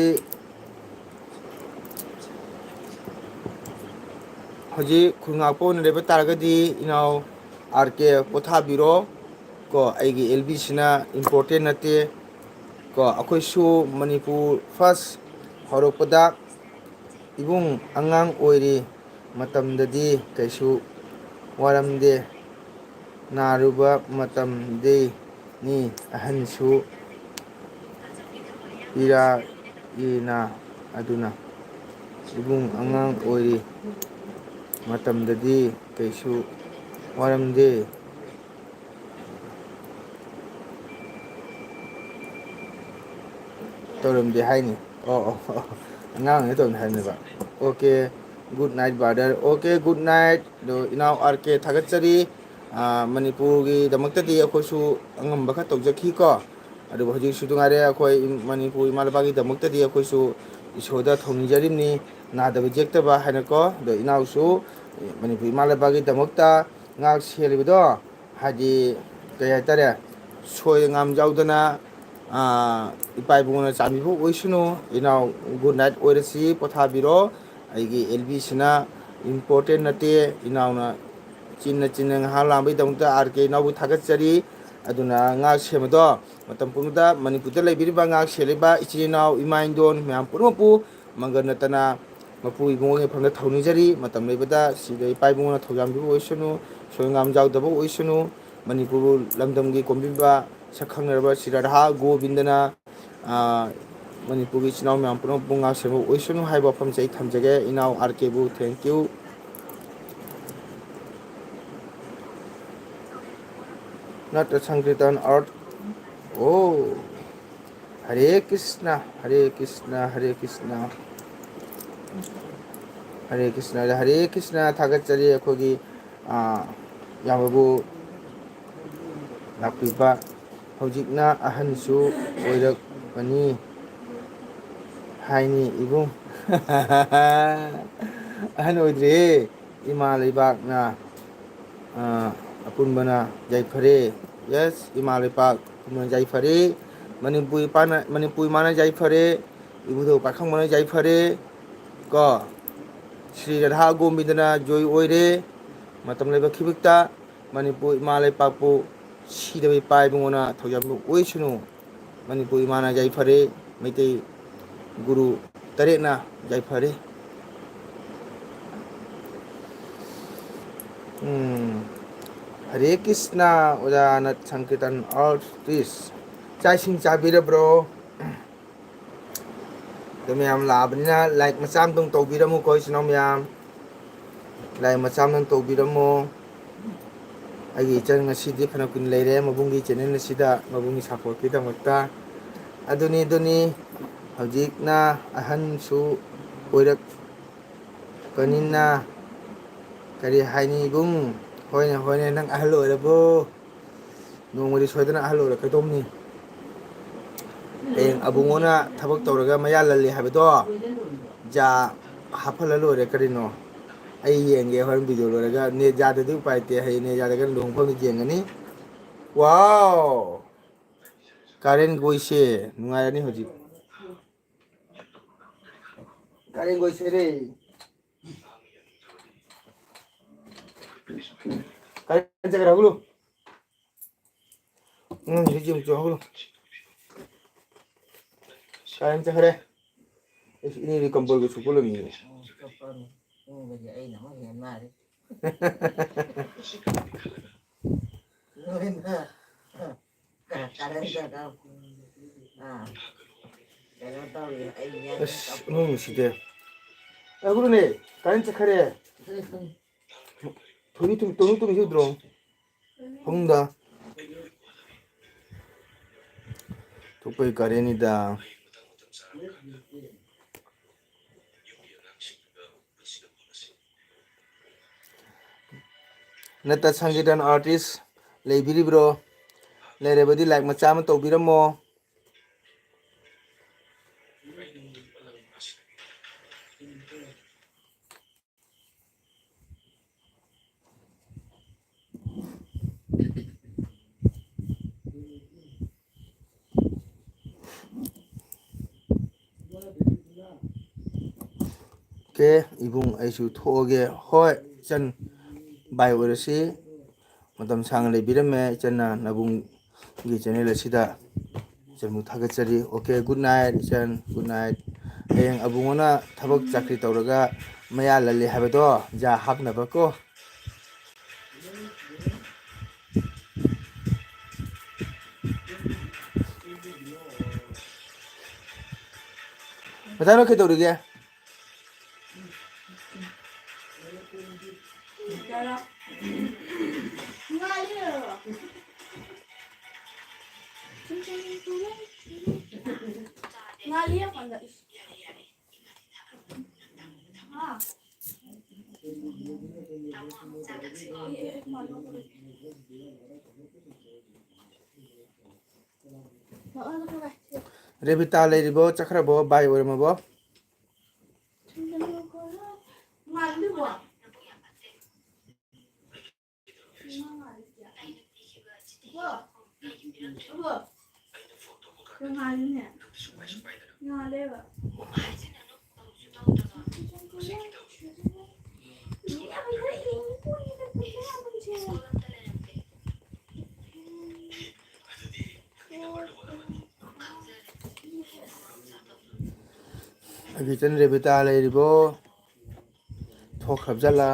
ꯍꯧꯖꯤꯛ ꯈꯨꯜ ꯉꯥꯛꯄ ꯑꯣꯏꯅ ꯂꯩꯕ ꯇꯥꯔꯒꯗꯤ, ꯏꯅꯥꯎ ꯑꯥꯔ ꯀꯦ ꯄꯣꯊꯥꯕꯤꯔꯣ꯫ ꯀꯣ, ꯑꯩꯒꯤ ꯑꯦꯜ ꯕꯤꯁꯤꯅ important ꯅꯠꯇꯦ꯫ ꯀꯣ, ꯑꯩꯈꯣꯏꯁꯨ ꯃꯅꯤꯄꯨꯔ first ꯍꯧꯔꯛꯄꯗ ꯏꯕꯨꯡ ꯑꯉꯥꯡ ꯑꯣꯏꯔꯤ ꯃꯇꯝꯗꯗꯤ ꯀꯩꯁꯨ ꯋꯥꯔꯝꯗꯦ꯫ ꯅꯥꯔꯨꯕ ꯃꯇꯝꯗꯤ ꯃꯤ ꯑꯍꯟꯁꯨ ꯄꯤꯔꯛꯏꯅ꯫ ꯑꯗꯨꯅ ꯏꯕꯨꯡ ꯑꯉꯥꯡ ꯑꯣꯏꯔꯤ ꯃꯇꯝꯗꯗꯤ ꯀꯩꯁꯨ ꯋꯥꯔꯝꯗꯦ꯫ ꯇꯧꯔꯝꯗꯦ ꯍꯥꯏꯅꯤ꯫ ꯑꯣ, ꯑꯣ, ꯑꯣ꯫ ꯑꯉꯥꯡ ꯑꯣꯏꯅ ꯇꯧꯔꯝꯗꯦ ꯍꯥꯏꯕꯅꯦꯕ꯫ Okay, good night brother꯫ Okay, good night꯫ ꯑꯗꯣ ꯏꯅꯥꯎ ꯑꯥꯔ ꯀꯦ ꯊꯥꯒꯠꯆꯔꯤ꯫ ꯑꯥ, ꯃꯅꯤꯄꯨꯔꯒꯤꯗꯃꯛꯇꯗꯤ ꯑꯩꯈꯣꯏꯁꯨ ꯑꯉꯝꯕ ꯈꯔ ꯇꯧꯖꯈꯤꯀꯣ꯫ ꯑꯗꯨꯕꯨ ꯍꯧꯖꯤꯛꯁꯨ ꯉꯥꯏꯔꯦ, ꯑꯩꯈꯣꯏ ꯃꯅꯤꯄꯨꯔ ꯏꯃꯥ ꯂꯩꯕꯥꯛꯀꯤꯗꯃꯛꯇꯗꯤ ꯑꯩꯈꯣꯏꯁꯨ ꯏꯁꯣꯔꯗ ꯊꯧꯅꯤꯖꯔꯤꯕꯅꯤ, ꯅꯥꯗꯕ ꯌꯦꯛꯇꯕ ꯍꯥꯏꯅꯀꯣ꯫ ꯑꯗꯣ ꯏꯅꯥꯎꯁꯨ ꯃꯅꯤꯄꯨꯔ ꯏꯃꯥ ꯂꯩꯕꯥꯛꯀꯤꯗꯃꯛꯇ ꯉꯥꯛ ꯁꯦꯜꯂꯤꯕꯗꯣ, ꯍꯥꯏꯗꯤ, ꯀꯩ ꯍꯥꯏꯇꯥꯔꯦ, ꯁꯣꯏ ꯉꯥꯝ ꯌꯥꯎꯗꯅ, ꯑꯥ, ꯏꯄꯥ ꯏꯕꯨꯡꯉꯣꯅ ꯆꯥꯟꯕꯤꯕ ꯑꯣꯏꯁꯅꯨ꯫ ꯏꯅꯥꯎ, good night ꯑꯣꯏꯔꯁꯤ, ꯄꯣꯊꯥꯕꯤꯔꯣ꯫ ꯑꯩꯒꯤ ꯑꯦꯜ ꯕꯤꯁꯤꯅ important ꯅꯠꯇꯦ꯫ ꯏꯅꯥꯎꯅ ꯆꯤꯟꯅ ꯆꯤꯟꯅ ꯉꯥꯏꯍꯥꯛ ꯂꯥꯡꯕꯒꯤꯗꯃꯛꯇ ꯑꯥꯔ ꯀꯦ ꯏꯅꯥꯎꯕꯨ ꯊꯥꯒꯠꯆꯔꯤ꯫ ꯑꯗꯨꯅ ꯉꯥꯛ ꯁꯦꯟꯕꯗꯣ ꯃꯇꯝ ꯄꯨꯝꯕꯗ ꯃꯅꯤꯄꯨꯔꯗ ꯂꯩꯕꯤꯔꯤꯕ ꯉꯥꯛ ꯁꯦꯜꯂꯤꯕ ꯏꯆꯤꯜ ꯏꯅꯥꯎ, ꯏꯃꯥ ꯏꯟꯗꯣꯟ ꯃꯌꯥꯝ ꯄꯨꯝꯅꯃꯛꯄꯨ ꯃꯪꯒꯜ ꯅꯠꯇꯅ ꯃꯄꯨ ꯏꯕꯨꯡꯉꯣꯒꯤ ꯃꯐꯝꯗ ꯊꯧꯅꯤꯖꯔꯤ꯫ ꯃꯇꯝ ꯂꯩꯕꯗ ꯁꯤꯗ ꯏꯄꯥ ꯏꯕꯨꯡꯉꯣꯅ ꯊꯧꯖꯥꯟꯕꯤꯕ ꯑꯣꯏꯁꯅꯨ, ꯁꯣꯏ ꯉꯥꯝ ꯌꯥꯎꯗꯕ ꯑꯣꯏꯁꯅꯨ꯫ ꯃꯅꯤꯄꯨꯔ ꯂꯝꯗꯝꯒꯤ ꯀꯣꯝꯕꯤꯕ ꯁꯛꯈꯪꯅꯔꯕ ꯁ꯭ꯔꯤ ꯔꯥꯙꯥ ꯒꯣꯕꯤꯟꯗꯅ, ꯑꯥ, ꯃꯅꯤꯄꯨꯔꯒꯤ ꯏꯆꯤꯟ ꯏꯅꯥꯎ ꯃꯌꯥꯝ ꯄꯨꯝꯅꯃꯛꯄꯨ ꯉꯥ ꯁꯦꯝꯕ ꯑꯣꯏꯁꯅꯨ ꯍꯥꯏꯕ ꯋꯥꯐꯝꯁꯦ ꯑꯩ ꯊꯝꯖꯒꯦ꯫ ꯏꯅꯥꯎ R ꯀꯦꯕꯨ thank you꯫ Not a Sankirtan art. Oh. ꯍꯔꯦ ꯀ꯭ꯔꯤꯁꯅ, ꯍꯔꯦ ꯀ꯭ꯔꯤꯁꯅ, ꯍꯔꯦ ꯀ꯭ꯔꯤꯁꯅ꯫ ꯍꯔꯦ ꯀ꯭ꯔꯤꯁꯅ, ꯍꯔꯦ ꯀ꯭ꯔꯤꯁꯅ꯫ ꯊꯥꯒꯠꯆꯔꯤ ꯑꯩꯈꯣꯏꯒꯤ, ꯑꯥ, ꯏꯌꯥꯝꯕꯕꯨ ꯂꯥꯛꯄꯤꯕ꯫ ꯍꯧꯖꯤꯛꯅ ꯑꯍꯟꯁꯨ ꯑꯣꯏꯔꯛꯄꯅꯤ ꯍꯥꯏꯅꯤ ꯏꯕꯨꯡ꯫ ꯑꯍꯟ ꯑꯣꯏꯗ꯭ꯔꯤꯌꯦ꯫ ꯏꯃꯥ ꯂꯩꯕꯥꯛꯅ, ꯑ, ꯑꯄꯨꯟꯕꯅ ꯌꯥꯏꯐꯔꯦ꯫ Yes, ꯏꯃꯥ ꯂꯩꯄꯥꯛ ꯑꯄꯨꯟꯕꯅ ꯌꯥꯏꯐꯔꯦ꯫ ꯃꯅꯤꯄꯨꯔ ꯏꯄꯥꯅ, ꯃꯅꯤꯄꯨꯔ ꯏꯃꯥꯅ ꯌꯥꯏꯐꯔꯦ꯫ ꯏꯕꯨꯙꯧ ꯄꯥꯈꯪꯕꯅ ꯌꯥꯏꯐꯔꯦ꯫ ꯀꯣ, ꯁ꯭ꯔꯤ ꯔꯥꯙꯥ ꯒꯣꯕꯤꯟꯗꯅ ꯖꯣꯏ ꯑꯣꯏꯔꯦ꯫ ꯃꯇꯝ ꯂꯩꯕ ꯈꯤꯕꯤꯛꯇ ꯃꯅꯤꯄꯨꯔ ꯏꯃꯥ ꯂꯩꯄꯥꯛꯄꯨ ꯁꯤꯗꯕ ꯏꯄꯥ ꯏꯕꯨꯡꯉꯣꯅ ꯊꯧꯖꯥꯜꯕ ꯑꯣꯏꯁꯅꯨ꯫ ꯃꯅꯤꯄꯨꯔ ꯏꯃꯥꯅ ꯌꯥꯏꯐꯔꯦ, ꯃꯩꯇꯩ ꯒꯨꯔꯨ ꯇꯔꯦꯠꯅ ꯌꯥꯏꯐꯔꯦ꯫ ꯎꯝ꯫ ꯍꯔꯦ ꯀ꯭ꯔꯤꯁꯅ, ꯑꯣꯖꯥ ꯅꯠ ꯁꯪꯀꯤꯔꯇꯟ ꯑꯥꯔꯇꯤꯁ꯫ ꯆꯥꯛ ꯏꯁꯤꯡ ꯆꯥꯕꯤꯔꯕ꯭ꯔꯣ? ꯑꯗꯣ ꯃꯌꯥꯝ ꯂꯥꯛꯑꯕꯅꯤꯅ like ꯃꯆꯥ ꯑꯝꯇꯪ ꯇꯧꯕꯤꯔꯝꯃꯨꯀꯣ, ꯏꯆꯤꯟ ꯏꯅꯥꯎ ꯃꯌꯥꯝ꯫ Like ꯃꯆꯥ ꯑꯝꯇꯪ ꯇꯧꯕꯤꯔꯝꯃꯣ꯫ ꯑꯩꯒꯤ ꯏꯆꯟ ꯉꯁꯤꯗꯤ ꯐꯅ ꯀꯨꯏꯅ ꯂꯩꯔꯦ ꯃꯕꯨꯡꯒꯤ channel ꯑꯁꯤꯗ, ꯃꯕꯨꯡꯒꯤ support ꯀꯤꯗꯃꯛꯇ꯫ ꯑꯗꯨꯅꯤ, ꯑꯗꯨꯅꯤ, ꯍꯧꯖꯤꯛꯅ ꯑꯍꯟꯁꯨ ꯑꯣꯏꯔꯛꯄꯅꯤꯅ ꯀꯔꯤ ꯍꯥꯏꯅꯤ ꯏꯕꯨꯡ? ꯍꯣꯏꯅꯦ, ꯍꯣꯏꯅꯦ, ꯅꯪ ꯑꯍꯜ ꯑꯣꯏꯔꯕꯣ? ꯅꯣꯡꯃꯗꯤ ꯁꯣꯏꯗꯅ ꯑꯍꯜ ꯑꯣꯏꯔꯛꯀꯗꯧꯕꯅꯤ꯫ ꯍꯌꯦꯡ ꯑꯕꯨꯡꯉꯣꯅ ꯊꯕꯛ ꯇꯧꯔꯒ ꯃꯌꯥ ꯂꯜꯂꯤ ꯍꯥꯏꯕꯗꯣ, ꯖꯥ ꯍꯥꯞꯍꯜꯂ ꯂꯣꯏꯔꯦ ꯀꯔꯤꯅꯣ? ꯑꯩ ꯌꯦꯡꯒꯦ ꯍꯣꯔꯦꯟ video ꯂꯣꯏꯔꯒ꯫ Net ꯌꯥꯗ꯭ꯔꯗꯤ ꯎꯄꯥꯏ ꯂꯩꯇꯦ, ꯍꯌꯦꯡ net ꯌꯥꯗ꯭ꯔꯒꯅ ꯂꯨꯍꯣꯡꯐꯝꯗ ꯌꯦꯡꯒꯅꯤ꯫ Wow! ꯀꯥꯔꯦꯟ ꯒꯣꯏꯁꯦ ꯅꯨꯡꯉꯥꯏꯔꯅꯤ ꯍꯧꯖꯤꯛ꯫ ꯀꯥꯔꯦꯟ ꯒꯣꯏꯁꯦ ꯔꯦ꯫ ꯀꯥꯔꯦꯟ ꯆꯠꯈ꯭ꯔꯦ, ꯍꯧꯒꯠꯂꯨ꯫ ꯎꯝ, ꯍꯧꯖꯤꯛ ꯌꯦꯡꯉꯨ ꯆꯣ, ꯍꯧꯒꯠꯂꯨ꯫ ꯀꯥꯔꯦꯟ ꯆꯠꯈ꯭ꯔꯦ꯫ ꯑꯩꯁ, ꯏꯅꯦꯗꯤ ꯀꯝꯕꯜꯒ ꯁꯨꯞꯄ ꯂꯩꯔꯝꯃꯤꯅꯦ꯫ ꯎꯝ, ꯁꯨꯞꯄꯅꯤ꯫ ꯏꯪꯕꯁꯦ ꯑꯩꯅ ꯑꯃꯨꯛ ꯍꯦꯟ ꯃꯥꯜꯂꯤ꯫ ꯅꯣꯏꯅ, ꯑ, ꯀꯥꯔꯟ ꯆꯠꯈ꯭ꯔꯣ꯫ ꯑꯥ꯫ ꯑꯁ, ꯑꯃꯨꯛ ꯅꯨꯡꯁꯤꯗꯦ꯫ ꯑꯦ, ꯒꯨꯔꯨꯅꯦ, ꯀꯔꯦꯟ ꯆꯠꯈꯔꯦ꯫ ꯊꯣꯏꯕꯤ ꯇꯨꯝ-, ꯇꯣꯅꯨ ꯇꯨꯝꯈꯤꯗ꯭ꯔꯣ? ꯐꯃꯨꯡꯗ꯫ ꯊꯣꯛꯄꯩ ꯀꯔꯦꯟꯅꯤꯗ꯫ ꯅꯠꯇ ꯁꯪꯒꯤꯇꯟ artist ꯂꯩꯕꯤꯔꯤꯕ꯭ꯔꯣ? ꯂꯩꯔꯕꯗꯤ like ꯃꯆꯥ ꯑꯃ ꯇꯧꯕꯤꯔꯝꯃꯣ꯫ ꯑꯣꯀꯦ, ꯏꯕꯨꯡ, ꯑꯩꯁꯨ ꯊꯣꯛꯑꯒꯦ꯫ ꯍꯣꯏ, ꯏꯆꯟ, bye ꯑꯣꯏꯔꯁꯤ꯫ ꯃꯇꯝ ꯁꯥꯡꯅ ꯂꯩꯕꯤꯔꯝꯃꯦ ꯏꯆꯟꯅ ꯅꯕꯨꯡꯒꯤ channel ꯑꯁꯤꯗ꯫ ꯏꯆꯟꯕꯨ ꯊꯥꯒꯠꯆꯔꯤ꯫ ꯑꯣꯀꯦ, good night ꯏꯆꯟ, good night꯫ ꯍꯌꯦꯡ ꯑꯕꯨꯡꯉꯣꯅ ꯊꯕꯛ ꯆꯥꯀ꯭ꯔꯤ ꯇꯧꯔꯒ ꯃꯌꯥ ꯂꯜꯂꯦ ꯍꯥꯏꯕꯗꯣ, ꯌꯥ ꯍꯥꯞꯅꯕ ꯀꯣ꯫ ꯃꯊꯪꯗ ꯀꯩꯗꯧꯔꯤꯒꯦ? ꯔꯦꯕꯤꯇꯥ ꯂꯩꯔꯤꯕꯣ? ꯆꯠꯈ꯭ꯔꯕꯣ? Bye ꯑꯣꯏꯔꯝꯃꯕꯣ? ꯑꯩꯒꯤ ꯏꯆꯟ ꯔꯦꯕꯤꯇꯥ ꯂꯩꯔꯤꯕꯣ? ꯊꯣꯛꯈ꯭ꯔꯕ ꯖꯥꯠꯂꯥ?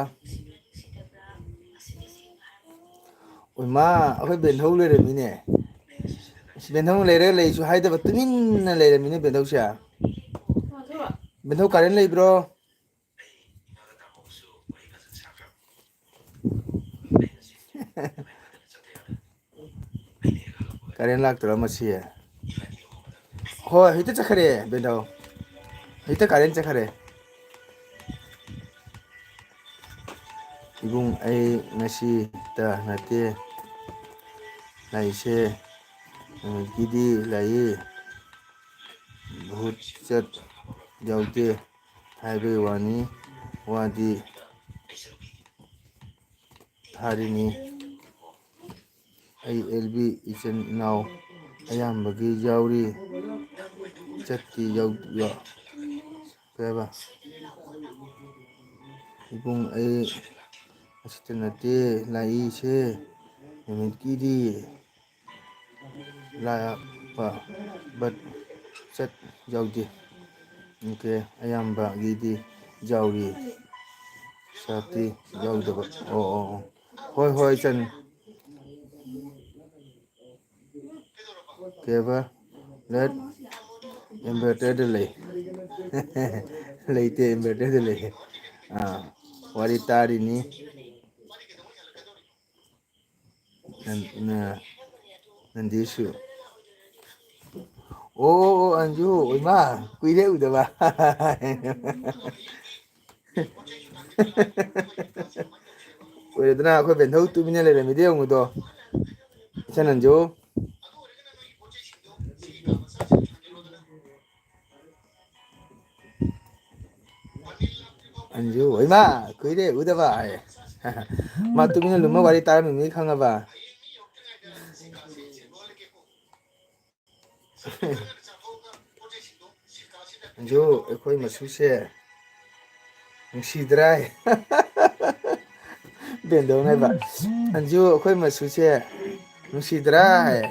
ꯑꯣꯏꯃꯥ, ꯑꯩꯈꯣꯏ ꯕꯦꯟꯍꯧ ꯂꯩꯔꯝꯃꯤꯅꯦ꯫ ꯑꯁ, ꯕꯦꯟꯊꯧ ꯂꯩꯔꯒ ꯂꯩꯁꯨ ꯍꯥꯏꯗꯕ ꯇꯨꯃꯤꯟꯅ ꯂꯩꯔꯝꯃꯤꯅꯦ ꯕꯦꯟꯊꯧꯁꯦ꯫ ꯕꯦꯟꯊꯧ ꯀꯥꯔꯦꯟ ꯂꯩꯕ꯭ꯔꯣ? ꯀꯥꯔꯦꯟ ꯂꯥꯛꯇ꯭ꯔꯣ ꯃꯁꯤ? ꯍꯣꯏ, ꯍꯦꯛꯇ ꯆꯠꯈ꯭ꯔꯦ ꯕꯦꯟꯊꯧ꯫ ꯍꯦꯛꯇ ꯀꯥꯔꯦꯟ ꯆꯠꯈ꯭ꯔꯦ꯫ ꯏꯕꯨꯡ, ꯑꯩ ꯉꯁꯤꯇ ꯅꯠꯇꯦ ꯂꯥꯛꯏꯁꯦ, ꯅꯨꯃꯤꯠꯀꯤꯗꯤ ꯂꯥꯛꯏ꯫ ꯚꯨꯠ ꯆꯠ ꯌꯥꯎꯗꯦ ꯍꯥꯏꯕꯒꯤ ꯋꯥꯅꯤ, ꯋꯥꯗꯤ ꯊꯥꯔꯤꯅꯤ꯫ ꯑꯩ ꯑꯦꯜ ꯕꯤ ꯏꯆꯤꯟ ꯏꯅꯥꯎ ꯑꯌꯥꯝꯕꯒꯤ ꯌꯥꯎꯔꯤ, ꯆꯠꯇꯤ ꯌꯥꯎꯗ-, ꯀꯩ ꯍꯥꯏꯕ? ꯏꯕꯨꯡ, ꯑꯩ ꯑꯁꯤꯇ ꯅꯠꯇꯦ ꯂꯥꯛꯏꯁꯦ, ꯅꯨꯃꯤꯠꯀꯤꯗꯤ ꯂꯥꯛꯄ, ꯚꯨꯠ ꯆꯠ ꯌꯥꯎꯗꯦ꯫ ꯑꯣꯀꯦ, ꯑꯌꯥꯝꯕꯒꯤꯗꯤ ꯌꯥꯎꯔꯤ, ꯁꯥꯇꯤ ꯌꯥꯎꯗꯕ꯫ ꯑꯣ, ꯑꯣ, ꯑꯣ꯫ ꯍꯣꯏ, ꯍꯣꯏ, ꯏꯆꯟ꯫ ꯀꯩꯕ? ꯂꯦꯠ ꯏꯟꯚꯔꯇꯔꯗ ꯂꯩ꯫ ꯂꯩꯇꯦ, ꯏꯟꯚꯔꯇꯔꯗ ꯂꯩ꯫ ꯑꯥ, ꯋꯥꯔꯤ ꯇꯥꯔꯤꯅꯤ꯫ ꯅꯟ-, ꯅ-, ꯅꯟꯗꯤꯁꯨ꯫ ꯑꯣ, ꯑꯣ, ꯑꯣ, ꯑꯟꯖꯨ, ꯏꯃꯥ, ꯀꯨꯏꯔꯦ ꯎꯗꯕ꯫ ꯑꯣꯏꯔꯦꯗꯅ, ꯑꯩꯈꯣꯏ ꯕꯦꯟꯊꯧ ꯇꯨꯃꯤꯟꯅ ꯂꯩꯔꯝꯃꯤꯗꯤ ꯌꯦꯡꯉꯨꯗꯣ꯫ ꯏꯆꯟ ꯑꯟꯖꯨ꯫ ꯑꯟꯖꯨ, ꯏꯃꯥ, ꯀꯨꯏꯔꯦ ꯎꯗꯕ ꯍꯥꯏ꯫ ꯃꯥ ꯇꯨꯃꯤꯟꯅ ꯂꯨꯝꯃ ꯋꯥꯔꯤ ꯇꯥꯔꯝꯃꯤꯅꯤ ꯈꯪꯉꯕ? ꯑꯟꯖꯨ, ꯑꯩꯈꯣꯏ ꯃꯆꯨꯁꯦ ꯅꯨꯡꯁꯤꯗ꯭ꯔꯥ? ꯕꯦꯟꯗꯧꯅ ꯍꯥꯏꯕ, "ꯑꯟꯖꯨ, ꯑꯩꯈꯣꯏ ꯃꯆꯨꯁꯦ ꯅꯨꯡꯁꯤꯗ꯭ꯔꯥ?" ꯍꯥꯏ꯫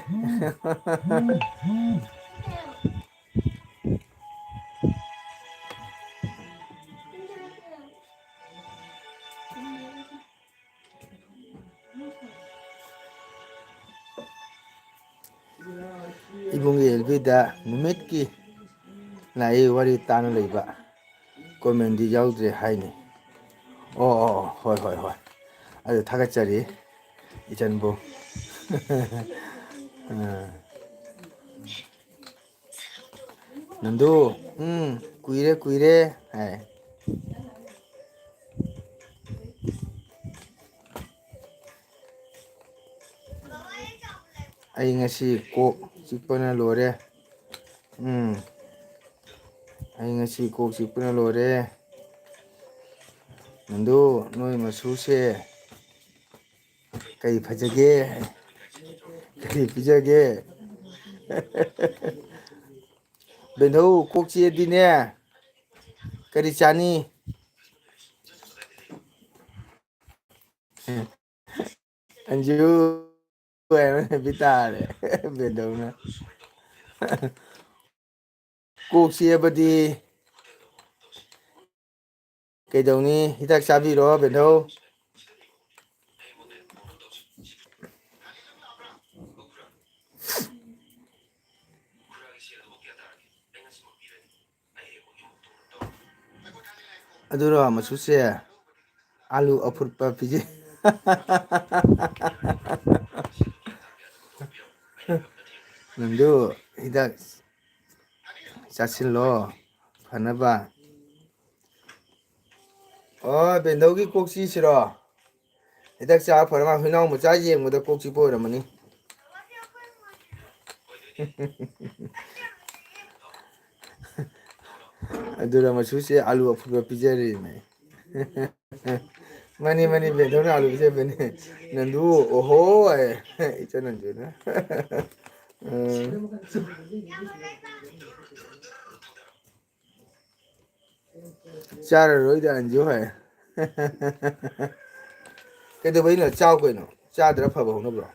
ꯏꯕꯨꯡꯒꯤ ꯑꯦꯜ ꯕꯤꯗ ꯅꯨꯃꯤꯠꯀꯤ ꯂꯥꯏ ꯋꯥꯔꯤ ꯇꯥꯅ ꯂꯩꯕ ꯀꯣꯃꯦꯟꯗꯤ ꯌꯥꯎꯗ꯭ꯔꯦ ꯍꯥꯏꯅꯤ꯫ ꯑꯣ, ꯑꯣ, ꯑꯣ, ꯍꯣꯏ, ꯍꯣꯏ, ꯍꯣꯏ꯫ ꯑꯗꯨ ꯊꯥꯒꯠꯆꯔꯤ ꯏꯆꯟꯕꯨ꯫ ꯑꯥ꯫ ꯅꯟꯗꯨ, ꯎꯝ, ꯀꯨꯏꯔꯦ, ꯀꯨꯏꯔꯦ ꯍꯥꯏ꯫ ꯑꯩ ꯉꯁꯤ ꯀꯣꯛ ꯆꯤꯛꯄꯅ ꯂꯣꯏꯔꯦ꯫ ꯎꯝ꯫ ꯑꯩ ꯉꯁꯤ ꯀꯣꯛ ꯆꯤꯛꯄꯅ ꯂꯣꯏꯔꯦ꯫ ꯅꯟꯗꯨ, ꯅꯣꯏ ꯃꯆꯨꯁꯦ ꯀꯔꯤ ꯐꯖꯒꯦ? ꯀꯔꯤ ꯄꯤꯖꯒꯦ? ꯕꯦꯟꯙꯧ, ꯀꯣꯛ ꯆꯤꯛꯑꯗꯤꯅꯦ, ꯀꯔꯤ ꯆꯥꯅꯤ? ꯑꯟꯖꯨ ꯍꯥꯏꯕ ꯅꯨꯄꯤ ꯇꯥꯔꯦ, ꯕꯦꯟꯗꯧꯅ꯫ ꯀꯣꯛ ꯆꯤꯛꯑꯕꯗꯤ ꯀꯩꯗꯧꯅꯤ? ꯍꯤꯗꯥꯛ ꯆꯥꯕꯤꯔꯣ, ꯕꯦꯟꯗꯧ꯫ ꯑꯗꯨꯔꯣ ꯃꯆꯨꯁꯦ? ꯑꯥꯂꯨ ꯑꯐꯨꯠꯄ ꯄꯤꯖꯩ꯫ ꯅꯪꯗꯨ ꯍꯤꯗꯥꯛ ꯆꯥꯁꯤꯜꯂꯣ ꯐꯅꯕ꯫ ꯑꯣ, ꯕꯦꯟꯗꯧꯒꯤ ꯀꯣꯛ ꯆꯤꯛꯏꯁꯤꯔꯣ? ꯍꯤꯗꯥꯛ ꯆꯥꯕ ꯐꯔ ꯃꯥ ꯍꯨꯏꯅꯥꯎ ꯃꯆꯥ ꯌꯦꯡꯕꯗ ꯀꯣꯛ ꯆꯤꯛꯄ ꯑꯣꯏꯔꯝꯃꯅꯤ꯫ ꯑꯗꯨꯗ ꯃꯆꯨꯁꯦ ꯑꯥꯂꯨ ꯑꯐꯨꯠꯄ ꯄꯤꯖꯔꯤꯅꯦ꯫ ꯃꯥꯅꯤ, ꯃꯥꯅꯤ, ꯕꯦꯟꯗꯧꯅ ꯑꯥꯂꯨ ꯄꯤꯖꯕꯅꯦ꯫ ꯅꯟꯗꯨ, ꯑꯣꯍꯣ ꯍꯥꯏ, ꯏꯆꯟ ꯅꯟꯗꯨꯅ꯫ ꯎꯝ꯫ ꯆꯥꯔꯔꯣꯏꯗ ꯑꯟꯖꯨ ꯍꯣꯏ꯫ ꯀꯩꯗꯧꯕꯩꯅꯣ? ꯆꯥꯎ ꯀꯩꯅꯣ꯫ ꯆꯥꯗ꯭ꯔꯥ ꯐꯕ ꯍꯧꯅꯕ꯭ꯔꯣ?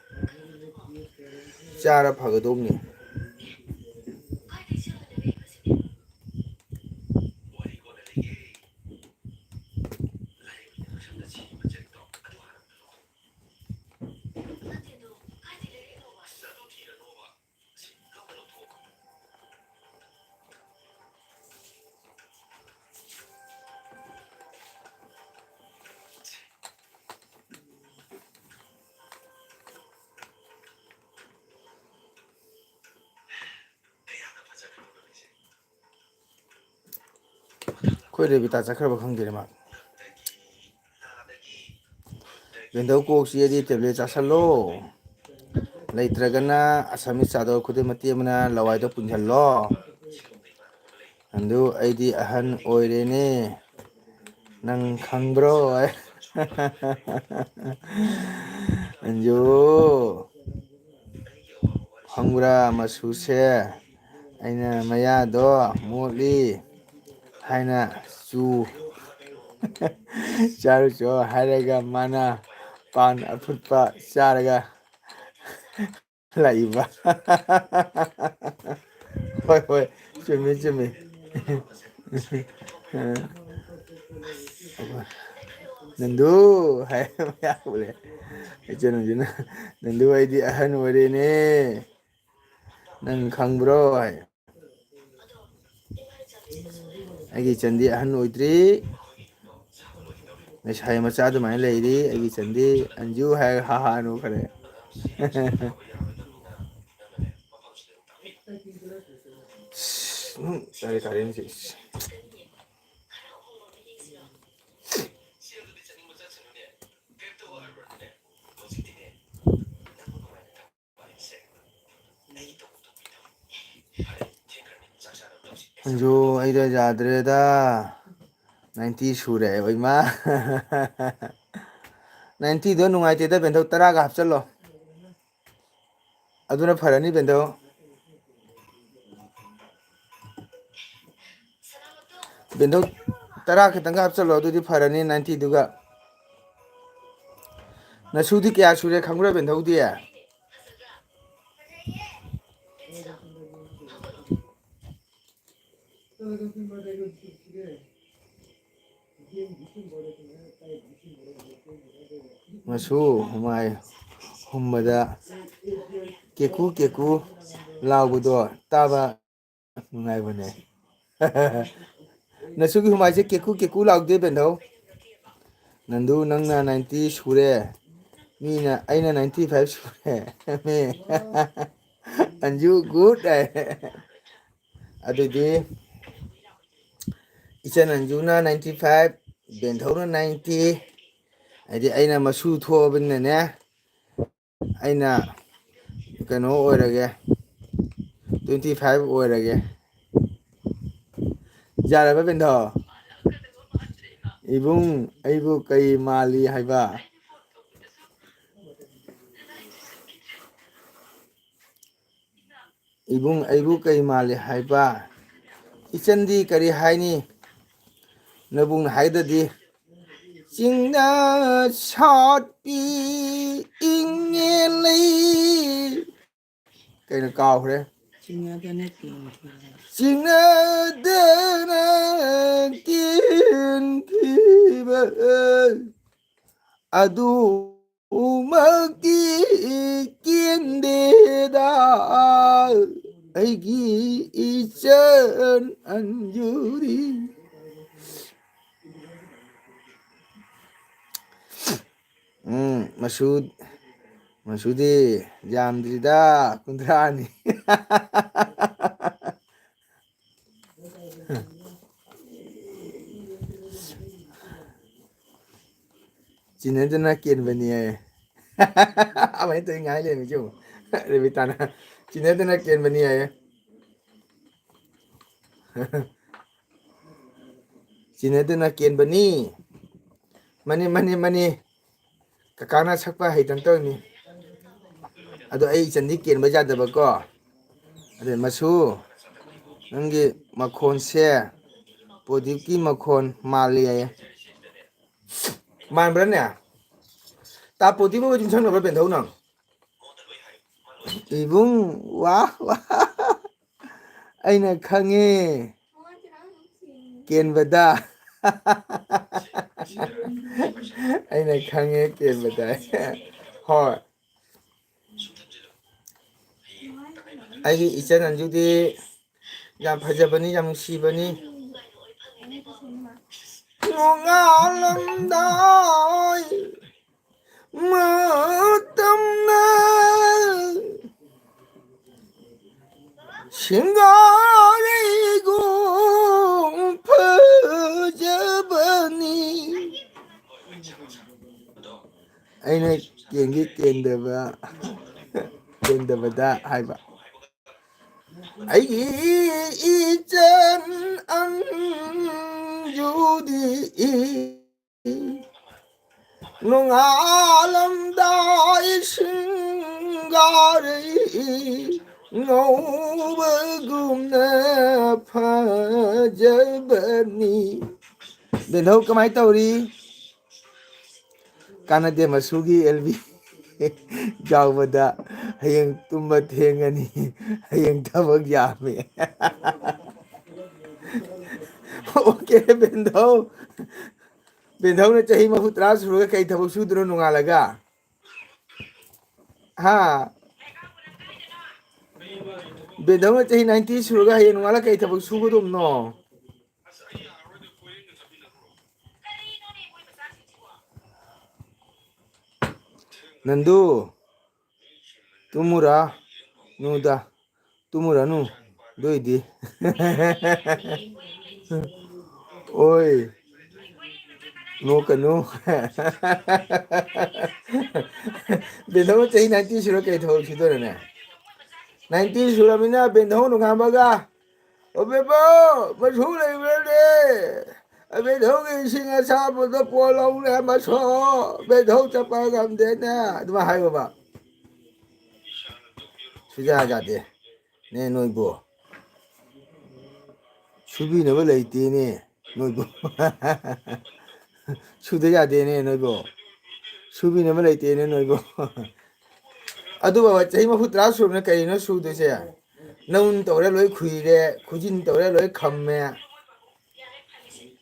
ꯆꯥꯔ ꯐꯒꯗꯧꯕꯅꯤ꯫ ꯔꯦꯕꯤꯇꯥ ꯆꯠꯈ꯭ꯔꯕ ꯈꯪꯗꯦꯅꯦ ꯃꯥ꯫ ꯕꯦꯟꯗꯧ ꯀꯣꯛ ꯆꯤꯛꯑꯗꯤ ꯇꯦꯕ꯭ꯂꯦꯠ ꯆꯥꯁꯜꯂꯣ꯫ ꯂꯩꯇ꯭ꯔꯒꯅ ꯑꯁꯥꯃꯤꯁ ꯆꯥꯗꯣ ꯈꯨꯗꯩ ꯃꯇꯦꯛ ꯑꯃꯅ ꯂꯋꯥꯏꯗ ꯄꯨꯟꯁꯤꯜꯂꯣ꯫ ꯑꯗꯨ ꯑꯩꯗꯤ ꯑꯍꯟ ꯑꯣꯏꯔꯦꯅꯦ꯫ ꯅꯪ ꯈꯪꯕ꯭ꯔꯣ? ꯑꯟꯖꯨ, ꯈꯪꯕ꯭ꯔꯥ ꯃꯆꯨꯁꯦ? ꯑꯩꯅ ꯃꯌꯥꯗꯣ ꯃꯣꯠꯂꯤ ꯍꯥꯏꯅ ꯆꯨ ꯆꯥꯔꯨꯆꯣ ꯍꯥꯏꯔꯒ ꯃꯥꯅ ꯄꯥꯟ ꯑꯐꯨꯠꯄ ꯆꯥꯔꯒ ꯂꯥꯛꯏꯕ꯫ ꯍꯣꯏ, ꯍꯣꯏ, ꯆꯨꯝꯃꯤ, ꯆꯨꯝꯃꯤ꯫ ꯅꯟꯗꯨ ꯍꯥꯏ ꯃꯌꯥ ꯎꯔꯦ꯫ ꯏꯆꯟ ꯅꯨꯄꯤꯅ, "ꯅꯟꯗꯨ, ꯑꯩꯗꯤ ꯑꯍꯟ ꯑꯣꯏꯔꯦꯅꯦ, ꯅꯪ ꯈꯪꯕ꯭ꯔꯣ?" ꯍꯥꯏ꯫ ꯑꯩꯒꯤ ꯏꯆꯟꯗꯤ ꯑꯍꯟ ꯑꯣꯏꯗ꯭ꯔꯤ, ꯂꯩꯁꯥꯕꯤ ꯃꯆꯥ ꯑꯗꯨꯃꯥꯏꯅ ꯂꯩꯔꯤ꯫ ꯑꯩꯒꯤ ꯏꯆꯟꯗꯤ ꯑꯟꯖꯨ ꯍꯥꯏꯔꯒ ꯍꯥ ꯍꯥ ꯅꯣꯛꯈ꯭ꯔꯦ꯫ ꯎꯝ, ꯇꯥꯔꯦ, ꯇꯥꯔꯦ, ꯍꯧꯖꯤꯛ꯫ ꯑꯟꯖꯨ, ꯑꯩꯗꯣ ꯌꯥꯗ꯭ꯔꯦꯗ꯫ ꯅꯥꯏꯟꯇꯤ ꯁꯨꯔꯦ, ꯑꯣꯏꯃꯥ꯫ ꯅꯥꯏꯟꯇꯤꯗꯣ ꯅꯨꯡꯉꯥꯏꯇꯦꯗ, ꯕꯦꯟꯊꯧ, ꯇꯔꯥꯒ ꯍꯥꯞꯆꯜꯂꯣ꯫ ꯑꯗꯨꯅ ꯐꯔꯅꯤ, ꯕꯦꯟꯊꯧ꯫ ꯕꯦꯟꯊꯧ, ꯇꯔꯥ ꯈꯤꯇꯪꯒ ꯍꯥꯞꯆꯜꯂꯣ, ꯑꯗꯨꯗꯤ ꯐꯔꯅꯤ, ꯅꯥꯏꯟꯇꯤꯗꯨꯒ꯫ ꯅꯁꯨꯗꯤ ꯀꯌꯥ ꯁꯨꯔꯦ ꯈꯪꯕ꯭ꯔꯥ, ꯕꯦꯟꯊꯧꯗꯤ? ꯃꯁꯨ ꯍꯨꯃꯥꯏ ꯍꯨꯝꯕꯗ ꯀꯦꯀꯨ ꯀꯦꯀꯨ ꯂꯥꯎꯕꯗꯣ ꯇꯥꯕ ꯅꯨꯡꯉꯥꯏꯕꯅꯦ꯫ ꯅꯁꯨꯒꯤ ꯍꯨꯃꯥꯏꯁꯦ ꯀꯦꯀꯨ ꯀꯦꯀꯨ ꯂꯥꯎꯗꯦ, ꯕꯦꯟꯊꯧ꯫ ꯅꯟꯗꯨ, ꯅꯪꯅ ꯅꯥꯏꯟꯇꯤ ꯁꯨꯔꯦ꯫ ꯃꯤꯅ, ꯑꯩꯅ ꯅꯥꯏꯟꯇꯤ ꯐꯥꯏꯚ ꯁꯨꯔꯦ꯫ ꯃꯤ, ꯑꯟꯖꯨ, ꯒꯨꯗ ꯍꯥꯏ꯫ ꯑꯗꯨꯗꯤ ꯏꯆꯟ ꯑꯟꯖꯨꯅ ninety five, ꯕꯦꯟꯊꯧꯅ ninety, ꯍꯥꯏꯗꯤ ꯑꯩꯅ ꯃꯁꯨ ꯊꯣꯛꯑꯕꯅꯤꯅꯅꯦ, ꯑꯩꯅ ꯀꯩꯅꯣ ꯑꯣꯏꯔꯒꯦ, twenty five ꯑꯣꯏꯔꯒꯦ꯫ ꯌꯥꯔꯕ ꯕꯦꯟꯊꯧ? ꯏꯕꯨꯡ, ꯑꯩꯕꯨ ꯀꯩ ꯃꯥꯜꯂꯤ ꯍꯥꯏꯕ? ꯏꯕꯨꯡ, ꯑꯩꯕꯨ ꯀꯩ ꯃꯥꯜꯂꯤ ꯍꯥꯏꯕ? ꯏꯆꯟꯗꯤ ꯀꯔꯤ ꯍꯥꯏꯅꯤ? ꯅꯕꯨꯡꯅ ꯍꯥꯏꯗꯗꯤ, ꯆꯤꯡꯅ ꯁꯥꯠꯄꯤ ꯏꯪꯉꯦ ꯂꯩ꯫ ꯀꯩꯅꯣ ꯀꯥꯎꯈ꯭ꯔꯦ꯫ ꯆꯤꯡꯅꯗꯅ ꯀꯦꯟꯈꯤꯕ꯫ ꯆꯤꯡꯅꯗꯅ ꯀꯦꯟꯈꯤꯕ ꯑꯗꯨꯃꯛꯇꯤ ꯀꯦꯟꯗꯦꯗ ꯑꯩꯒꯤ ꯏꯆꯟ ꯑꯟꯖꯨꯔꯤ꯫ ꯎꯝ, ꯃꯁꯨ, ꯃꯁꯨꯗꯤ ꯌꯥꯝꯗ꯭ꯔꯤꯗ, ꯀꯨꯟꯊ꯭ꯔꯥꯅꯤ꯫ ꯆꯤꯟꯅꯗꯅ ꯀꯦꯟꯕꯅꯤ ꯍꯥꯏꯌꯦ꯫ ꯑꯃꯥꯏꯅ ꯇꯧꯔꯤ ꯉꯥꯏ ꯂꯩꯔꯝꯃꯤ ꯌꯦꯡꯉꯨ꯫ ꯔꯦꯕꯤꯇꯥꯅ ꯆꯤꯟꯅꯗꯅ ꯀꯦꯟꯕꯅꯤ ꯍꯥꯏꯌꯦ꯫ ꯆꯤꯟꯅꯗꯅ ꯀꯦꯟꯕꯅꯤ꯫ ꯃꯅꯤ, ꯃꯅꯤ, ꯃꯅꯤ꯫ ꯀꯀꯥꯅ ꯁꯛꯄ ꯍꯩꯇꯅ ꯇꯧꯔꯤꯅꯤ꯫ ꯑꯗꯣ ꯑꯩ ꯏꯆꯟꯗꯤ ꯀꯦꯟꯕ ꯌꯥꯗꯕꯀꯣ꯫ ꯑꯗꯩ ꯃꯁꯨ, ꯅꯪꯒꯤ ꯃꯈꯣꯟꯁꯦ ꯄ꯭ꯔꯗꯤꯞꯀꯤ ꯃꯈꯣꯟ ꯃꯥꯜꯂꯤ ꯍꯥꯏꯌꯦ꯫ ꯃꯥꯟꯕ꯭ꯔꯥꯅꯦ? ꯇꯥ ꯄ꯭ꯔꯗꯤꯞ ꯍꯣꯏ ꯌꯨꯝꯊꯪꯅꯕ꯭ꯔꯥ ꯕꯦꯟꯊꯧ ꯅꯪ? ꯏꯕꯨꯡ, ꯋꯥ, ꯋꯥ꯫ ꯑꯩꯅ ꯈꯪꯉꯦ꯫ ꯀꯦꯟꯕꯗ꯫ ꯑꯩꯅ ꯈꯪꯉꯦ ꯀꯦꯟꯕꯗ꯫ ꯍꯣꯏ꯫ ꯑꯩꯒꯤ ꯏꯆꯟ ꯑꯟꯖꯨꯗꯤ ꯌꯥꯝ ꯐꯖꯕꯅꯤ, ꯌꯥꯝ ꯅꯨꯡꯁꯤꯕꯅꯤ꯫ ꯅꯣꯡꯉꯥꯜꯂꯝꯗꯥꯏ ꯃꯇꯝꯅ ꯁꯤꯡꯒꯥꯔꯩꯒꯨꯝ ꯐ ꯑꯩꯅ ꯀꯦꯟꯒꯤ ꯀꯦꯟꯗꯕ, ꯀꯦꯟꯗꯕꯗ ꯍꯥꯏꯕ꯫ ꯑꯩꯒꯤ ꯏꯆꯟ ꯑꯟꯖꯨꯗꯤ ꯅꯣꯡꯉꯥꯜꯂꯝꯗꯥꯏ ꯁꯤꯡꯒꯥꯔꯩ ꯉꯧꯕꯒꯨꯝꯅ ꯐꯖꯕꯅꯤ꯫ ꯕꯦꯟꯙꯧ ꯀꯃꯥꯏ ꯇꯧꯔꯤ? ꯀꯥꯟꯅꯗꯦ ꯃꯁꯨꯒꯤ ꯑꯦꯜ ꯕꯤ ꯌꯥꯎꯕꯗ꯫ ꯍꯌꯦꯡ ꯇꯨꯝꯕ ꯊꯦꯡꯉꯅꯤ, ꯍꯌꯦꯡ ꯊꯕꯛ ꯌꯥꯝꯃꯤ꯫ ꯑꯣꯀꯦ ꯕꯦꯟꯙꯧ꯫ ꯕꯦꯟꯙꯧꯅ ꯆꯍꯤ ꯃꯔꯤꯐꯨ ꯇꯔꯥ ꯁꯨꯔꯒ ꯀꯩ ꯊꯕꯛ ꯁꯨꯗꯣꯏꯅꯣ ꯅꯣꯡꯉꯥꯜꯂꯒ? ꯍꯥ? ꯕꯦꯟꯙꯧꯅ ꯆꯍꯤ ꯅꯥꯏꯟꯇꯤ ꯁꯨꯔꯒ ꯍꯌꯦꯡ ꯅꯣꯡꯉꯥꯜꯂꯒ ꯀꯩ ꯊꯕꯛ ꯁꯨꯒꯗꯧꯕꯅꯣ? ꯅꯟꯗꯨ, ꯇꯨꯝꯃꯨꯔꯥ ꯅꯨꯗ, ꯇꯨꯝꯃꯨꯔꯅꯨ ꯑꯗꯨꯏꯗꯤ꯫ ꯑꯣꯏ, ꯅꯣꯛꯀꯅꯨ꯫ ꯕꯦꯟꯙꯧ ꯆꯍꯤ ꯅꯥꯏꯟꯇꯤ ꯁꯨꯔ ꯀꯩ ꯊꯕꯛ ꯁꯨꯗꯣꯏꯔꯅꯦ? ꯅꯥꯏꯟꯇꯤ ꯁꯨꯔꯃꯤꯅ ꯕꯦꯟꯙꯧ ꯅꯣꯡꯉꯥꯟꯕꯒ, "ꯑꯣ ꯕꯦꯕꯣ, ꯃꯁꯨ ꯂꯩꯕ꯭ꯔꯅꯦ? ꯕꯦꯟꯙꯧꯒꯤ ꯏꯁꯤꯡ ꯑꯁꯥꯕꯗꯣ ꯄꯣꯜꯂꯧꯅꯦ, ꯃꯁꯣ, ꯕꯦꯟꯙꯧ ꯆꯠꯄ ꯉꯝꯗꯦꯅꯦ", ꯑꯗꯨꯃꯥꯏꯅ ꯍꯥꯏꯌꯣꯕ꯫ ꯁꯨꯖꯥ ꯌꯥꯗꯦ ꯅꯦ ꯅꯣꯏꯕꯨ꯫ ꯁꯨꯕꯤꯅꯕ ꯂꯩꯇꯦꯅꯦ ꯅꯣꯏꯕꯨ꯫ ꯁꯨꯗ ꯌꯥꯗꯦꯅꯦ ꯅꯣꯏꯕꯨ꯫ ꯁꯨꯕꯤꯅꯕ ꯂꯩꯇꯦꯅꯦ ꯅꯣꯏꯕꯨ꯫ ꯑꯗꯨ ꯕꯕꯥ, ꯆꯍꯤ ꯃꯔꯤꯐꯨ ꯇꯔꯥ ꯁꯨꯔꯕꯅ ꯀꯔꯤꯅꯣ ꯁꯨꯗꯣꯏꯁꯦ? ꯅꯧꯟ ꯇꯧꯔꯦ ꯂꯣꯏ ꯈꯨꯏꯔꯦ, ꯈꯨꯖꯤꯟ ꯇꯧꯔꯦ ꯂꯣꯏ ꯈꯝꯃꯦ,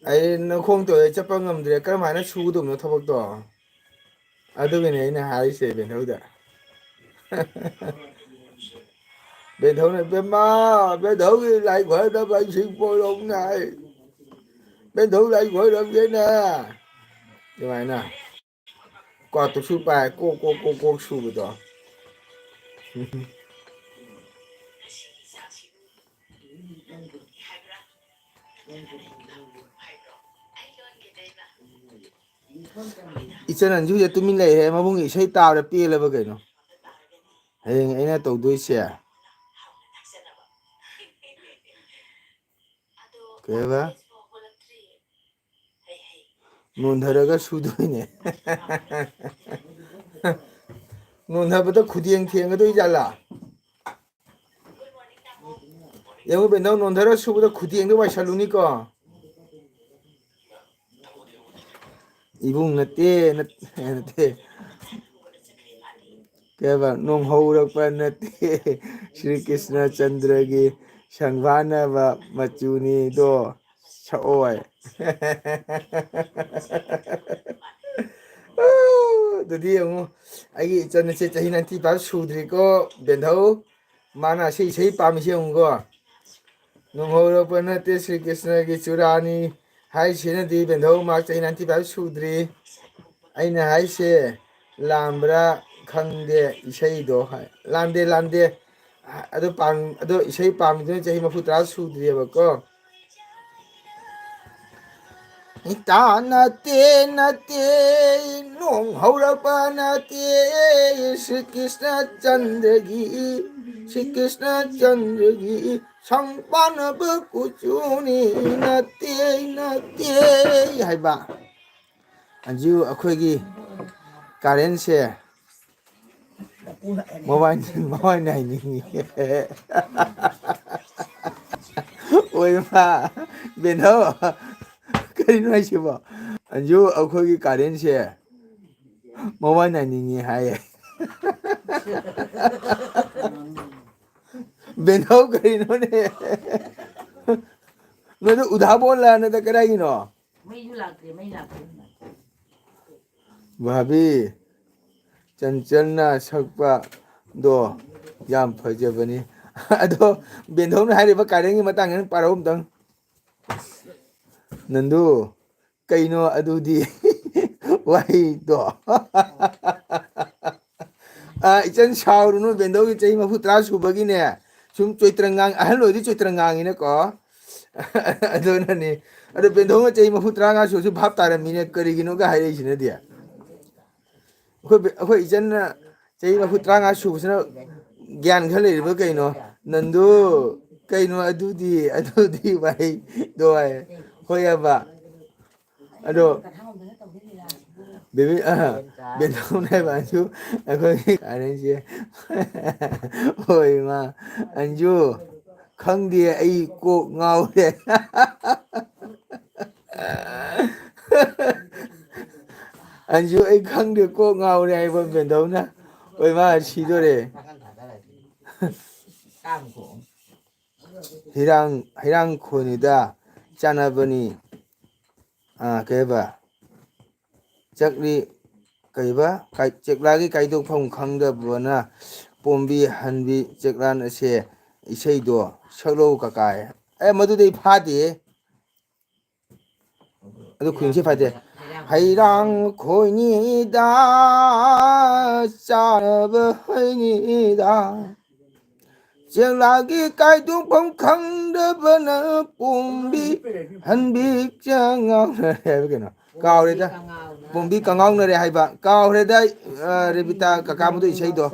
ꯑꯩ ꯅꯈꯣꯡ ꯇꯧꯔꯦ ꯆꯠꯄ ꯉꯝꯗ꯭ꯔꯦ, ꯀꯔꯝꯍꯥꯏꯅ ꯁꯨꯒꯗꯧꯕꯅꯣ ꯊꯕꯛꯇꯣ? ꯑꯗꯨꯒꯤꯅꯦ ꯑꯩꯅ ꯍꯥꯏꯔꯤꯁꯦ ꯕꯦꯟꯊꯧꯗ꯫ ꯕꯦꯟꯊꯧꯅ, "ꯕꯦꯝꯃ, ꯕꯦꯟꯊꯧꯒꯤ ꯂꯥꯏ ꯈꯣꯏꯔꯝꯅꯕ ꯏꯁꯤꯡ ꯄꯣꯔꯛꯎꯅꯦ ꯍꯥꯏ꯫ ꯕꯦꯟꯊꯧ ꯂꯥꯏ ꯈꯣꯏꯔꯝꯒꯦꯅꯦ"꯫ ꯑꯗꯨꯃꯥꯏꯅ ꯀꯣ ꯇꯨꯛꯁꯨ ꯄꯥꯏ ꯀꯣꯛ ꯀꯣꯛ ꯀꯣꯛ ꯀꯣꯛ ꯁꯨꯕꯗꯣ꯫ ꯏꯆꯟ ꯑꯟꯖꯨꯁꯦ ꯇꯨꯃꯤꯟ ꯂꯩꯔꯦ, ꯃꯕꯨꯡꯒꯤ ꯏꯁꯩ ꯇꯥꯕꯗ ꯄꯦꯜꯂꯕ ꯀꯩꯅꯣ? ꯍꯌꯦꯡ ꯑꯩꯅ ꯇꯧꯗꯣꯏꯁꯦ ꯀꯩꯕ? ꯅꯣꯟꯊꯔꯒ ꯁꯨꯗꯣꯏꯅꯦ꯫ ꯅꯣꯟꯊꯕꯗ ꯈꯨꯗꯦꯡ ꯊꯦꯡꯒꯗꯣꯏ ꯖꯥꯠꯂꯥ? ꯌꯦꯡꯉꯨ ꯕꯦꯟꯗꯧ, ꯅꯣꯟꯊꯔ ꯁꯨꯕꯗ ꯈꯨꯗꯦꯡꯗ ꯋꯥꯏꯁꯜꯂꯨꯅꯤꯀꯣ꯫ ꯏꯕꯨꯡ ꯅꯠꯇꯦ, ꯅꯠ-, ꯅꯠꯇꯦ꯫ ꯀꯩ ꯍꯥꯏꯕ? ꯅꯣꯡꯍꯧꯔꯛꯄ ꯅꯠꯇꯦ꯫ ꯁ꯭ꯔꯤ ꯀ꯭ꯔꯤꯁꯅ ꯆꯟꯗ꯭ꯔꯒꯤ ꯁꯪꯕꯥꯅꯕ ꯃꯆꯨꯅꯤꯗꯣ ꯁꯛꯑꯣꯏ꯫ ꯑꯗꯨꯗꯤ ꯌꯦꯡꯉꯨ, ꯑꯩꯒꯤ ꯏꯆꯟ ꯑꯁꯦ ꯆꯍꯤ ninety five ꯁꯨꯗ꯭ꯔꯤꯀꯣ, ꯕꯦꯟꯙꯧ꯫ ꯃꯥꯅ ꯑꯁꯤ ꯏꯁꯩ ꯄꯥꯝꯃꯤꯁꯦ ꯌꯦꯡꯉꯨꯀꯣ꯫ ꯅꯣꯡꯍꯧꯔꯛꯄ ꯅꯠꯇꯦ ꯁ꯭ꯔꯤ ꯀ꯭ꯔꯤꯁꯅꯒꯤ ꯆꯨꯔꯥꯅꯤ ꯍꯥꯏꯁꯤꯅꯗꯤ ꯕꯦꯟꯙꯧ ꯃꯥ ꯆꯍꯤ ninety five ꯁꯨꯗ꯭ꯔꯤ꯫ ꯑꯩꯅ ꯍꯥꯏꯁꯦ ꯂꯥꯟꯕ꯭ꯔꯥ ꯈꯪꯗꯦ ꯏꯁꯩꯗꯣ ꯍꯥꯏ꯫ ꯂꯥꯟꯗꯦ, ꯂꯥꯟꯗꯦ꯫ ꯑꯗꯨ ꯄꯥꯝ-, ꯑꯗꯣ ꯏꯁꯩ ꯄꯥꯝꯃꯤꯗꯨꯅ ꯆꯍꯤ ꯃꯔꯤꯐꯨ ꯇꯔꯥ ꯁꯨꯗ꯭ꯔꯤꯑꯕꯀꯣ꯫ ꯏꯇꯥ ꯅꯠꯇꯦ, ꯅꯠꯇꯦ, ꯅꯣꯡ ꯍꯧꯔꯛꯄ ꯅꯠꯇꯦ, ꯁ꯭ꯔꯤ ꯀ꯭ꯔꯤꯁꯅ ꯆꯟꯗ꯭ꯔꯒꯤ, ꯁ꯭ꯔꯤ ꯀ꯭ꯔꯤꯁꯅ ꯆꯟꯗ꯭ꯔꯒꯤ ꯁꯪꯄꯥꯟꯅꯕ ꯀꯨꯆꯨꯅꯤ, ꯅꯠꯇꯦ, ꯅꯠꯇꯦ ꯍꯥꯏꯕ꯫ ꯑꯟꯖꯨ, ꯑꯩꯈꯣꯏꯒꯤ ꯀꯥꯔꯦꯟꯁꯦ ꯃꯣꯕꯥꯏꯜ, ꯃꯣꯕꯥꯏꯜ ꯅꯥꯏꯅꯤꯡꯉꯤ꯫ ꯑꯣꯏꯃꯥ, ꯕꯦꯟꯙꯧ, ꯀꯔꯤꯅꯣ ꯍꯥꯏꯁꯤꯕꯣ? ꯑꯟꯖꯨ, ꯑꯩꯈꯣꯏꯒꯤ ꯀꯥꯔꯦꯟꯁꯦ ꯃꯣꯕꯥꯏꯜ ꯅꯥꯏꯅꯤꯡꯉꯤ ꯍꯥꯏꯌꯦ꯫ ꯕꯦꯟꯙꯧ, ꯀꯔꯤꯅꯣꯅꯦ? ꯅꯣꯏꯗ ꯎꯙꯥ ꯕꯣꯜꯂ ꯅꯠꯇ ꯀꯗꯥꯏꯒꯤꯅꯣ? ꯃꯩꯁꯨ ꯂꯥꯛꯇ꯭ꯔꯦ, ꯃꯩ ꯂꯥꯛꯇ꯭ꯔꯦ꯫ ꯚꯥꯕꯤ, ꯆꯟꯆꯜꯅ ꯁꯛꯄꯗꯣ ꯌꯥꯝ ꯐꯖꯕꯅꯤ꯫ ꯑꯗꯣ ꯕꯦꯟꯙꯧꯅ ꯍꯥꯏꯔꯤꯕ ꯀꯥꯔꯦꯟꯒꯤ ꯃꯇꯥꯡꯗ ꯄꯥꯔꯛꯎ ꯑꯝꯇꯪ꯫ ꯅꯟꯗꯨ, ꯀꯩꯅꯣ ꯑꯗꯨꯗꯤ? ꯋꯥꯍꯩꯗꯣ꯫ ꯑ, ꯏꯆꯟ ꯁꯥꯎꯔꯨꯅꯨ, ꯕꯦꯟꯗꯧꯒꯤ ꯆꯍꯤ ꯃꯔꯤꯐꯨ ꯇꯔꯥ ꯁꯨꯕꯒꯤꯅꯦ꯫ ꯁꯨꯝ ꯆꯣꯏꯇ꯭ꯔꯪ ꯉꯥꯡ-, ꯑꯍꯜ ꯑꯣꯏꯗꯤ ꯆꯣꯏꯇ꯭ꯔꯪ ꯉꯥꯡꯉꯤꯅꯀꯣ꯫ ꯑꯗꯨꯅꯅꯤ꯫ ꯑꯗꯣ ꯕꯦꯟꯗꯧꯅ ꯆꯍꯤ ꯃꯔꯤꯐꯨ ꯇꯔꯥꯃꯉꯥ ꯁꯨꯔꯁꯨ ꯚꯥꯞ ꯇꯥꯔꯝꯃꯤꯅꯦ ꯀꯔꯤꯒꯤꯅꯣꯒ ꯍꯥꯏꯔꯛꯏꯁꯤꯅꯗꯤ꯫ ꯑꯩꯈꯣꯏ ꯕꯦ-, ꯑꯩꯈꯣꯏ ꯏꯆꯟꯅ ꯆꯍꯤ ꯃꯔꯤꯐꯨ ꯇꯔꯥꯃꯉꯥ ꯁꯨꯕꯁꯤꯅ ꯒ꯭ꯌꯥꯟ ꯈꯔ ꯂꯩꯔꯤꯕ ꯀꯩꯅꯣ? "ꯅꯟꯗꯨ, ꯀꯩꯅꯣ ꯑꯗꯨꯗꯤ, ꯑꯗꯨꯗꯤ ꯋꯥꯍꯩꯗꯣ?" ꯍꯥꯏ꯫ ꯍꯣꯏ ꯍꯥꯏꯕ꯫ ꯑꯗꯣ ꯕꯦꯕꯤ, ꯑ, ꯕꯦꯟꯗꯧꯅ ꯍꯥꯏꯕ ꯑꯟꯖꯨ, ꯑꯩꯈꯣꯏꯒꯤ ꯀꯥꯔꯦꯟꯁꯦ꯫ ꯍꯣꯏ ꯏꯃꯥ, ꯑꯟꯖꯨ, ꯈꯪꯗꯦ, ꯑꯩ ꯀꯣꯛ ꯉꯥꯎꯔꯦ꯫ ꯑꯟꯖꯨ, ꯑꯩ ꯈꯪꯗꯦ, ꯀꯣꯛ ꯉꯥꯎꯔꯦ ꯍꯥꯏꯕ ꯕꯦꯟꯗꯧꯅ꯫ ꯍꯣꯏ ꯃꯥ ꯁꯤꯗꯣꯔꯦ꯫ ꯍꯤꯔꯥꯡ, ꯍꯤꯔꯥꯡ ꯈꯣꯏꯅꯤꯗ ꯆꯥꯟꯅꯕꯅꯤ꯫ ꯑꯥ, ꯀꯩ ꯍꯥꯏꯕ? ꯆꯥꯛꯂꯤ, ꯀꯩꯕ? ꯀꯥꯏ-, ꯆꯦꯛꯂꯥꯒꯤ ꯀꯥꯏꯗꯣꯛꯐꯝ ꯈꯪꯗꯕꯅ ꯄꯣꯝꯕꯤ ꯍꯟꯕꯤ ꯆꯦꯛꯂꯥꯟ ꯑꯁꯦ ꯏꯁꯩꯗꯣ ꯁꯛꯂꯛꯎ ꯀꯀꯥꯏ꯫ ꯑꯦ, ꯃꯗꯨꯗꯤ ꯑꯩ ꯐꯥꯗꯦ꯫ ꯑꯗꯨ ꯈꯨꯌꯦꯡꯁꯤ ꯐꯥꯗꯦ꯫ ꯍꯩꯔꯥꯡ ꯈꯣꯏꯅꯤꯗ, ꯆꯥꯅꯕ ꯍꯩꯅꯤꯗ꯫ ꯆꯦꯛꯂꯥꯒꯤ ꯀꯥꯏꯗꯣꯛꯐꯝ ꯈꯪꯗꯕꯅ ꯄꯣꯝꯕꯤ ꯍꯟꯕꯤ ꯆꯉꯥꯎꯅꯔꯦ ꯍꯥꯏꯕ ꯀꯩꯅꯣ? ꯀꯥꯎꯔꯦꯗ꯫ ꯄꯣꯝꯕꯤ ꯀꯉꯥꯎꯅꯔꯦ ꯍꯥꯏꯕ꯫ ꯀꯥꯎꯔꯦꯗ, ꯑ, ꯔꯦꯕꯤꯇꯥ ꯀꯀꯥ ꯃꯗꯨ ꯏꯁꯩꯗꯣ꯫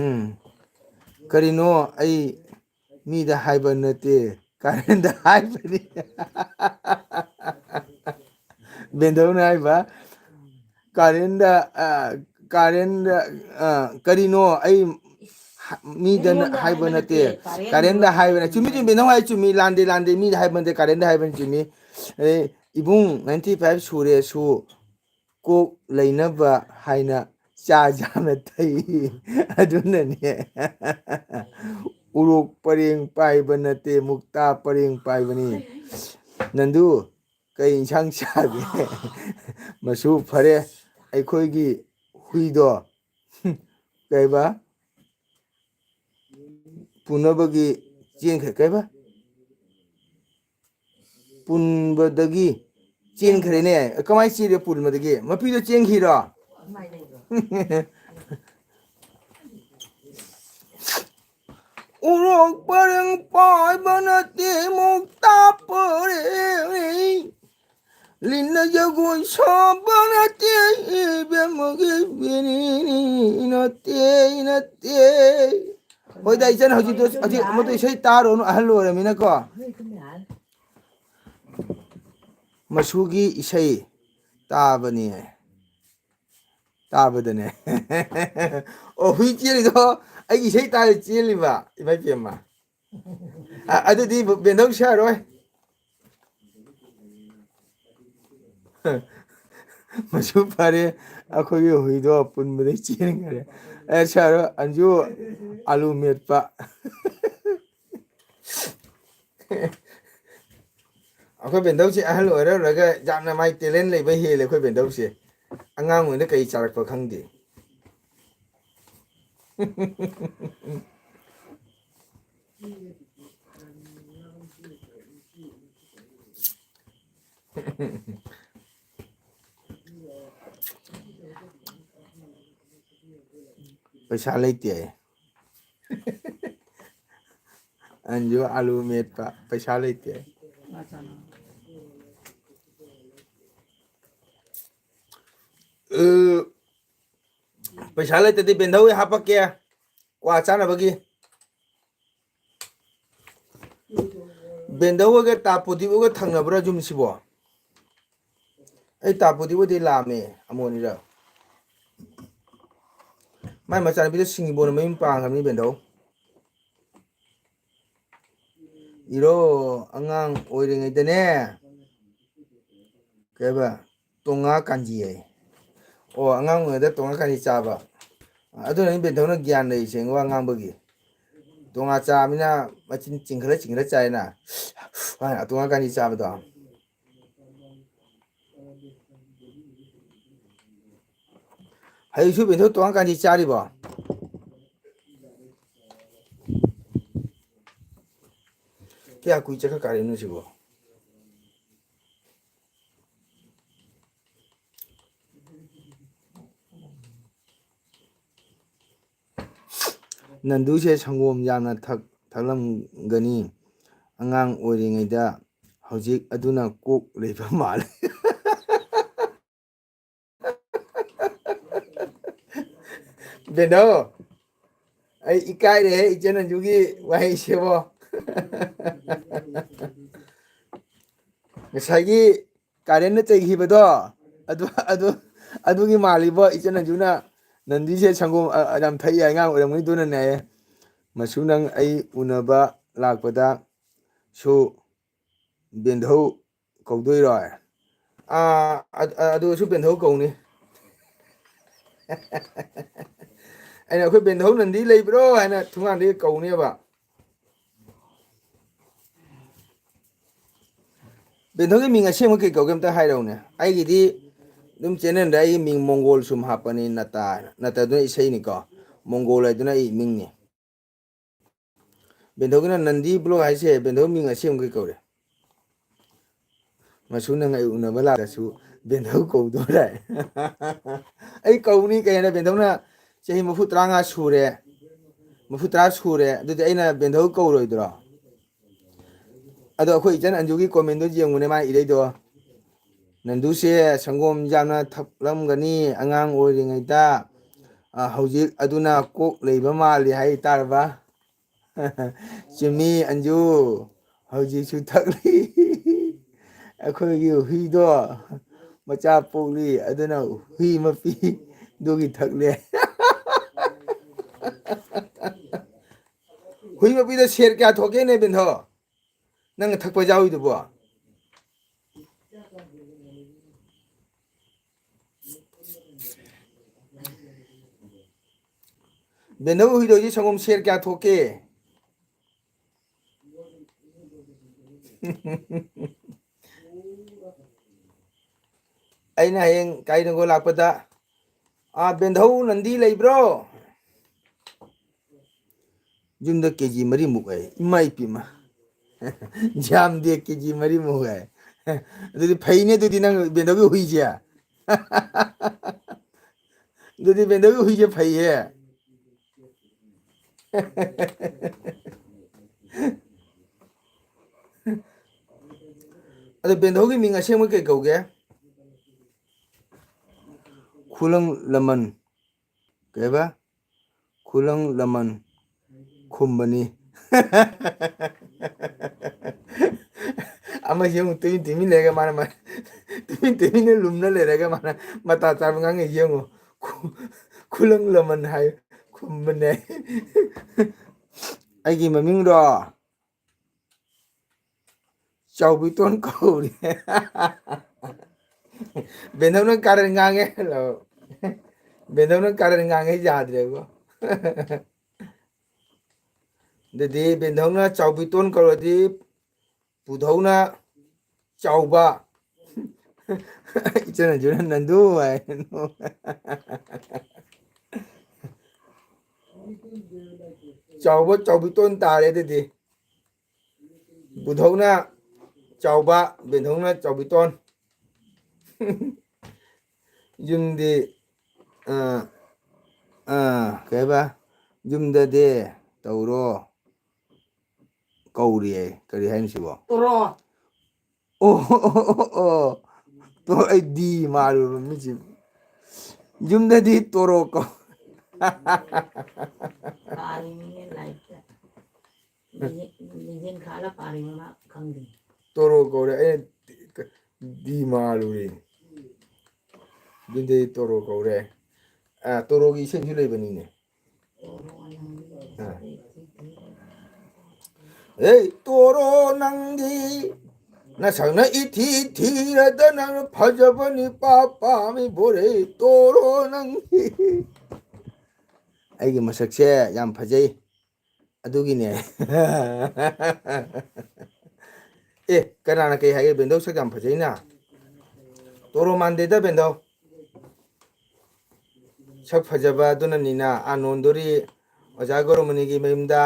ꯎꯝ꯫ ꯀꯔꯤꯅꯣ ꯑꯩ ꯃꯤꯗ ꯍꯥꯏꯕ ꯅꯠꯇꯦ, ꯀꯥꯔꯦꯟꯗ ꯍꯥꯏꯕꯅꯤ꯫ ꯕꯦꯟꯗꯧꯅ ꯍꯥꯏꯕ, ꯀꯥꯔꯦꯟꯗ, ꯑ, ꯀꯥꯔꯦꯟꯗ, ꯑ, ꯀꯔꯤꯅꯣ ꯑꯩ ꯃꯤꯗ ꯍꯥꯏꯕ ꯅꯠꯇꯦ, ꯀꯥꯔꯦꯟꯗ ꯍꯥꯏꯕꯅ꯫ ꯆꯨꯝꯃꯤ, ꯆꯨꯝꯃꯤ, ꯅꯪ ꯍꯥꯏ ꯆꯨꯝꯃꯤ, ꯂꯥꯟꯗꯦ, ꯂꯥꯟꯗꯦ, ꯃꯤꯗ ꯍꯥꯏꯕ ꯅꯠꯇꯦ, ꯀꯥꯔꯦꯟꯗ ꯍꯥꯏꯕꯅꯤ, ꯆꯨꯝꯃꯤ꯫ ꯑꯦ, ꯏꯕꯨꯡ, ꯅꯥꯏꯟꯇꯤ ꯐꯥꯏꯚ ꯁꯨꯔꯦꯁꯨ ꯀꯣꯛ ꯂꯩꯅꯕ ꯍꯥꯏꯅ ꯆꯥ ꯆꯥꯅ ꯊꯛꯏ꯫ ꯑꯗꯨꯅꯅꯦ꯫ ꯎꯔꯣꯛ ꯄꯔꯦꯡ ꯄꯥꯏꯕ ꯅꯠꯇꯦ, ꯃꯨꯛꯇꯥ ꯄꯔꯦꯡ ꯄꯥꯏꯕꯅꯤ꯫ ꯅꯟꯗꯨ, ꯀꯩ ꯏꯟꯁꯥꯡ ꯆꯥꯒꯦ? ꯃꯁꯨ ꯐꯔꯦ, ꯑꯩꯈꯣꯏꯒꯤ ꯍꯨꯏꯗꯣ ꯀꯩꯕ? ꯄꯨꯅꯕꯒꯤ ꯆꯦꯟꯈ꯭ꯔꯦ꯫ ꯀꯩꯕ? ꯄꯨꯟꯕꯗꯒꯤ ꯆꯦꯟꯈ꯭ꯔꯦꯅꯦ꯫ ꯀꯃꯥꯏꯅ ꯆꯦꯜꯂꯦ ꯄꯨꯟꯕꯗꯒꯤ? ꯃꯄꯤꯗꯣ ꯆꯦꯟꯈꯤꯔꯣ? ꯎꯔꯣꯛ ꯄꯔꯦꯡ ꯄꯥꯏꯕ ꯅꯠꯇꯦ ꯃꯨꯛꯇꯥ ꯄꯔꯦꯡ꯫ ꯂꯤꯟꯅ ꯖꯒꯣꯏ ꯁꯥꯕ ꯅꯠꯇꯦ ꯏꯕꯦꯝꯃꯒꯤ ꯕꯤꯅꯤꯅꯤ ꯅꯠꯇꯦ, ꯅꯠꯇꯦ꯫ ꯍꯣꯏꯗ, ꯏꯆꯟ, ꯍꯧꯖꯤꯛꯇꯣ, ꯍꯧꯖꯤꯛ ꯃꯗꯨ ꯏꯁꯩ ꯇꯥꯔꯨꯔꯅꯨ, ꯑꯍꯜ ꯑꯣꯏꯔꯃꯤꯅꯀꯣ꯫ ꯃꯁꯨꯒꯤ ꯏꯁꯩ ꯇꯥꯕꯅꯤ꯫ ꯇꯥꯕꯗꯅꯦ꯫ ꯑꯣ, ꯍꯨꯏ ꯆꯦꯜꯂꯤꯗꯣ ꯑꯩꯒꯤ ꯏꯁꯩ ꯇꯥꯔ ꯆꯦꯜꯂꯤꯕ, ꯏꯃꯥ ꯏꯄꯦꯝꯃ꯫ ꯑ-, ꯑꯗꯨꯗꯤ ꯕꯦꯟꯗꯧ ꯁꯥꯔꯣꯏ꯫ ꯃꯁꯨ ꯐꯔꯦ, ꯑꯩꯈꯣꯏꯒꯤ ꯍꯨꯏꯗꯣ ꯄꯨꯟꯕꯗꯩ ꯆꯦꯟꯈ꯭ꯔꯦ꯫ ꯑꯦ, ꯁꯥꯔꯣꯏ, ꯑꯟꯖꯨ ꯑꯂꯨ ꯃꯦꯠꯄ꯫ ꯑꯩꯈꯣꯏ ꯕꯦꯟꯗꯧꯁꯦ ꯑꯍꯜ ꯑꯣꯏꯔ ꯑꯣꯏꯔꯒ ꯌꯥꯝꯅ ꯃꯥꯏ talent ꯂꯩꯕ ꯍꯦꯜꯂꯦ ꯑꯩꯈꯣꯏ ꯕꯦꯟꯗꯧꯁꯦ꯫ ꯑꯉꯥꯡ ꯑꯣꯏꯅ ꯀꯩ ꯆꯥꯔꯛꯄ ꯈꯪꯗꯦ꯫ ꯄꯩꯁꯥ ꯂꯩꯇꯦ꯫ ꯑꯟꯖꯨ ꯑꯂꯨ ꯃꯦꯠꯄ, ꯄꯩꯁꯥ ꯂꯩꯇꯦ꯫ ꯑ, ꯄꯩꯁꯥ ꯂꯩꯇꯗꯤ ꯕꯦꯟꯗꯧ ꯍꯥꯞꯄꯛꯀꯦ, ꯀ꯭ꯋꯥ ꯆꯥꯅꯕꯒꯤ꯫ ꯕꯦꯟꯗꯧ ꯍꯣꯏꯒ ꯇꯥ ꯄꯨꯗꯤꯞ ꯍꯣꯏꯒ ꯊꯪꯅꯕ꯭ꯔꯥ ꯌꯨꯝꯁꯤꯕꯣ? ꯑꯩ ꯇꯥ ꯄꯨꯗꯤꯞ ꯍꯣꯏꯗꯤ ꯂꯥꯛꯑꯝꯃꯦ ꯑꯃꯣꯅꯤꯔ꯫ ꯃꯥꯏ ꯃꯆꯥꯅꯨꯄꯤꯗꯣ ꯁꯤꯡꯕꯣꯟ ꯃꯌꯨꯝ ꯄꯥꯟꯈ꯭ꯔꯕꯅꯤ ꯕꯦꯟꯗꯧ꯫ ꯏꯔꯣ, ꯑꯉꯥꯡ ꯑꯣꯏꯔꯤꯉꯩꯗꯅꯦ, ꯀꯩꯕ, ꯇꯣꯉꯥ ꯀꯥꯟꯖꯤ ꯍꯥꯏ꯫ ꯑꯣ, ꯑꯉꯥꯡ ꯑꯣꯏꯔꯤꯉꯩꯗ ꯇꯣꯉꯥ ꯀꯥꯟꯖꯤ ꯆꯥꯕ꯫ ꯑꯗꯨꯅꯅꯤ ꯕꯦꯟꯊꯧꯅ ꯒ꯭ꯌꯥꯟ ꯂꯩꯔꯤꯁꯦ ꯋꯥ ꯉꯥꯡꯕꯒꯤ꯫ ꯇꯣꯉꯥ ꯆꯥꯕꯅꯤꯅ ꯃꯆꯤꯟ ꯆꯤꯡꯈꯠꯂ ꯆꯤꯡꯈꯠꯂ ꯆꯥꯏꯅ꯫ ꯇꯣꯉꯥ ꯀꯥꯟꯖꯤ ꯆꯥꯕꯗꯣ꯫ ꯍꯧꯖꯤꯛꯁꯨ ꯕꯦꯟꯊꯧ ꯇꯣꯉꯥ ꯀꯥꯟꯖꯤ ꯆꯥꯔꯤꯕꯣ? ꯀꯌꯥ ꯀꯨꯏ ꯆꯠꯈ꯭ꯔ ꯀꯥꯔꯤꯅꯣ ꯁꯤꯕꯣ? ꯅꯟꯗꯨꯁꯦ ꯁꯪꯒꯣꯝ ꯌꯥꯝꯅ ꯊꯛ-, ꯊꯛꯂꯝꯒꯅꯤ ꯑꯉꯥꯡ ꯑꯣꯏꯔꯤꯉꯩꯗ, ꯍꯧꯖꯤꯛ ꯑꯗꯨꯅ ꯀꯣꯛ ꯂꯩꯕ ꯃꯥꯜꯂꯦ꯫ ꯕꯦꯟꯗꯧ, ꯑꯩ ꯏꯀꯥꯏꯔꯦꯍꯦ ꯏꯆꯟ ꯑꯟꯖꯨꯒꯤ ꯋꯥꯍꯩꯁꯤꯕꯣ꯫ ꯉꯁꯥꯏꯒꯤ ꯀꯥꯔꯦꯟꯅ ꯆꯩꯈꯤꯕꯗꯣ, ꯑꯗꯨ, ꯑꯗꯨ, ꯑꯗꯨꯒꯤ ꯃꯥꯜꯂꯤꯕꯣ꯫ ꯏꯆꯟ ꯑꯟꯖꯨꯅ ꯅꯟꯗꯤꯁꯦ ꯁꯪꯒꯣꯝ, ꯑ, ꯑ, ꯌꯥꯝ ꯊꯛꯏ ꯑꯉꯥꯡ ꯑꯣꯏꯔꯝꯒꯅꯤ, ꯑꯗꯨꯅꯅꯦ ꯍꯥꯏꯌꯦ꯫ ꯃꯁꯨ, ꯅꯪ ꯑꯩ ꯎꯅꯕ ꯂꯥꯛꯄꯗ ꯁꯨ ꯕꯦꯟꯙꯧ ꯀꯧꯗꯣꯏꯔꯣ? ꯑꯥ, ꯑ-, ꯑ-, ꯑꯗꯨꯁꯨ ꯕꯦꯟꯙꯧ ꯀꯧꯅꯤ꯫ ꯑꯩꯅ, "ꯑꯩꯈꯣꯏ ꯕꯦꯟꯙꯧ ꯅꯟꯗꯤ ꯂꯩꯕ꯭ꯔꯣ?" ꯍꯥꯏꯅ ꯊꯣꯡꯒꯥꯟꯗꯒꯤ ꯀꯧꯅꯦꯕ꯫ ꯕꯦꯟꯙꯧꯒꯤ ꯃꯤꯡ ꯑꯁꯦꯡꯕ ꯀꯩ ꯀꯧꯒꯦ ꯑꯝꯇ ꯍꯥꯏꯔꯛꯎꯅꯦ꯫ ꯑꯩꯒꯤꯗꯤ ꯑꯗꯨꯝ ꯆꯦꯅꯦꯜꯗ ꯑꯩꯒꯤ ꯃꯤꯡ ꯃꯣꯡꯒꯣꯜ ꯁꯨꯝ ꯍꯥꯞꯄꯅꯤ, ꯅꯇꯥ ꯍꯥꯏꯅ꯫ ꯅꯇꯥꯗꯨꯅ ꯏꯁꯩꯅꯤꯀꯣ, ꯃꯣꯡꯒꯣꯜ ꯍꯥꯏꯗꯨꯅ ꯑꯩ ꯃꯤꯡꯅꯤ꯫ ꯕꯦꯟꯙꯧꯒꯤꯅ ꯅꯟꯗꯤ ꯕ꯭ꯂꯣꯛ ꯍꯥꯏꯁꯦ ꯕꯦꯟꯙꯧ ꯃꯤꯡ ꯑꯁꯦꯡꯕ ꯀꯩ ꯀꯧꯔꯦ? ꯃꯁꯨ, ꯅꯪ ꯑꯩ ꯎꯅꯕ ꯂꯥꯛꯑꯁꯨ ꯕꯦꯟꯙꯧ ꯀꯧꯗꯣꯔꯦ꯫ ꯑꯩ ꯀꯧꯅꯤ ꯀꯩ ꯍꯥꯏꯅ? ꯕꯦꯟꯙꯧꯅ ꯆꯍꯤ ꯃꯔꯤꯐꯨ ꯇꯔꯥꯃꯉꯥ ꯁꯨꯔꯦ, ꯃꯔꯤꯐꯨ ꯇꯔꯥ ꯁꯨꯔꯦ, ꯑꯗꯨꯗꯤ ꯑꯩꯅ ꯕꯦꯟꯙꯧ ꯀꯧꯔꯣꯏꯗ꯭ꯔꯣ? ꯑꯗꯣ ꯑꯩꯈꯣꯏ ꯏꯆꯟ ꯑꯟꯖꯨꯒꯤ ꯀꯣꯃꯦꯟꯗꯣ ꯌꯦꯡꯉꯨꯅꯦ, ꯃꯥ ꯏꯔꯩꯗꯣ꯫ "ꯅꯟꯗꯨꯁꯦ ꯁꯪꯒꯣꯝ ꯌꯥꯝꯅ ꯊꯛꯂꯝꯒꯅꯤ ꯑꯉꯥꯡ ꯑꯣꯏꯔꯤꯉꯩꯗ, ꯑ, ꯍꯧꯖꯤꯛ ꯑꯗꯨꯅ ꯀꯣꯛ ꯂꯩꯕ ꯃꯥꯜꯂꯤ" ꯍꯥꯏ ꯇꯥꯔꯕ? ꯆꯨꯝꯃꯤ ꯑꯟꯖꯨ, ꯍꯧꯖꯤꯛꯁꯨ ꯊꯛꯂꯤ꯫ ꯑꯩꯈꯣꯏꯒꯤ ꯍꯨꯏꯗꯣ ꯃꯆꯥ ꯄꯣꯛꯂꯤ, ꯑꯗꯨꯅ ꯍꯨꯏ ꯃꯄꯤꯗꯨꯒꯤ ꯊꯛꯂꯦ꯫ ꯍꯨꯏ ꯃꯄꯤꯗꯣ ꯁꯦꯔ ꯀꯌꯥ ꯊꯣꯛꯀꯦꯅꯦ, ꯕꯦꯟꯙꯧ? ꯅꯪꯅ ꯊꯛꯄ ꯌꯥꯎꯔꯤꯗꯨꯕꯣ? ꯕꯦꯟꯙꯧ ꯍꯨꯏꯗꯣꯏꯁꯦ ꯁꯪꯒꯣꯝ ꯁꯦꯔ ꯀꯌꯥ ꯊꯣꯛꯀꯦ? ꯑꯩꯅ ꯍꯌꯦꯡ ꯀꯥꯏꯅꯒꯣ ꯂꯥꯛꯄꯗ, "ꯑꯥ, ꯕꯦꯟꯙꯧ ꯅꯟꯗꯤ ꯂꯩꯕ꯭ꯔꯣ?" ꯌꯨꯝꯗ ꯀꯦ ꯖꯤ ꯃꯔꯤꯃꯨꯛ ꯍꯥꯏ꯫ ꯏꯃꯥ ꯏꯄꯦꯝꯃ꯫ ꯌꯥꯝꯗꯦ, ꯀꯦ ꯖꯤ ꯃꯔꯤꯃꯨꯛ ꯍꯥꯏ꯫ ꯑꯗꯨꯗꯤ ꯐꯩꯅꯦ, ꯑꯗꯨꯗꯤ ꯅꯪ ꯕꯦꯟꯗꯧꯒꯤ ꯍꯨꯏꯁꯦ꯫ ꯑꯗꯨꯗꯤ ꯕꯦꯟꯗꯧꯒꯤ ꯍꯨꯏꯁꯦ ꯐꯩꯍꯦ꯫ ꯑꯗꯣ ꯕꯦꯟꯙꯧꯒꯤ ꯃꯤꯡ ꯑꯁꯦꯡꯕ ꯀꯩ ꯀꯧꯒꯦ? ꯈꯨꯂꯪ ꯂꯃꯟ꯫ ꯀꯩꯕ? ꯈꯨꯂꯪ ꯂꯃꯟ ꯈꯨꯝꯕꯅꯤ꯫ ꯑꯃ ꯌꯦꯡꯉꯨ, ꯇꯨꯃꯤꯟ ꯇꯨꯃꯤꯟ ꯂꯩꯔꯒ ꯃꯥꯅ ꯃꯥ-, ꯇꯨꯃꯤꯟ ꯇꯨꯃꯤꯟꯅ ꯂꯨꯝꯅ ꯂꯩꯔꯒ ꯃꯥꯅ ꯃꯇꯥ ꯆꯥꯕ ꯉꯥꯡꯉꯦ ꯌꯦꯡꯉꯨ꯫ ꯈꯨ-, ꯈꯨꯂꯪ ꯂꯃꯟ ꯍꯥꯏ ꯈꯨꯝꯕꯅꯦ꯫ ꯑꯩꯒꯤ ꯃꯃꯤꯡꯗꯣ ꯆꯥꯎꯕꯤꯇꯣꯟ ꯀꯧꯔꯤ꯫ ꯕꯦꯟꯗꯧꯅ ꯀꯥꯔꯟ ꯉꯥꯡꯉꯦ꯫ ꯕꯦꯟꯗꯧꯅ ꯀꯥꯔꯟ ꯉꯥꯡꯉꯦ ꯌꯥꯗ꯭ꯔꯦꯕꯣ꯫ ꯑꯗꯨꯗꯤ ꯕꯦꯟꯗꯧꯅ ꯆꯥꯎꯕꯤꯇꯣꯟ ꯀꯧꯔꯗꯤ ꯄꯨꯙꯧꯅ ꯆꯥꯎꯕ꯫ ꯏꯆꯟ ꯏꯆꯟ ꯅꯟꯗꯨ ꯍꯥꯏ꯫ ꯆꯥꯎꯕ ꯆꯥꯎꯕꯤꯇꯣꯟ ꯇꯥꯔꯦ ꯑꯗꯨꯗꯤ꯫ ꯄꯨꯙꯧꯅ ꯆꯥꯎꯕ, ꯕꯦꯟꯙꯧꯅ ꯆꯥꯎꯕꯤꯇꯣꯟ꯫ ꯌꯨꯝꯗꯤ, ꯑ, ꯑ, ꯀꯩ ꯍꯥꯏꯕ? ꯌꯨꯝꯗꯗꯤ ꯇꯧꯔꯣ ꯀꯧꯔꯤꯌꯦ꯫ ꯀꯔꯤ ꯍꯥꯏꯅꯣ ꯁꯤꯕꯣ? ꯇꯣꯔꯣ꯫ ꯑꯣ, ꯑꯣ, ꯑꯣ, ꯑꯣ, ꯑꯣ꯫ ꯇꯣ-, ꯑꯩ ꯗꯤ ꯃꯥꯜꯂꯨꯔꯕ ꯃꯤꯁꯤ꯫ ꯌꯨꯝꯗꯗꯤ ꯇꯣꯔꯣ ꯀꯧ-, ꯄꯥꯔꯤꯅꯤꯅꯦ ꯂꯥꯏꯔꯤꯛꯇ꯫ ꯃꯤꯡꯖꯦꯜ, ꯃꯤꯡꯖꯦꯜ ꯈꯥꯜꯂ ꯄꯥꯔꯤꯕ ꯃꯥ ꯈꯪꯗꯦ꯫ ꯇꯣꯔꯣ ꯀꯧꯔꯦ꯫ ꯑꯩꯅ ꯗꯤ ꯃꯥꯜꯂꯨꯔꯦ꯫ ꯑꯗꯨꯗꯤ ꯇꯣꯔꯣ ꯀꯧꯔꯦ꯫ ꯑ, ꯇꯣꯔꯣꯒꯤ ꯏꯁꯩꯁꯨ ꯂꯩꯕꯅꯤꯅꯦ꯫ ꯑ꯫ ꯑꯦ, ꯇꯣꯔꯣ ꯅꯪꯗꯤ ꯅꯁꯛꯅ ꯏꯊꯤ ꯊꯤꯔꯗꯅ ꯐꯖꯕ ꯅꯤꯄꯥ ꯄꯥꯝꯃꯤꯕꯣꯔꯦ, ꯇꯣꯔꯣ ꯅꯪꯗꯤ꯫ ꯑꯩꯒꯤ ꯃꯁꯛꯁꯦ ꯌꯥꯝ ꯐꯖꯩ꯫ ꯑꯗꯨꯒꯤꯅꯦ꯫ ꯑꯦ, ꯀꯅꯥꯅ ꯀꯩ ꯍꯥꯏꯒꯦ? ꯕꯦꯟꯗꯧ ꯁꯛ ꯌꯥꯝ ꯐꯖꯩꯅ꯫ ꯇꯣꯔꯣ ꯃꯥꯟꯗꯦꯗ ꯕꯦꯟꯗꯧ꯫ ꯁꯛ ꯐꯖꯕ ꯑꯗꯨꯅꯅꯤꯅ꯫ ꯑꯥ ꯅꯣꯟꯗꯣꯔꯤ ꯑꯣꯖꯥ ꯒꯧꯔꯃꯅꯤꯒꯤ ꯃꯌꯨꯝꯗ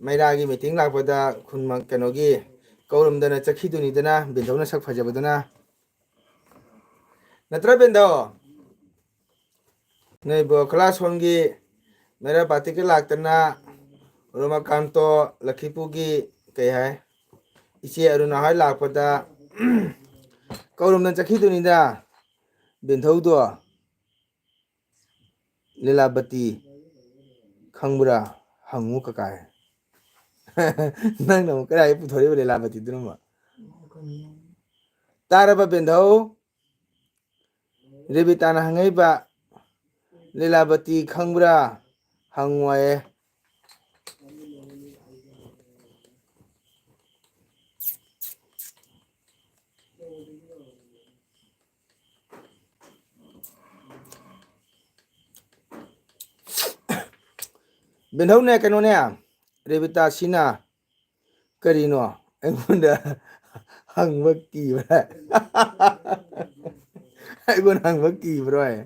ꯃꯩꯔꯥꯒꯤ ꯃꯤꯇꯤꯡ ꯂꯥꯛꯄꯗ ꯈꯨꯟ ꯃ-, ꯀꯩꯅꯣꯒꯤ ꯀꯧꯔꯝꯗꯅ ꯆꯠꯈꯤꯗꯨꯅꯤꯗꯅ, ꯕꯦꯟꯗꯧꯅ ꯁꯛ ꯐꯖꯕꯗꯨꯅ꯫ ꯅꯠꯇ꯭ꯔ ꯕꯦꯟꯗꯧ? ꯅꯣꯏꯕꯨ ꯀꯂꯥꯁ ꯋꯥꯟꯒꯤ ꯃꯦꯔꯥ ꯕꯥꯇꯤꯛꯀ ꯂꯥꯛꯇꯅ ꯔꯣꯃꯥꯀꯥꯟꯇꯣ ꯂꯛꯈꯤꯄꯨꯒꯤ ꯀꯩ ꯍꯥꯏ, ꯏꯆꯦ ꯑꯔꯨꯅꯥ ꯍꯣꯏ ꯂꯥꯛꯄꯗ ꯀꯧꯔꯝꯗꯅ ꯆꯠꯈꯤꯗꯨꯅꯤꯗ ꯕꯦꯟꯊꯧꯗꯣ꯫ "ꯂꯤꯂꯥꯕꯇꯤ ꯈꯪꯕ꯭ꯔꯥ ꯍꯪꯉꯨ ꯀꯀꯥ"꯫ ꯅꯪꯅ ꯑꯃꯨꯛ ꯀꯗꯥꯏ ꯄꯨꯊꯣꯔꯛꯏꯕ ꯂꯤꯂꯥꯕꯇꯤꯗꯨꯅꯣ? ꯇꯥꯔꯕ ꯕꯦꯟꯙꯧ? ꯔꯦꯕꯤꯇꯥꯅ ꯍꯪꯉꯛꯏꯕ, "ꯂꯤꯂꯥꯕꯇꯤ ꯈꯪꯕ꯭ꯔꯥ ꯍꯪꯉꯨ" ꯍꯥꯏꯌꯦ꯫ ꯕꯦꯟꯙꯧꯅꯦ, ꯀꯩꯅꯣꯅꯦ, ꯔꯦꯕꯤꯇꯥꯁꯤꯅ ꯀꯔꯤꯅꯣ ꯑꯩꯉꯣꯟꯗ ꯍꯪꯕ ꯀꯤꯕ꯭ꯔꯥ? ꯑꯩꯉꯣꯟꯗ ꯍꯪꯕ ꯀꯤꯕ꯭ꯔꯣ ꯍꯥꯏ꯫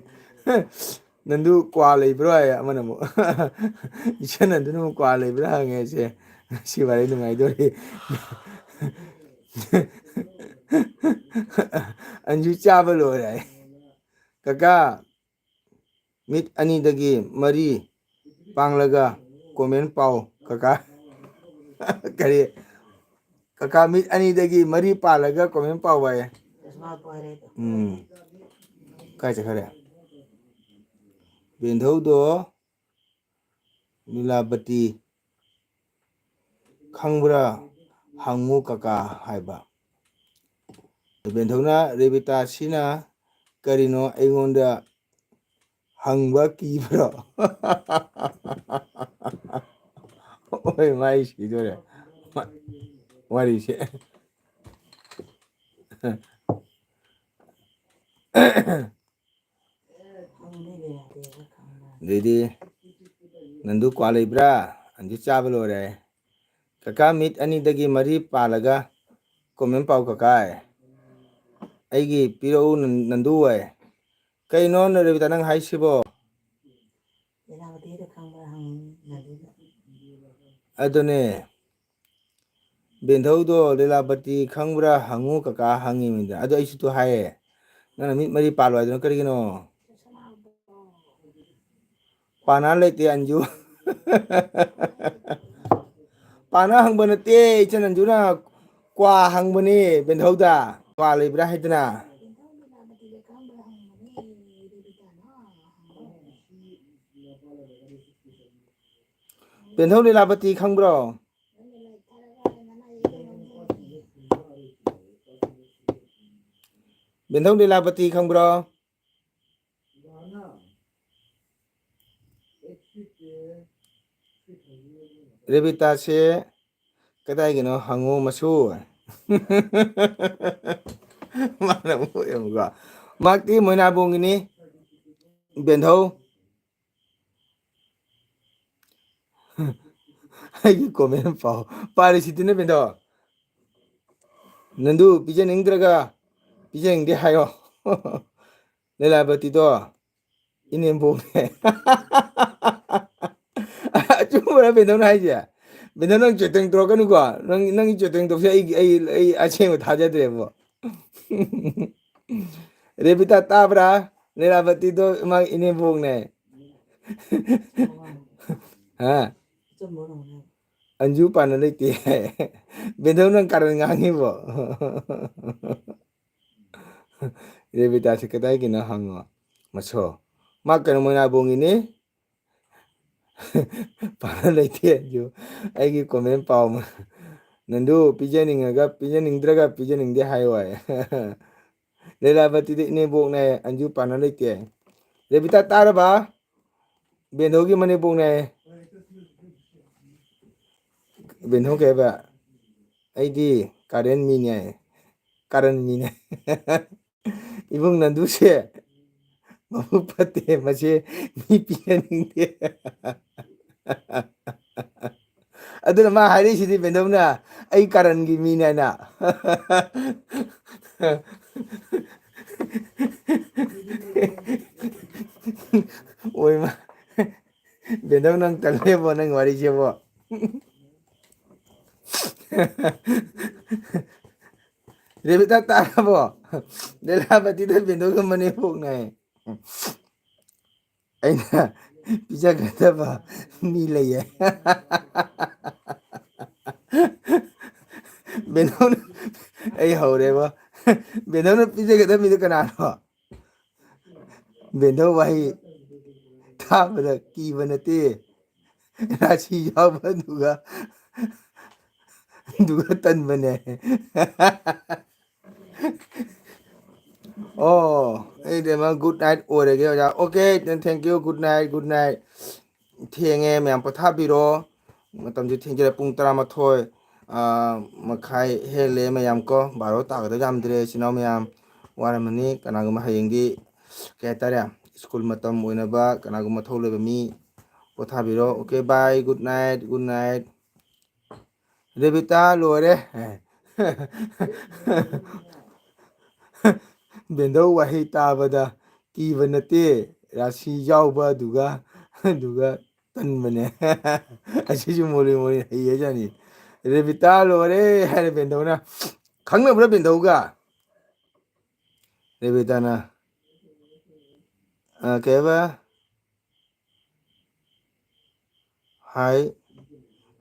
"ꯅꯟꯗꯨ ꯀ꯭ꯋꯥ ꯂꯩꯕ꯭ꯔꯣ?" ꯍꯥꯏ ꯑꯃꯅ ꯑꯃꯨꯛ꯫ "ꯏꯆꯟ ꯅꯟꯗꯨꯅ ꯑꯃꯨꯛ ꯀ꯭ꯋꯥ ꯂꯩꯕ꯭ꯔꯥ ꯍꯪꯉꯦ ꯑꯩꯁꯦ꯫ ꯁꯤ ꯋꯥꯔꯤ ꯅꯨꯡꯉꯥꯏꯗꯣꯔꯤ"꯫ ꯑꯟꯖꯨ ꯆꯥꯕ ꯂꯣꯏꯔꯦ ꯍꯥꯏ꯫ "ꯀꯀꯥ, ꯃꯤꯠ ꯑꯅꯤꯗꯒꯤ ꯃꯔꯤ ꯄꯥꯡꯂꯒ comment ꯄꯥꯎ ꯀꯀꯥ"꯫ ꯀꯔꯤ? "ꯀꯀꯥ, ꯃꯤꯠ ꯑꯅꯤꯗꯒꯤ ꯃꯔꯤ ꯄꯥꯜꯂꯒ comment ꯄꯥꯎ" ꯍꯥꯏꯌꯦ꯫ ꯎꯝ꯫ ꯀꯥꯏ ꯆꯠꯈ꯭ꯔꯦ? ꯕꯦꯟꯙꯧꯗꯣ ꯂꯤꯂꯥꯕꯇꯤ ꯈꯪꯕ꯭ꯔꯥ ꯍꯪꯉꯨ ꯀꯀꯥ ꯍꯥꯏꯕ꯫ ꯕꯦꯟꯙꯧꯅ, "ꯔꯦꯕꯤꯇꯥꯁꯤꯅ ꯀꯔꯤꯅꯣ ꯑꯩꯉꯣꯟꯗ ꯍꯪꯕ ꯀꯤꯕ꯭ꯔꯣ?" ꯑꯣꯏ ꯃꯥꯏ ꯁꯤꯗꯣꯔꯦ ꯋꯥꯔꯤꯁꯦ꯫ ꯑꯗꯩꯗꯤ, "ꯅꯟꯗꯨ ꯀ꯭ꯋꯥ ꯂꯩꯕ꯭ꯔꯥ? ꯑꯟꯖꯨ ꯆꯥꯕ ꯂꯣꯏꯔꯦ"꯫ "ꯀꯀꯥ, ꯃꯤꯠ ꯑꯅꯤꯗꯒꯤ ꯃꯔꯤ ꯄꯥꯜꯂꯒ comment ꯄꯥꯎ ꯀꯀꯥ"꯫ "ꯑꯩꯒꯤ ꯄꯤꯔꯛꯎ ꯅꯟ-, ꯅꯟꯗꯨ" ꯍꯥꯏ꯫ ꯀꯩꯅꯣ ꯔꯦꯕꯤꯇꯥ ꯅꯪ ꯍꯥꯏꯁꯤꯕꯣ? ꯑꯗꯨꯅꯦ꯫ ꯕꯦꯟꯙꯧꯗꯣ ꯂꯤꯂꯥꯕꯇꯤ ꯈꯪꯕ꯭ꯔꯥ ꯍꯪꯉꯨ ꯀꯀꯥ ꯍꯪꯉꯤꯃꯤꯗ꯫ ꯑꯗꯨ ꯑꯩꯁꯨ ꯇꯨ ꯍꯥꯏꯌꯦ꯫ ꯅꯪꯅ ꯃꯤꯠ ꯃꯔꯤ ꯄꯥꯜꯂꯣ ꯍꯥꯏꯗꯨꯅ ꯀꯔꯤꯒꯤꯅꯣ? ꯄꯥꯅꯥ ꯂꯩꯇꯦ ꯑꯟꯖꯨ꯫ ꯄꯥꯅꯥ ꯍꯪꯕ ꯅꯠꯇꯦ, ꯏꯆꯟ ꯑꯟꯖꯨꯅ ꯀ꯭ꯋꯥ ꯍꯪꯕꯅꯦ ꯕꯦꯟꯊꯧꯗ꯫ ꯀ꯭ꯋꯥ ꯂꯩꯕ꯭ꯔꯥ ꯍꯥꯏꯗꯅ꯫ ꯕꯦꯟꯊꯧ ꯂꯤꯂꯥꯕꯇꯤ ꯈꯪꯕ꯭ꯔꯣ? ꯕꯦꯟꯊꯧ ꯂꯤꯂꯥꯕꯇꯤ ꯈꯪꯕ꯭ꯔꯣ? ꯔꯦꯕꯤꯇꯥꯁꯦ ꯀꯗꯥꯏꯒꯤꯅꯣ ꯍꯪꯉꯨ ꯃꯁꯨ꯫ ꯃꯥꯅ ꯑꯃꯨꯛ ꯌꯦꯡꯉꯨꯀꯣ꯫ ꯃꯍꯥꯛꯇꯤ ꯃꯣꯏꯅꯥꯕꯣꯡꯒꯤꯅꯤ꯫ ꯕꯦꯟꯊꯧ꯫ ꯑꯩꯒꯤ comment ꯄꯥꯎ꯫ ꯄꯥꯔꯤꯁꯤꯗꯤꯅꯦ ꯕꯦꯟꯊꯧ꯫ ꯅꯟꯗꯨ ꯄꯤꯖꯅꯤꯡꯗ꯭ꯔꯒ ꯄꯤꯖꯅꯤꯡꯗꯦ ꯍꯥꯏꯌꯣ꯫ ꯂꯤꯂꯥꯕꯇꯤꯗꯣ ꯏꯅꯦꯝꯕꯣꯛꯅꯦ꯫ ꯑꯆꯨꯝꯕꯔ ꯕꯦꯟꯗꯧꯅ ꯍꯥꯏꯁꯦ? ꯕꯦꯟꯗꯧ, ꯅꯪ ꯆꯦꯇꯪ ꯇꯧꯔꯛꯀꯅꯨꯀꯣ꯫ ꯅꯪ, ꯅꯪꯒꯤ ꯆꯦꯇꯪ ꯇꯧꯁꯦ ꯑꯩ, ꯑꯩ, ꯑꯩ ꯑꯁꯦꯡꯕ ꯊꯥꯖꯗ꯭ꯔꯦꯕꯣ꯫ ꯔꯦꯕꯤꯇꯥ ꯇꯥꯕ꯭ꯔꯥ? ꯂꯤꯂꯥꯕꯇꯤꯗꯣ ꯃꯥ ꯏꯅꯦꯝꯕꯣꯛꯅꯦ꯫ ꯍꯥ? ꯑꯟꯖꯨ ꯄꯥꯟꯅ ꯂꯩꯇꯦ꯫ ꯕꯦꯟꯗꯧ, ꯅꯪ ꯀꯥꯔꯟ ꯉꯥꯡꯉꯤꯕꯣ? ꯔꯦꯕꯤꯇꯥꯁꯤ ꯀꯗꯥꯏꯒꯤꯅꯣ ꯍꯪꯉꯣ꯫ ꯃꯁꯣ꯫ ꯃꯥ ꯀꯩꯅꯣ, ꯃꯣꯏꯅꯥꯕꯣꯡꯒꯤꯅꯤ꯫ ꯄꯥꯅ ꯂꯩꯇꯦ ꯑꯟꯖꯨ꯫ ꯑꯩꯒꯤ comment ꯄꯥꯎ꯫ ꯅꯟꯗꯨ ꯄꯤꯖꯅꯤꯡꯉꯒ, ꯄꯤꯖꯅꯤꯡꯗ꯭ꯔꯒ ꯄꯤꯖꯅꯤꯡꯗꯦ ꯍꯥꯏꯌꯣ ꯍꯥꯏ꯫ ꯂꯤꯂꯥꯕꯇꯤꯗ ꯏꯅꯦꯝꯕꯣꯛꯅꯦ, ꯑꯟꯖꯨ ꯄꯥꯅ ꯂꯩꯇꯦ꯫ ꯔꯦꯕꯤꯇꯥ ꯇꯥꯔꯕ? ꯕꯦꯟꯗꯧꯒꯤ ꯃꯅꯦꯝꯕꯣꯛꯅꯦ꯫ ꯕꯦꯟꯗꯧ ꯀꯩ ꯍꯥꯏꯕ? ꯑꯩꯗꯤ ꯀꯥꯔꯦꯟ ꯃꯤꯅꯦ꯫ ꯀꯥꯔꯟ ꯃꯤꯅꯦ꯫ ꯏꯕꯨꯡ ꯅꯟꯗꯨꯁꯦ ꯃꯕꯨꯛ ꯐꯠꯇꯦ, ꯃꯁꯦ ꯃꯤ ꯄꯤꯖꯅꯤꯡꯗꯦ꯫ ꯑꯗꯨꯅ ꯃꯥ ꯍꯥꯏꯔꯛꯏꯁꯤꯗꯤ ꯕꯦꯟꯗꯧꯅ, "ꯑꯩ ꯀꯥꯔꯟꯒꯤ ꯃꯤꯅꯦ" ꯍꯥꯏꯅ꯫ ꯑꯣꯏꯃ꯫ ꯕꯦꯟꯗꯧ, ꯅꯪ ꯇꯜꯂꯦꯕꯣ, ꯅꯪ ꯋꯥꯔꯤꯁꯦꯕꯣ꯫ ꯔꯦꯕꯤꯇꯥ ꯇꯥꯔꯕꯣ? ꯂꯤꯂꯥꯕꯇꯤꯗ ꯕꯦꯟꯗꯧꯒ ꯃꯅꯦꯝꯕꯣꯛꯅꯦ꯫ ꯑꯩꯅ ꯄꯤꯖꯒꯗꯕ ꯃꯤ ꯂꯩꯌꯦ꯫ ꯕꯦꯟꯗꯧꯅ, ꯑꯩ ꯍꯧꯔꯦꯕ꯫ ꯕꯦꯟꯗꯧꯅ ꯄꯤꯖꯒꯗꯕ ꯃꯤꯗꯨ ꯀꯅꯥꯅꯣ? ꯕꯦꯟꯗꯧ ꯋꯥꯍꯩ ꯇꯥꯕꯗ ꯀꯤꯕ ꯅꯠꯇꯦ, ꯔꯥꯁꯤ ꯌꯥꯎꯕ ꯑꯗꯨꯒ, ꯑꯗꯨꯒ ꯇꯟꯕꯅꯦ꯫ ꯑꯣ, ꯑꯩꯗꯤ ꯑꯃ good night ꯑꯣꯏꯔꯒꯦ ꯑꯣꯖꯥ꯫ Okay, then thank you, good night, good night꯫ ꯊꯦꯡꯉꯦ ꯃꯌꯥꯝ, ꯄꯣꯊꯥꯕꯤꯔꯣ꯫ ꯃꯇꯝꯁꯦ ꯊꯦꯡꯖꯤꯜꯂꯦ, ꯄꯨꯡ ꯇꯔꯥꯃꯥꯊꯣꯏ, ꯑꯥ, ꯃꯈꯥꯏ ꯍꯦꯜꯂꯦ ꯃꯌꯥꯝ ꯀꯣ꯫ ꯕꯥꯔꯣ ꯇꯥꯒꯗꯕ ꯌꯥꯝꯗ꯭ꯔꯦ ꯏꯆꯤꯟ ꯏꯅꯥꯎ ꯃꯌꯥꯝ꯫ ꯋꯥꯔꯝꯃꯅꯤ꯫ ꯀꯅꯥꯒꯨꯝꯕ ꯍꯌꯦꯡꯗꯤ ꯀꯩ ꯍꯥꯏꯇꯥꯔꯦ, ꯁ꯭ꯀꯨꯜ ꯃꯇꯝ ꯑꯣꯏꯅꯕ ꯀꯅꯥꯒꯨꯝꯕ ꯊꯕꯛ ꯂꯩꯕ ꯃꯤ ꯄꯣꯊꯥꯕꯤꯔꯣ꯫ Okay, bye, good night, good night꯫ ꯔꯦꯕꯤꯇꯥ ꯂꯣꯏꯔꯦ꯫ ꯕꯦꯟꯗꯧ ꯋꯥꯍꯩ ꯇꯥꯕꯗ ꯀꯤꯕ ꯅꯠꯇꯦ, ꯔꯥꯁꯤ ꯌꯥꯎꯕ ꯑꯗꯨꯒ, ꯑꯗꯨꯒ ꯇꯟꯕꯅꯦ꯫ ꯑꯁꯤꯁꯨ ꯃꯣꯔꯦ ꯃꯣꯔꯦ ꯍꯩ ꯍꯥꯏꯖꯥꯠꯅꯤ꯫ ꯔꯦꯕꯤꯇꯥ ꯂꯣꯏꯔꯦ ꯍꯥꯏꯔꯦ ꯕꯦꯟꯗꯧꯅ꯫ ꯈꯪꯅꯕ꯭ꯔꯥ ꯕꯦꯟꯗꯧꯒ? ꯔꯦꯕꯤꯇꯥꯅ, ꯑ, ꯀꯩꯕ? ꯍꯥꯏ,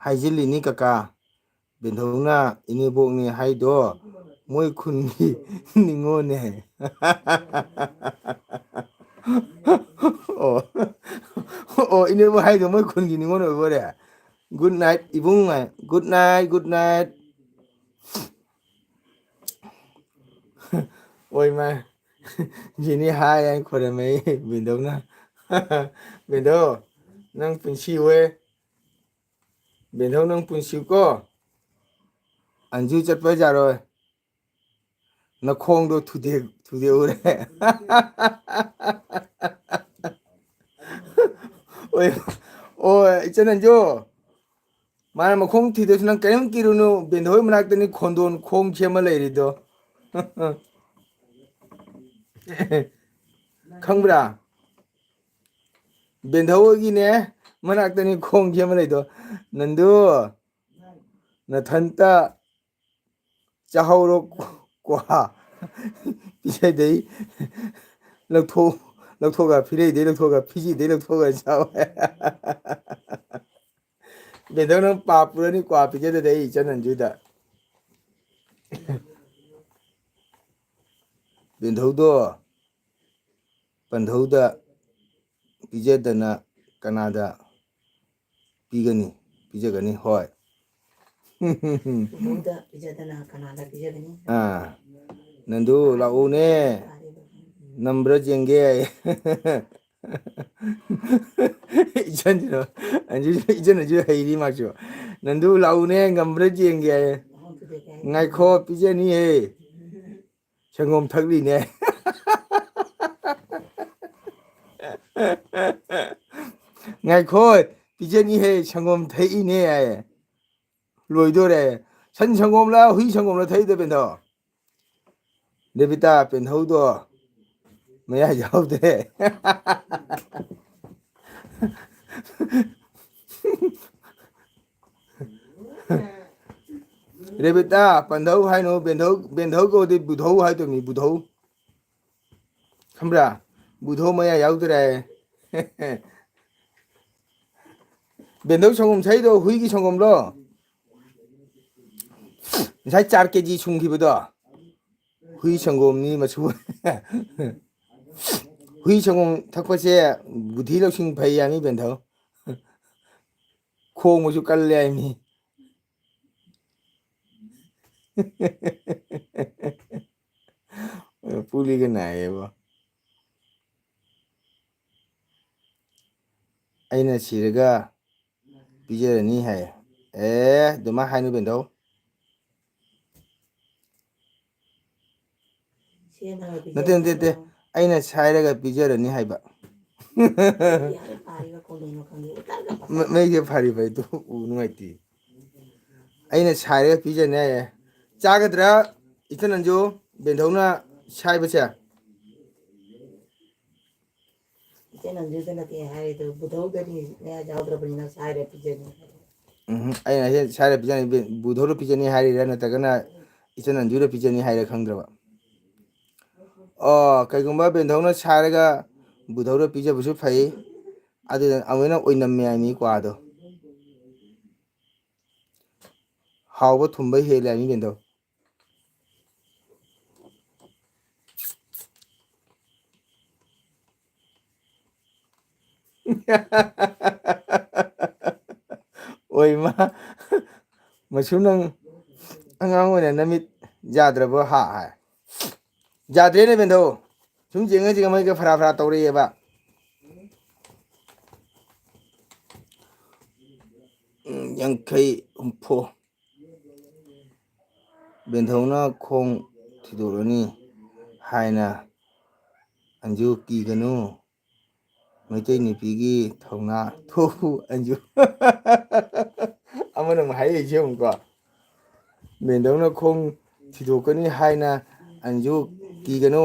ꯍꯥꯏꯖꯤꯜꯂꯤꯅꯤ ꯀꯀꯥ꯫ ꯕꯦꯟꯗꯧꯅ ꯏꯅꯦꯕꯣꯛꯅꯤ ꯍꯥꯏꯗꯣ ꯃꯣꯏ ꯈꯨꯟꯒꯤ ꯅꯤꯉꯣꯜꯅꯦ꯫ ꯑꯣ, ꯑꯣ, ꯏꯅꯦꯕꯣꯛ ꯍꯥꯏꯗꯣ ꯃꯣꯏ ꯈꯨꯟꯒꯤ ꯅꯤꯉꯣꯜ ꯑꯣꯏꯕ ꯑꯣꯏꯔꯦ꯫ Good night ꯏꯕꯨꯡ꯫ Good night, good night꯫ ꯑꯣꯏ ꯃꯥ꯫ ꯖꯤꯅꯤ ꯍꯥꯏ ꯍꯥꯏꯅ ꯈꯣꯏꯔꯝꯃꯦ ꯕꯦꯟꯗꯧꯅ꯫ ꯕꯦꯟꯗꯧ, ꯅꯪ ꯄꯨꯟꯁꯤ ꯑꯣꯏ꯫ ꯕꯦꯟꯗꯧ, ꯅꯪ ꯄꯨꯟꯁꯤꯀꯣ꯫ ꯑꯟꯖꯨ ꯆꯠꯄ ꯌꯥꯔꯣꯏ꯫ ꯅꯈꯣꯡꯗꯣ ꯊꯨꯗꯦꯛ-, ꯊꯨꯗꯦꯛꯎꯔꯦ꯫ ꯑꯣꯏ, ꯑꯣ, ꯏꯆꯟ ꯑꯟꯖꯨ꯫ ꯃꯥꯅ ꯃꯈꯣꯡ ꯊꯤꯗꯣꯏꯁꯤ ꯅꯪ ꯀꯔꯤꯝ ꯀꯤꯔꯨꯅꯨ, ꯕꯦꯟꯗꯧ ꯍꯣꯏ ꯃꯅꯥꯛꯇꯅꯤ ꯈꯣꯟꯗꯣꯟ ꯈꯣꯡ ꯁꯦꯝꯃ ꯂꯩꯔꯤꯗꯣ꯫ ꯈꯪꯕ꯭ꯔꯥ? ꯕꯦꯟꯗꯧ ꯍꯣꯏꯒꯤꯅꯦ ꯃꯅꯥꯛꯇꯅꯤ ꯈꯣꯡ ꯁꯦꯝꯃ ꯂꯩꯗꯣ꯫ ꯅꯟꯗꯨ, ꯅꯊꯟꯇ ꯆꯥꯍꯧꯔꯣ ꯀ꯭ꯋꯥ꯫ ꯄꯤꯖꯗꯩ ꯂꯧꯊꯣꯛ-, ꯂꯧꯊꯣꯛꯑꯒ, ꯐꯤꯔꯩꯗꯩ ꯂꯧꯊꯣꯛꯑꯒ, ꯐꯤꯖꯤꯗꯩ ꯂꯧꯊꯣꯛꯑꯒ ꯆꯥꯎ ꯍꯥꯏ꯫ ꯕꯦꯟꯗꯧ, ꯅꯪ ꯄꯥꯞ ꯄꯨꯔꯅꯤ, ꯀ꯭ꯋꯥ ꯄꯤꯖꯗꯗꯤ ꯑꯩ ꯏꯆꯟ ꯅꯟꯖꯨꯗ꯫ ꯕꯦꯟꯗꯧꯗꯣ ꯄꯟꯊꯧꯗ ꯄꯤꯖꯗꯅ ꯀꯅꯥꯗ ꯄꯤꯒꯅꯤ? ꯄꯤꯖꯒꯅꯤ, ꯍꯣꯏ꯫ ꯄꯟꯊꯧꯗ ꯄꯤꯖꯗꯅ ꯀꯅꯥꯗ ꯄꯤꯖꯒꯅꯤ? ꯑꯥ, ꯅꯟꯗꯨ ꯂꯥꯛꯎꯅꯦ, ꯅꯝꯕ꯭ꯔꯥ ꯌꯦꯡꯒꯦ꯫ ꯏꯆꯟꯁꯤꯅ, ꯑꯟꯖꯨ-, ꯏꯆꯟꯅꯁꯨ ꯍꯩꯔꯤ ꯃꯥꯁꯨ꯫ "ꯅꯟꯗꯨ ꯂꯥꯛꯎꯅꯦ, ꯉꯝꯕ꯭ꯔꯥ ꯌꯦꯡꯒꯦ" ꯍꯥꯏꯌꯦ꯫ ꯉꯥꯏꯈꯣ, ꯄꯤꯖꯅꯤꯍꯦ꯫ ꯁꯪꯒꯣꯝ ꯊꯛꯂꯤꯅꯦ꯫ "ꯉꯥꯏꯈꯣ, ꯄꯤꯖꯅꯤꯍꯦ, ꯁꯪꯒꯣꯝ ꯊꯛꯏꯅꯦ" ꯍꯥꯏꯌꯦ꯫ ꯂꯣꯏꯗꯣꯔꯦ꯫ ꯁꯟ ꯁꯪꯒꯣꯝꯂ ꯍꯨꯏ ꯁꯪꯒꯣꯝꯂ ꯊꯛꯏꯗꯣ, ꯕꯦꯟꯊꯧ? ꯗꯦꯕꯤꯇꯥ, ꯄꯦꯟꯊꯧꯗꯣ ꯃꯌꯥ ꯌꯥꯎꯗꯦ꯫ ꯔꯦꯕꯤꯇꯥ, ꯄꯟꯊꯧ ꯍꯥꯏꯅꯣ, ꯕꯦꯟꯊꯧ, ꯕꯦꯟꯊꯧ ꯀꯧꯗꯦ, ꯕꯨꯙꯧ ꯍꯥꯏꯗꯣꯏꯅꯤ, ꯕꯨꯙꯧ꯫ ꯈꯪꯕ꯭ꯔꯥ? ꯕꯨꯙꯧ ꯃꯌꯥ ꯌꯥꯎꯗ꯭ꯔꯦ꯫ ꯕꯦꯟꯗꯧ ꯁꯪꯒꯣꯝ ꯊꯛꯏꯗꯣ ꯍꯨꯏꯒꯤ ꯁꯪꯒꯣꯝꯂꯣ? ꯉꯁꯥꯏ ꯆꯥꯔ ꯀꯦ ꯖꯤ ꯁꯨꯡꯈꯤꯕꯗꯣ ꯍꯨꯏ ꯁꯪꯒꯣꯝꯅꯤ ꯃꯁꯨ꯫ ꯍꯨꯏ ꯁꯪꯒꯣꯝ ꯊꯛꯄꯁꯦ ꯕꯨꯙꯤ ꯂꯧꯁꯤꯡ ꯐꯩ ꯍꯥꯏꯃꯤ ꯕꯦꯟꯗꯧ꯫ ꯈꯣꯡꯕꯁꯨ ꯀꯜꯂꯦ ꯍꯥꯏꯃꯤ꯫ ꯄꯨꯂꯤꯒ ꯅꯥꯏꯌꯦꯕ꯫ ꯑꯩꯅ ꯁꯤꯔꯒ ꯄꯤꯖꯔꯅꯤ ꯍꯥꯏ꯫ ꯑꯦ, ꯑꯗꯨꯃꯥꯏ ꯍꯥꯏꯅꯨ ꯕꯦꯟꯗꯧ꯫ ꯅꯠꯇꯦ, ꯅꯠꯇꯦ, ꯅꯠꯇꯦ꯫ ꯑꯩꯅ ꯁꯥꯏꯔꯒ ꯄꯤꯖꯔꯅꯤ ꯍꯥꯏꯕ꯫ ꯃ-, ꯃꯩꯁꯦ ꯐꯥꯔꯤꯕ ꯑꯩꯗꯣ ꯎ ꯅꯨꯡꯉꯥꯏꯇꯦ꯫ ꯑꯩꯅ ꯁꯥꯏꯔꯒ ꯄꯤꯖꯅꯤ ꯍꯥꯏꯌꯦ꯫ ꯆꯥꯒꯗ꯭ꯔꯥ ꯏꯆꯟ ꯅꯟꯖꯨ, ꯕꯦꯟꯗꯧꯅ ꯁꯥꯏꯕꯁꯦ? ꯏꯆꯦ ꯅꯟꯖꯨꯗ ꯅꯠꯇꯦ ꯍꯥꯏꯔꯤꯗꯣ, ꯕꯨꯙꯧꯗꯅꯤ, ꯃꯌꯥ ꯌꯥꯎꯗ꯭ꯔꯕꯅꯤꯅ ꯁꯥꯏꯔꯦ ꯄꯤꯖꯅꯤ꯫ ꯎꯝ, ꯑꯩꯅ ꯍꯥꯏꯁꯦ ꯁꯥꯏꯔ ꯄꯤꯖꯅꯤ, ꯕꯦ-, ꯕꯨꯙꯧꯗ ꯄꯤꯖꯅꯤ ꯍꯥꯏꯔꯤꯔꯥ ꯅꯠꯇ꯭ꯔꯒꯅ ꯏꯆꯟ ꯅꯟꯖꯨꯗ ꯄꯤꯖꯅꯤ ꯍꯥꯏꯔꯥ ꯈꯪꯗ꯭ꯔꯕ? ꯑꯣ, ꯀꯩꯒꯨꯝꯕ ꯕꯦꯟꯗꯧꯅ ꯁꯥꯏꯔꯒ ꯕꯨꯙꯧꯗ ꯄꯤꯖꯕꯁꯨ ꯐꯩ꯫ ꯑꯗꯨꯅ ꯑꯃꯨꯛ ꯍꯦꯟꯅ ꯑꯣꯏꯅꯝꯃꯦ ꯍꯥꯏꯅꯤ ꯀ꯭ꯋꯥꯗꯣ꯫ ꯍꯥꯎꯕ ꯊꯨꯝꯕ ꯍꯦꯜꯂꯦ ꯍꯥꯏꯅꯤ ꯕꯦꯟꯗꯧ꯫ ꯑꯣꯏ ꯃꯥ꯫ ꯃꯁꯨ, ꯅꯪ ꯑꯉꯥꯡ ꯑꯣꯏꯅ ꯅꯃꯤꯠ ꯌꯥꯗ꯭ꯔꯕꯣ? ꯍꯥ ꯍꯥꯏ꯫ ꯌꯥꯗ꯭ꯔꯦꯅꯦ ꯕꯦꯟꯗꯧ꯫ ꯁꯨꯝ ꯌꯦꯡꯉ ꯌꯦꯡꯉ ꯃꯩꯒ ꯐꯔꯥ ꯐꯔꯥ ꯇꯧꯔꯛꯑꯦꯕ꯫ ꯎꯝ, ꯌꯥꯡꯈꯩ, ꯍꯨꯝꯐꯨ꯫ ꯕꯦꯟꯊꯧꯅ ꯈꯣꯡ ꯊꯤꯗꯣꯛꯂꯅꯤ ꯍꯥꯏꯅ ꯑꯟꯖꯨ ꯀꯤꯒꯅꯨ꯫ ꯃꯩꯇꯩ ꯅꯨꯄꯤꯒꯤ ꯊꯧꯅꯥ ꯊꯣꯛꯎ ꯑꯟꯖꯨ꯫ ꯑꯃꯅ ꯑꯃꯨꯛ ꯍꯥꯏꯔꯛꯏꯁꯦ ꯌꯦꯡꯉꯨꯀꯣ꯫ ꯕꯦꯟꯗꯧꯅ ꯈꯣꯡ ꯊꯤꯗꯣꯛꯀꯅꯤ ꯍꯥꯏꯅ ꯑꯟꯖꯨ ꯀꯤꯒꯅꯨ꯫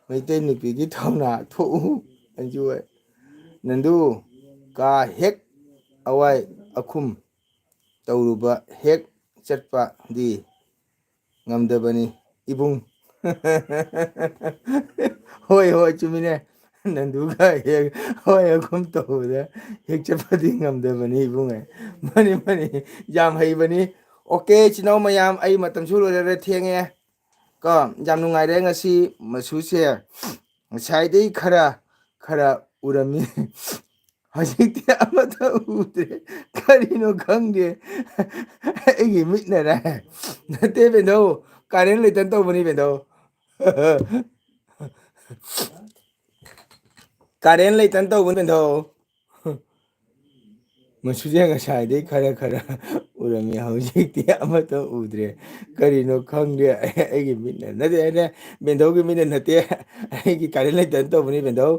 ꯃꯩꯇꯩ ꯅꯨꯄꯤꯒꯤ ꯊꯧꯅꯥ ꯊꯣꯛꯎ ꯑꯟꯖꯨ꯫ ꯅꯟꯗꯨ ꯀꯥ ꯍꯦꯛ ꯑꯋꯥꯏ ꯑꯈꯨꯝ ꯇꯧꯔꯨꯕ ꯍꯦꯛ ꯆꯠꯄꯗꯤ ꯉꯝꯗꯕꯅꯤ ꯏꯕꯨꯡ꯫ ꯍꯣꯏ, ꯍꯣꯏ, ꯆꯨꯝꯃꯤꯅꯦ꯫ ꯅꯟꯗꯨꯒ ꯍꯦꯛ ꯍꯣꯏ ꯑꯈꯨꯝ ꯇꯧꯕꯗ ꯍꯦꯛ ꯆꯠꯄꯗꯤ ꯉꯝꯗꯕꯅꯤ ꯏꯕꯨꯡ꯫ ꯃꯥꯅꯤ, ꯃꯥꯅꯤ꯫ ꯌꯥꯝ ꯍꯩꯕꯅꯤ꯫ ꯑꯣꯀꯦ, ꯏꯆꯤꯟ ꯏꯅꯥꯎ ꯃꯌꯥꯝ, ꯑꯩ ꯃꯇꯝꯁꯨ ꯂꯣꯏꯔꯔꯦ, ꯊꯦꯡꯉꯦ꯫ ꯀꯣ, ꯌꯥꯝ ꯅꯨꯡꯉꯥꯏꯔꯦ ꯉꯁꯤ ꯃꯁꯨꯁꯦ꯫ ꯉꯁꯥꯏꯗꯩ ꯈꯔ, ꯈꯔ ꯎꯔꯝꯃꯤ꯫ ꯍꯧꯖꯤꯛꯇꯤ ꯑꯃꯠꯇ ꯎꯗ꯭ꯔꯦ꯫ ꯀꯔꯤꯅꯣ ꯈꯪꯗꯦ꯫ ꯑꯩꯒꯤ ꯃꯤꯠꯅꯔ? ꯅꯠꯇꯦ ꯕꯦꯟꯗꯧ, ꯀꯥꯔꯦꯟ ꯂꯩꯇꯅ ꯇꯧꯕꯅꯤ ꯕꯦꯟꯗꯧ꯫ ꯀꯥꯔꯦꯟ ꯂꯩꯇꯅ ꯇꯧꯕꯅꯤ ꯕꯦꯟꯗꯧ꯫ ꯃꯁꯨꯁꯦ ꯉꯁꯥꯏꯗꯩ ꯈꯔ ꯈꯔ ꯎꯔꯝꯃꯤ, ꯍꯧꯖꯤꯛꯇꯤ ꯑꯃꯠꯇ ꯎꯗ꯭ꯔꯦ꯫ ꯀꯔꯤꯅꯣ ꯈꯪꯗꯦ, ꯑꯩꯒꯤ ꯃꯤꯠꯅ ꯅꯠꯇꯦ, ꯑꯩꯅ ꯕꯦꯟꯗꯧꯒꯤ ꯃꯤꯠꯅ ꯅꯠꯇꯦ, ꯑꯩꯒꯤ ꯀꯥꯔꯦꯟ ꯂꯩꯇꯅ ꯇꯧꯕꯅꯤ ꯕꯦꯟꯗꯧ꯫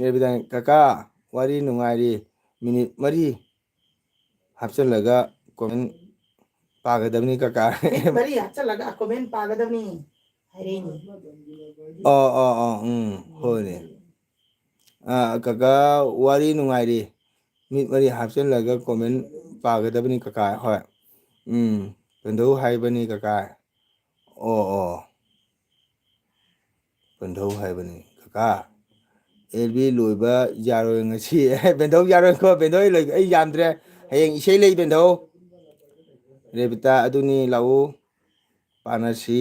ꯔꯕꯤꯗꯥꯟ, ꯀꯀꯥ, ꯋꯥꯔꯤ ꯅꯨꯡꯉꯥꯏꯔꯤ꯫ ꯃꯤꯅꯤꯠ ꯃꯔꯤ ꯍꯥꯞꯆꯤꯜꯂꯒ ꯀꯣꯃꯦꯟ ꯄꯥꯒꯗꯕꯅꯤ ꯀꯀꯥ꯫ ꯃꯤꯅꯤꯠ ꯃꯔꯤ ꯍꯥꯞꯆꯤꯜꯂꯒ ꯀꯣꯃꯦꯟ ꯄꯥꯒꯗꯕꯅꯤ ꯍꯥꯏꯔꯛꯏꯅꯦ꯫ ꯑꯣ, ꯑꯣ, ꯑꯣ, ꯎꯝ, ꯍꯣꯏꯅꯦ꯫ ꯑꯥ, ꯀꯀꯥ, ꯋꯥꯔꯤ ꯅꯨꯡꯉꯥꯏꯔꯤ꯫ ꯃꯤꯅꯤꯠ ꯃꯔꯤ ꯍꯥꯞꯆꯤꯜꯂꯒ ꯀꯣꯃꯦꯟ ꯄꯥꯒꯗꯕꯅꯤ ꯀꯀꯥ꯫ ꯍꯣꯏ꯫ ꯎꯝ, ꯀꯩꯗꯧ ꯍꯥꯏꯕꯅꯤ ꯀꯀꯥ? ꯑꯣ, ꯑꯣ꯫ ꯀꯣꯟꯙꯧ ꯍꯥꯏꯕꯅꯤ ꯀꯀꯥ꯫ ꯑꯦꯜ ꯕꯤ ꯂꯣꯏꯕ ꯌꯥꯔꯣꯏ ꯉꯁꯤ꯫ ꯕꯦꯟꯙꯧ ꯌꯥꯔꯣꯏꯀꯣ, ꯕꯦꯟꯙꯧ ꯑꯩ ꯂꯣꯏ-, ꯑꯩ ꯌꯥꯝꯗ꯭ꯔꯦ꯫ ꯍꯌꯦꯡ ꯏꯁꯩ ꯂꯩ ꯕꯦꯟꯙꯧ꯫ ꯔꯦꯕꯤꯇꯥ ꯑꯗꯨꯅꯤ ꯂꯥꯛꯎ꯫ ꯄꯥꯅꯁꯤ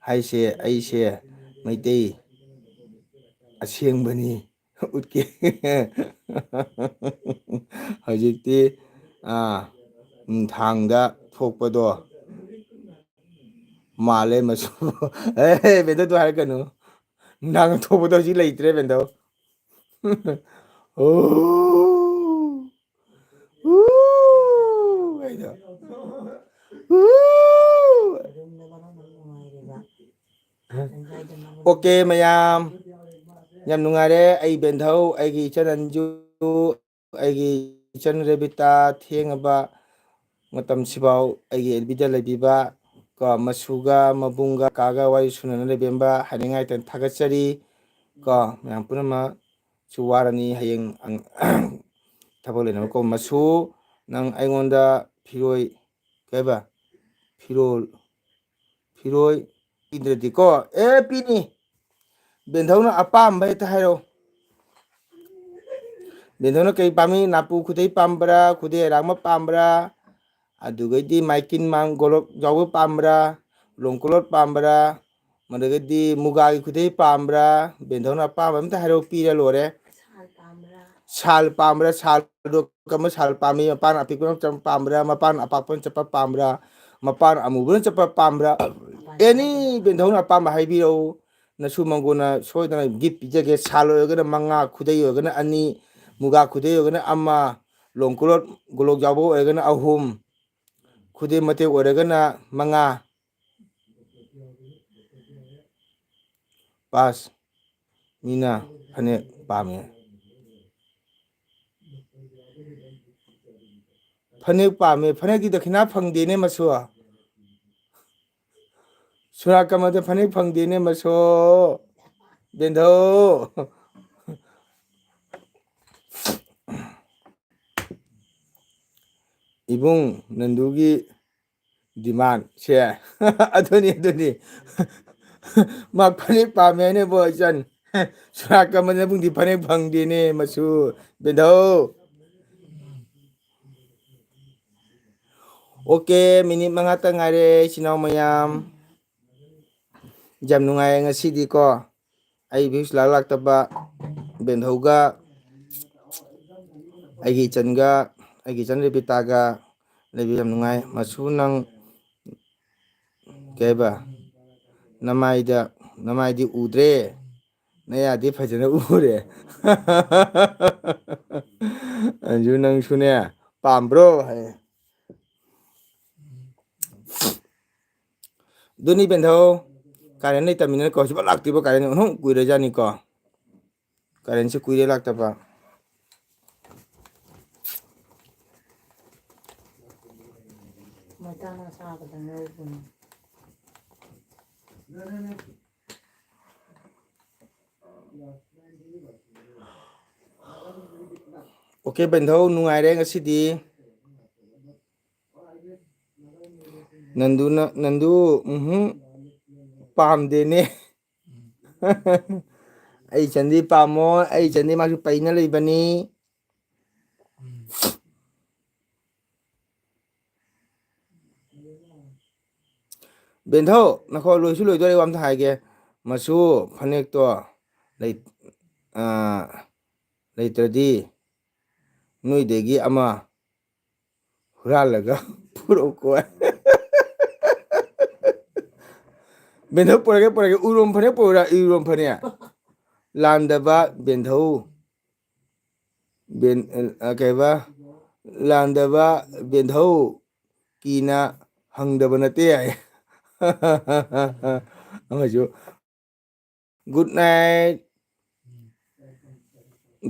ꯍꯥꯏꯁꯦ ꯑꯩꯁꯦ ꯃꯩꯇꯩ ꯑꯁꯦꯡꯕꯅꯤ ꯎꯠꯀꯦ꯫ ꯍꯧꯖꯤꯛꯇꯤ, ꯑꯥ, ꯅꯨꯡꯗꯥꯡꯗ ꯊꯣꯛꯄꯗꯣ ꯃꯥꯜꯂꯦ ꯃꯆꯨ꯫ ꯑꯦ, ꯕꯦꯟꯙꯧꯗꯣ ꯍꯥꯏꯔꯛꯀꯅꯨ꯫ ꯅꯨꯡꯗꯥꯡꯗ ꯊꯣꯛꯄꯗꯣ ꯍꯧꯖꯤꯛ ꯂꯩꯇ꯭ꯔꯦ ꯕꯦꯟꯙꯧ꯫ ꯑꯣ꯫ ꯎ꯫ ꯍꯥꯏꯗꯣ꯫ ꯎ꯫ ꯑꯣꯀꯦ ꯃꯌꯥꯝ, ꯌꯥꯝ ꯅꯨꯡꯉꯥꯏꯔꯦ꯫ ꯑꯩ ꯕꯦꯟꯙꯧ, ꯑꯩꯒꯤ ꯏꯆꯟ ꯑꯟꯖꯨ, ꯑꯩꯒꯤ ꯏꯆꯟ ꯔꯦꯕꯤꯇꯥ, ꯊꯦꯡꯉꯕ ꯃꯇꯝꯁꯤꯐꯥꯎ ꯑꯩꯒꯤ ꯑꯦꯜ ꯕꯤꯗ ꯂꯩꯕꯤꯕ ꯀꯣ, ꯃꯁꯨꯒ ꯃꯕꯨꯡꯒ ꯀꯥꯒ ꯋꯥꯔꯤ ꯁꯨꯅꯅ ꯂꯩꯕꯤꯔꯝꯕ ꯍꯥꯏꯅꯤꯡꯉꯥꯏꯇ ꯊꯥꯒꯠꯆꯔꯤ ꯀꯣ꯫ ꯃꯌꯥꯝ ꯄꯨꯝꯅꯃꯛꯁꯨ ꯋꯥꯔꯅꯤ ꯍꯌꯦꯡ ꯑꯪ-, ꯊꯕꯛ ꯂꯩꯅꯕ ꯀꯣ꯫ ꯃꯁꯨ, ꯅꯪ ꯑꯩꯉꯣꯟꯗ ꯐꯤꯔꯣꯏ, ꯀꯩꯕ? ꯐꯤꯔꯣꯜ, ꯐꯤꯔꯣꯏ ꯄꯤꯗ꯭ꯔꯗꯤꯀꯣ꯫ ꯑꯦ, ꯄꯤꯅꯤ꯫ ꯕꯦꯟꯙꯧꯅ ꯑꯄꯥꯝꯕ ꯍꯦꯛꯇ ꯍꯥꯏꯔꯛꯑꯣ꯫ ꯕꯦꯟꯙꯧꯅ ꯀꯩ ꯄꯥꯝꯃꯤ? ꯅꯥꯄꯨ ꯈꯨꯗꯩ ꯄꯥꯝꯕ꯭ꯔꯥ? ꯈꯨꯗꯩ ꯑꯔꯥꯡꯕ ꯄꯥꯝꯕ꯭ꯔꯥ? ꯑꯗꯨꯒꯩꯗꯤ ꯃꯥꯏꯀꯤꯟ ꯃꯥꯡ ꯒꯣꯂꯣꯛ ꯌꯥꯎꯕ ꯄꯥꯝꯕ꯭ꯔꯥ? ꯂꯣꯡ ꯀꯣꯂꯣꯠ ꯄꯥꯝꯕ꯭ꯔꯥ? ꯑꯗꯨꯗꯒꯤꯗꯤ ꯃꯨꯒꯥꯒꯤ ꯈꯨꯗꯩ ꯄꯥꯝꯕ꯭ꯔꯥ? ꯕꯦꯟꯙꯧꯅ ꯑꯄꯥꯝꯕ ꯑꯝꯇ ꯍꯥꯏꯔꯛꯑꯣ, ꯄꯤꯔ ꯂꯣꯏꯔꯦ꯫ ꯁꯥꯜ ꯄꯥꯝꯕ꯭ꯔꯥ? ꯁꯥꯜꯗꯣ ꯀꯔꯝꯕ ꯁꯥꯜ ꯄꯥꯝꯃꯤ? ꯃꯄꯥꯟ ꯑꯄꯤꯛꯄꯅ ꯆꯠꯄ ꯄꯥꯝꯕ꯭ꯔꯥ? ꯃꯄꯥꯟ ꯑꯄꯥꯛꯄꯅ ꯆꯠꯄ ꯄꯥꯝꯕ꯭ꯔꯥ? ꯃꯄꯥꯟ ꯑꯃꯨꯕꯅ ꯆꯠꯄ ꯄꯥꯝꯕ꯭ꯔꯥ? ꯑꯦꯅꯤ ꯕꯦꯟꯙꯧꯅ ꯑꯄꯥꯝꯕ ꯍꯥꯏꯕꯤꯔꯛꯎ꯫ ꯅꯁꯨ ꯃꯪꯒꯣꯟꯅ ꯁꯣꯏꯗꯅ ꯒꯤꯐ ꯄꯤꯖꯒꯦ꯫ ꯁꯥꯜ ꯑꯣꯏꯔꯒꯅ ꯃꯉꯥ, ꯈꯨꯗꯩ ꯑꯣꯏꯔꯒꯅ ꯑꯅꯤ, ꯃꯨꯒꯥ ꯈꯨꯗꯩ ꯑꯣꯏꯔꯒꯅ ꯑꯃ, ꯂꯣꯡ ꯀꯣꯂꯣꯠ ꯒꯣꯂꯣꯛ ꯌꯥꯎꯕ ꯑꯣꯏꯔꯒꯅ ꯑꯍꯨꯝ, ꯈꯨꯗꯩ ꯃꯇꯦꯛ ꯑꯣꯏꯔꯒꯅ ꯃꯉꯥ꯫ ꯄꯥꯁ꯫ ꯃꯤꯅ ꯐꯅꯦꯛ ꯄꯥꯝꯃꯦ꯫ ꯐꯅꯦꯛ ꯄꯥꯝꯃꯦ꯫ ꯐꯅꯦꯛꯇꯤ ꯗꯈꯤꯅꯥ ꯐꯪꯗꯦꯅꯦ ꯃꯁꯨ꯫ ꯁꯨꯔꯥꯀꯃꯗ ꯐꯅꯦꯛ ꯐꯪꯗꯦꯅꯦ ꯃꯁꯨ꯫ ꯕꯦꯟꯙꯧ꯫ ꯏꯕꯨꯡ ꯅꯟꯗꯨꯒꯤ ꯗꯤꯃꯥꯟ ꯁꯦ꯫ ꯑꯗꯨꯅꯤ, ꯑꯗꯨꯅꯤ꯫ ꯃꯥ ꯐꯅꯦꯛ ꯄꯥꯝꯃꯦ ꯍꯥꯏꯅꯦ ꯕꯣ, ꯏꯆꯟ꯫ ꯆꯨꯔꯥꯀꯔꯃꯗꯤ ꯅꯕꯨꯡꯗꯤ ꯐꯅꯦꯛ ꯐꯪꯗꯦꯅꯦ, ꯃꯁꯨ꯫ ꯕꯦꯟꯙꯧ꯫ ꯑꯣꯀꯦ, ꯃꯤꯅꯤꯠ ꯃꯉꯥꯇ ꯉꯥꯏꯔꯦ, ꯏꯆꯤꯟ ꯏꯅꯥꯎ ꯃꯌꯥꯝ꯫ ꯌꯥꯝ ꯅꯨꯡꯉꯥꯏꯌꯦ ꯉꯁꯤꯗꯤꯀꯣ꯫ ꯑꯩ views ꯂꯥꯛ ꯂꯥꯛꯇꯕ ꯕꯦꯟꯙꯧꯒ ꯑꯩꯒꯤ ꯏꯆꯟꯒ, ꯑꯩꯒꯤ ꯏꯆꯟ ꯔꯦꯕꯤꯇꯥꯒ ꯂꯩꯕ ꯌꯥꯝ ꯅꯨꯡꯉꯥꯏ꯫ ꯃꯁꯨ, ꯅꯪ ꯀꯩ ꯍꯥꯏꯕ? ꯅꯃꯥꯏꯗ, ꯅꯃꯥꯏꯗꯤ ꯎꯗ꯭ꯔꯦ, ꯅꯌꯥꯗꯤ ꯐꯖꯅ ꯎꯔꯦ꯫ ꯑꯟꯖꯨ, ꯅꯪꯁꯨꯅꯦ ꯄꯥꯝꯕ꯭ꯔꯣ ꯍꯥꯏ꯫ ꯑꯗꯨꯅꯤ ꯕꯦꯟꯙꯧ, ꯀꯥꯔꯦꯟ ꯂꯩꯇꯃꯤꯅꯀꯣ, ꯍꯧꯖꯤꯛꯐꯥꯎ ꯂꯥꯛꯇ꯭ꯔꯤꯕ ꯀꯥꯔꯦꯟ ꯑꯣꯟꯊꯣꯛ ꯀꯨꯏꯔꯖꯥꯠꯅꯤꯀꯣ꯫ ꯀꯥꯔꯦꯟꯁꯦ ꯀꯨꯏꯔꯦ ꯂꯥꯛꯇꯕ꯫ ꯃꯩꯇꯥꯅ ꯁꯥꯕꯗ ꯉꯧꯕꯅꯤ꯫ ꯑꯣꯀꯦ ꯕꯦꯟꯙꯧ, ꯅꯨꯡꯉꯥꯏꯔꯦ ꯉꯁꯤꯗꯤ꯫ ꯅꯟꯗꯨꯅ, ꯅꯟꯗꯨ, ꯎꯝꯍꯨꯝ, ꯄꯥꯝꯗꯦꯅꯦ꯫ ꯑꯩ ꯆꯟꯗꯤ ꯄꯥꯝꯃꯣ, ꯑꯩ ꯆꯟꯗꯤ ꯃꯥꯁꯨ ꯄꯩꯅ ꯂꯩꯕꯅꯤ꯫ ꯕꯦꯟꯙꯧ, ꯅꯈꯣ ꯂꯣꯏꯁꯨ ꯂꯣꯏꯗꯣꯔꯦ, ꯋꯥ ꯑꯝꯇ ꯍꯥꯏꯒꯦ꯫ ꯃꯆꯨ ꯐꯅꯦꯛꯇꯣ ꯂꯩ-, ꯑꯥ, ꯂꯩꯇ꯭ꯔꯗꯤ ꯅꯣꯏꯗꯒꯤ ꯑꯃ ꯍꯨꯔꯥꯜꯂꯒ ꯄꯨꯔꯛꯎꯀꯣ꯫ ꯕꯦꯟꯙꯧ, ꯄꯨꯔꯛꯀꯦ, ꯄꯨꯔꯛꯀꯦ꯫ ꯎꯔꯣꯝ ꯐꯅꯦꯛ ꯄꯨꯔꯛꯎꯔꯥ? ꯎꯔꯣꯝ ꯐꯅꯦꯛ꯫ ꯂꯥꯟꯗꯕ ꯕꯦꯟꯙꯧ꯫ ꯕꯦꯟ-, ꯑ, ꯀꯩꯕ? ꯂꯥꯟꯗꯕ ꯕꯦꯟꯙꯧ ꯀꯤꯅ ꯍꯪꯗꯕ ꯅꯠꯇꯦ ꯍꯥꯏ꯫ ꯑꯃꯁꯨ, "Good night,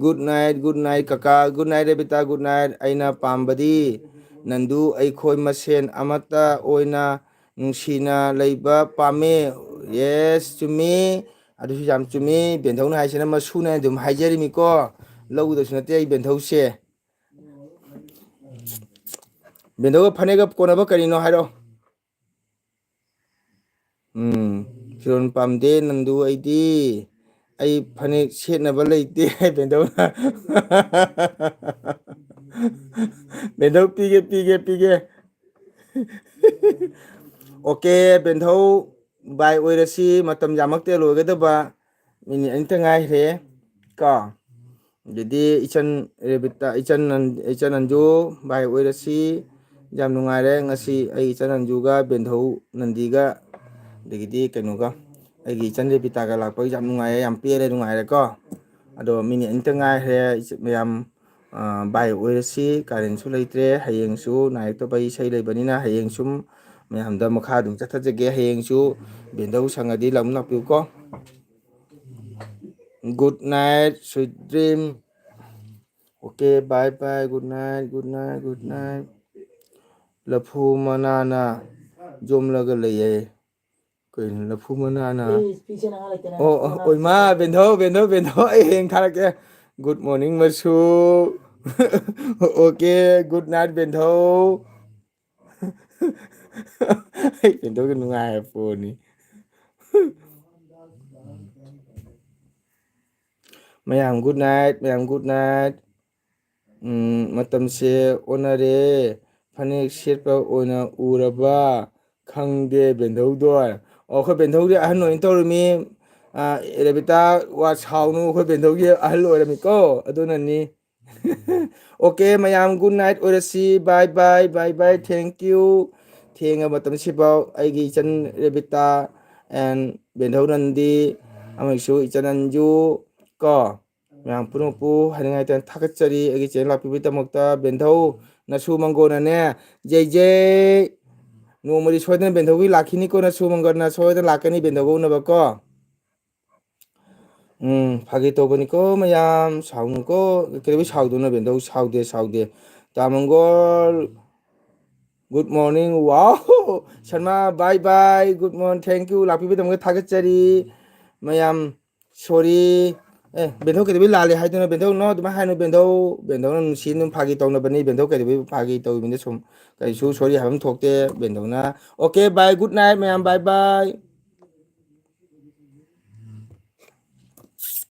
good night, good night ꯀꯀꯥ, good night ꯔꯦꯕꯤꯇꯥ, good night꯫ ꯑꯩꯅ ꯄꯥꯝꯕꯗꯤ ꯅꯟꯗꯨ ꯑꯩꯈꯣꯏ ꯃꯁꯦꯟ ꯑꯃꯠꯇ ꯑꯣꯏꯅ ꯅꯨꯡꯁꯤꯅ ꯂꯩꯕ ꯄꯥꯝꯃꯤ꯫" Yes, ꯆꯨꯝꯃꯤ꯫ ꯑꯗꯨꯁꯨ ꯌꯥꯝ ꯆꯨꯝꯃꯤ꯫ ꯕꯦꯟꯊꯧꯅ ꯍꯥꯏꯁꯤꯅ ꯃꯁꯨꯅ ꯑꯗꯨꯝ ꯍꯥꯏꯖꯔꯤꯃꯤꯀꯣ꯫ ꯂꯧꯒꯗꯕꯁꯨ ꯅꯠꯇꯦ ꯑꯩ ꯕꯦꯟꯊꯧꯁꯦ꯫ ꯕꯦꯟꯊꯧꯒ ꯐꯅꯦꯛꯒ ꯀꯣꯟꯅꯕ ꯀꯔꯤꯅꯣ ꯍꯥꯏꯔꯣ꯫ ꯎꯝ, ꯐꯤꯔꯣꯜ ꯄꯥꯝꯗꯦ ꯅꯟꯗꯨ ꯑꯩꯗꯤ꯫ ꯑꯩ ꯐꯅꯦꯛ ꯁꯦꯠꯅꯕ ꯂꯩꯇꯦ꯫ ꯕꯦꯟꯗꯧꯅ꯫ ꯕꯦꯟꯗꯧ, ꯄꯤꯒꯦ, ꯄꯤꯒꯦ, ꯄꯤꯒꯦ꯫ ꯑꯣꯀꯦ, ꯕꯦꯟꯗꯧ, ꯕꯥꯏ ꯑꯣꯏꯔꯁꯤ꯫ ꯃꯇꯝ ꯌꯥꯝꯃꯛꯇꯦ, ꯂꯣꯏꯒꯗꯕ꯫ ꯃꯤꯅꯤꯠ ꯑꯅꯤꯇ ꯉꯥꯏꯈ꯭ꯔꯦ ꯀꯣ꯫ ꯑꯗꯨꯗꯤ ꯏꯆꯟ ꯔꯦꯕꯤꯇꯥ, ꯏꯆꯟ ꯅꯟ-, ꯏꯆꯟ ꯅꯟꯖꯨ, ꯕꯥꯏ ꯑꯣꯏꯔꯁꯤ꯫ ꯌꯥꯝ ꯅꯨꯡꯉꯥꯏꯔꯦ ꯉꯁꯤ ꯑꯩ ꯏꯆꯟ ꯅꯟꯖꯨꯒ, ꯕꯦꯟꯗꯧ ꯅꯟꯗꯤꯒ, ꯑꯗꯒꯤꯗꯤ ꯀꯩꯅꯣꯒ, ꯑꯩꯒꯤ ꯏꯆꯟ ꯔꯦꯕꯤꯇꯥꯒ ꯂꯥꯛꯄꯒꯤ ꯌꯥꯝ ꯅꯨꯡꯉꯥꯏꯔꯦ, ꯌꯥꯝ ꯄꯦꯜꯂꯦ, ꯅꯨꯡꯉꯥꯏꯔꯦꯀꯣ꯫ ꯑꯗꯣ ꯃꯤꯅꯤꯠ ꯑꯅꯤꯇ ꯉꯥꯏꯈ꯭ꯔꯦ, ꯏꯆ-, ꯃꯌꯥꯝ, ꯑ, ꯕꯥꯏ ꯑꯣꯏꯔꯁꯤ꯫ ꯀꯥꯔꯦꯟꯁꯨ ꯂꯩꯇ꯭ꯔꯦ, ꯍꯌꯦꯡꯁꯨ ꯅꯥꯏꯔꯛꯇꯕ ꯏꯁꯩ ꯂꯩꯕꯅꯤꯅ ꯍꯌꯦꯡ ꯁꯨꯝ ꯃꯌꯥꯝꯗ ꯃꯈꯥ ꯑꯗꯨꯝ ꯆꯠꯊꯖꯒꯦ꯫ ꯍꯌꯦꯡꯁꯨ ꯕꯦꯟꯗꯧ ꯁꯪꯉꯗꯤ ꯂꯥꯛꯅꯕꯤꯌꯨꯀꯣ꯫ Good night, sweet dream. Okay, bye bye, good night, good night, good night. ꯂꯐꯨ ꯃꯅꯥꯅ ꯌꯣꯝꯂꯒ ꯂꯩꯌꯦ꯫ ꯀꯩꯅꯣ ꯂꯐꯨ ꯃꯅꯥꯅ? ꯑꯣ, ꯑꯣ, ꯏꯃꯥ, ꯕꯦꯟꯙꯧ, ꯕꯦꯟꯙꯧ, ꯕꯦꯟꯙꯧ, ꯑꯩ ꯍꯌꯦꯡ ꯊꯥꯔꯛꯀꯦ꯫ Good morning ꯃꯁꯨ꯫ Okay, good night ꯕꯦꯟꯙꯧ꯫ ꯑꯩ ꯕꯦꯟꯙꯧꯒꯤ ꯅꯨꯡꯉꯥꯏꯕ ꯄꯣꯠꯅꯤ꯫ ꯃꯌꯥꯝ good night, ꯃꯌꯥꯝ good night꯫ ꯎꯝ, ꯃꯇꯝꯁꯦ ꯑꯣꯟꯅꯔꯦ꯫ ꯐꯅꯦꯛ ꯁꯦꯠꯄ ꯑꯣꯏꯅ ꯎꯔꯕ ꯈꯪꯗꯦ ꯕꯦꯟꯙꯧꯗꯣ꯫ ꯑꯣ, ꯑꯩꯈꯣꯏ ꯕꯦꯟꯙꯧꯗꯤ ꯑꯍꯟ ꯑꯣꯏꯅ ꯇꯧꯔꯝꯃꯤ꯫ ꯑ, ꯔꯦꯕꯤꯇꯥ, ꯋꯥ ꯁꯥꯎꯅꯨ, ꯑꯩꯈꯣꯏ ꯕꯦꯟꯙꯧꯒꯤ ꯑꯍꯜ ꯑꯣꯏꯔꯝꯃꯤꯀꯣ, ꯑꯗꯨꯅꯅꯤ꯫ Okay, ꯃꯌꯥꯝ good night ꯑꯣꯏꯔꯁꯤ꯫ Bye bye, bye bye, thank you꯫ ꯊꯦꯡꯉ ꯃꯇꯝꯁꯤꯐꯥꯎ ꯑꯩꯒꯤ ꯏꯆꯟ ꯔꯦꯕꯤꯇꯥ and ꯕꯦꯟꯙꯧ ꯅꯟꯗꯤ ꯑꯃꯁꯨ ꯏꯆꯟ ꯑꯟꯖꯨ ꯀꯣ, ꯃꯌꯥꯝ ꯄꯨꯝꯅꯃꯛꯄꯨ ꯍꯥꯏꯅꯤꯡꯉꯥꯏꯇ ꯊꯥꯒꯠꯆꯔꯤ ꯑꯩꯒꯤ channel ꯂꯥꯛꯄꯤꯕꯒꯤꯗꯃꯛꯇ꯫ ꯕꯦꯟꯙꯧ, ꯅꯁꯨ ꯃꯪꯒꯣꯟꯅꯅꯦ, ꯖꯩ ꯖꯩ꯫ ꯅꯣꯡꯃꯗꯤ ꯁꯣꯏꯗꯅ ꯕꯦꯟꯙꯧꯒꯤ ꯂꯥꯛꯈꯤꯅꯤꯀꯣ, ꯅꯁꯨ ꯃꯪꯒꯣꯟꯅ ꯁꯣꯏꯗꯅ ꯂꯥꯛꯀꯅꯤ ꯕꯦꯟꯙꯧꯒ ꯎꯅꯕꯀꯣ꯫ ꯎꯝ, ꯐꯥꯒꯤ ꯇꯧꯕꯅꯤꯀꯣ ꯃꯌꯥꯝ, ꯁꯥꯎꯅꯨꯀꯣ꯫ ꯀꯩꯗꯧꯕꯩ ꯁꯥꯎꯗꯣꯏꯅꯣ ꯕꯦꯟꯙꯧ? ꯁꯥꯎꯗꯦ, ꯁꯥꯎꯗꯦ꯫ ꯇꯥꯃꯪꯒꯣꯜ, good morning, wow! Sharma, bye bye, good morning, thank you, ꯂꯥꯛꯄꯤꯕꯒꯤꯗꯃꯛꯇ ꯊꯥꯒꯠꯆꯔꯤ꯫ ꯃꯌꯥꯝ, sorry꯫ ꯑꯦ, ꯕꯦꯟꯙꯧ ꯀꯩꯗꯧꯕꯩ ꯂꯥꯜꯂꯦ ꯍꯥꯏꯗꯣꯏꯅꯣ? ꯕꯦꯟꯙꯧ, no, ꯑꯗꯨꯃꯥꯏꯅ ꯍꯥꯏꯅꯨ, ꯕꯦꯟꯙꯧ꯫ ꯕꯦꯟꯙꯧꯅ ꯅꯨꯡꯁꯤ ꯑꯗꯨꯝ ꯐꯥꯒꯤ ꯇꯧꯅꯕꯅꯤ, ꯕꯦꯟꯙꯧ ꯀꯩꯗꯧꯕꯩ ꯐꯥꯒꯤ ꯇꯧꯔꯤꯕꯅꯣ? ꯁꯨꯝ ꯀꯩꯁꯨ sorry ꯍꯥꯏꯕ ꯑꯃ ꯊꯣꯛꯇꯦ, ꯕꯦꯟꯙꯧꯅ꯫ Okay, bye, good night, ꯃꯌꯥꯝ, bye bye꯫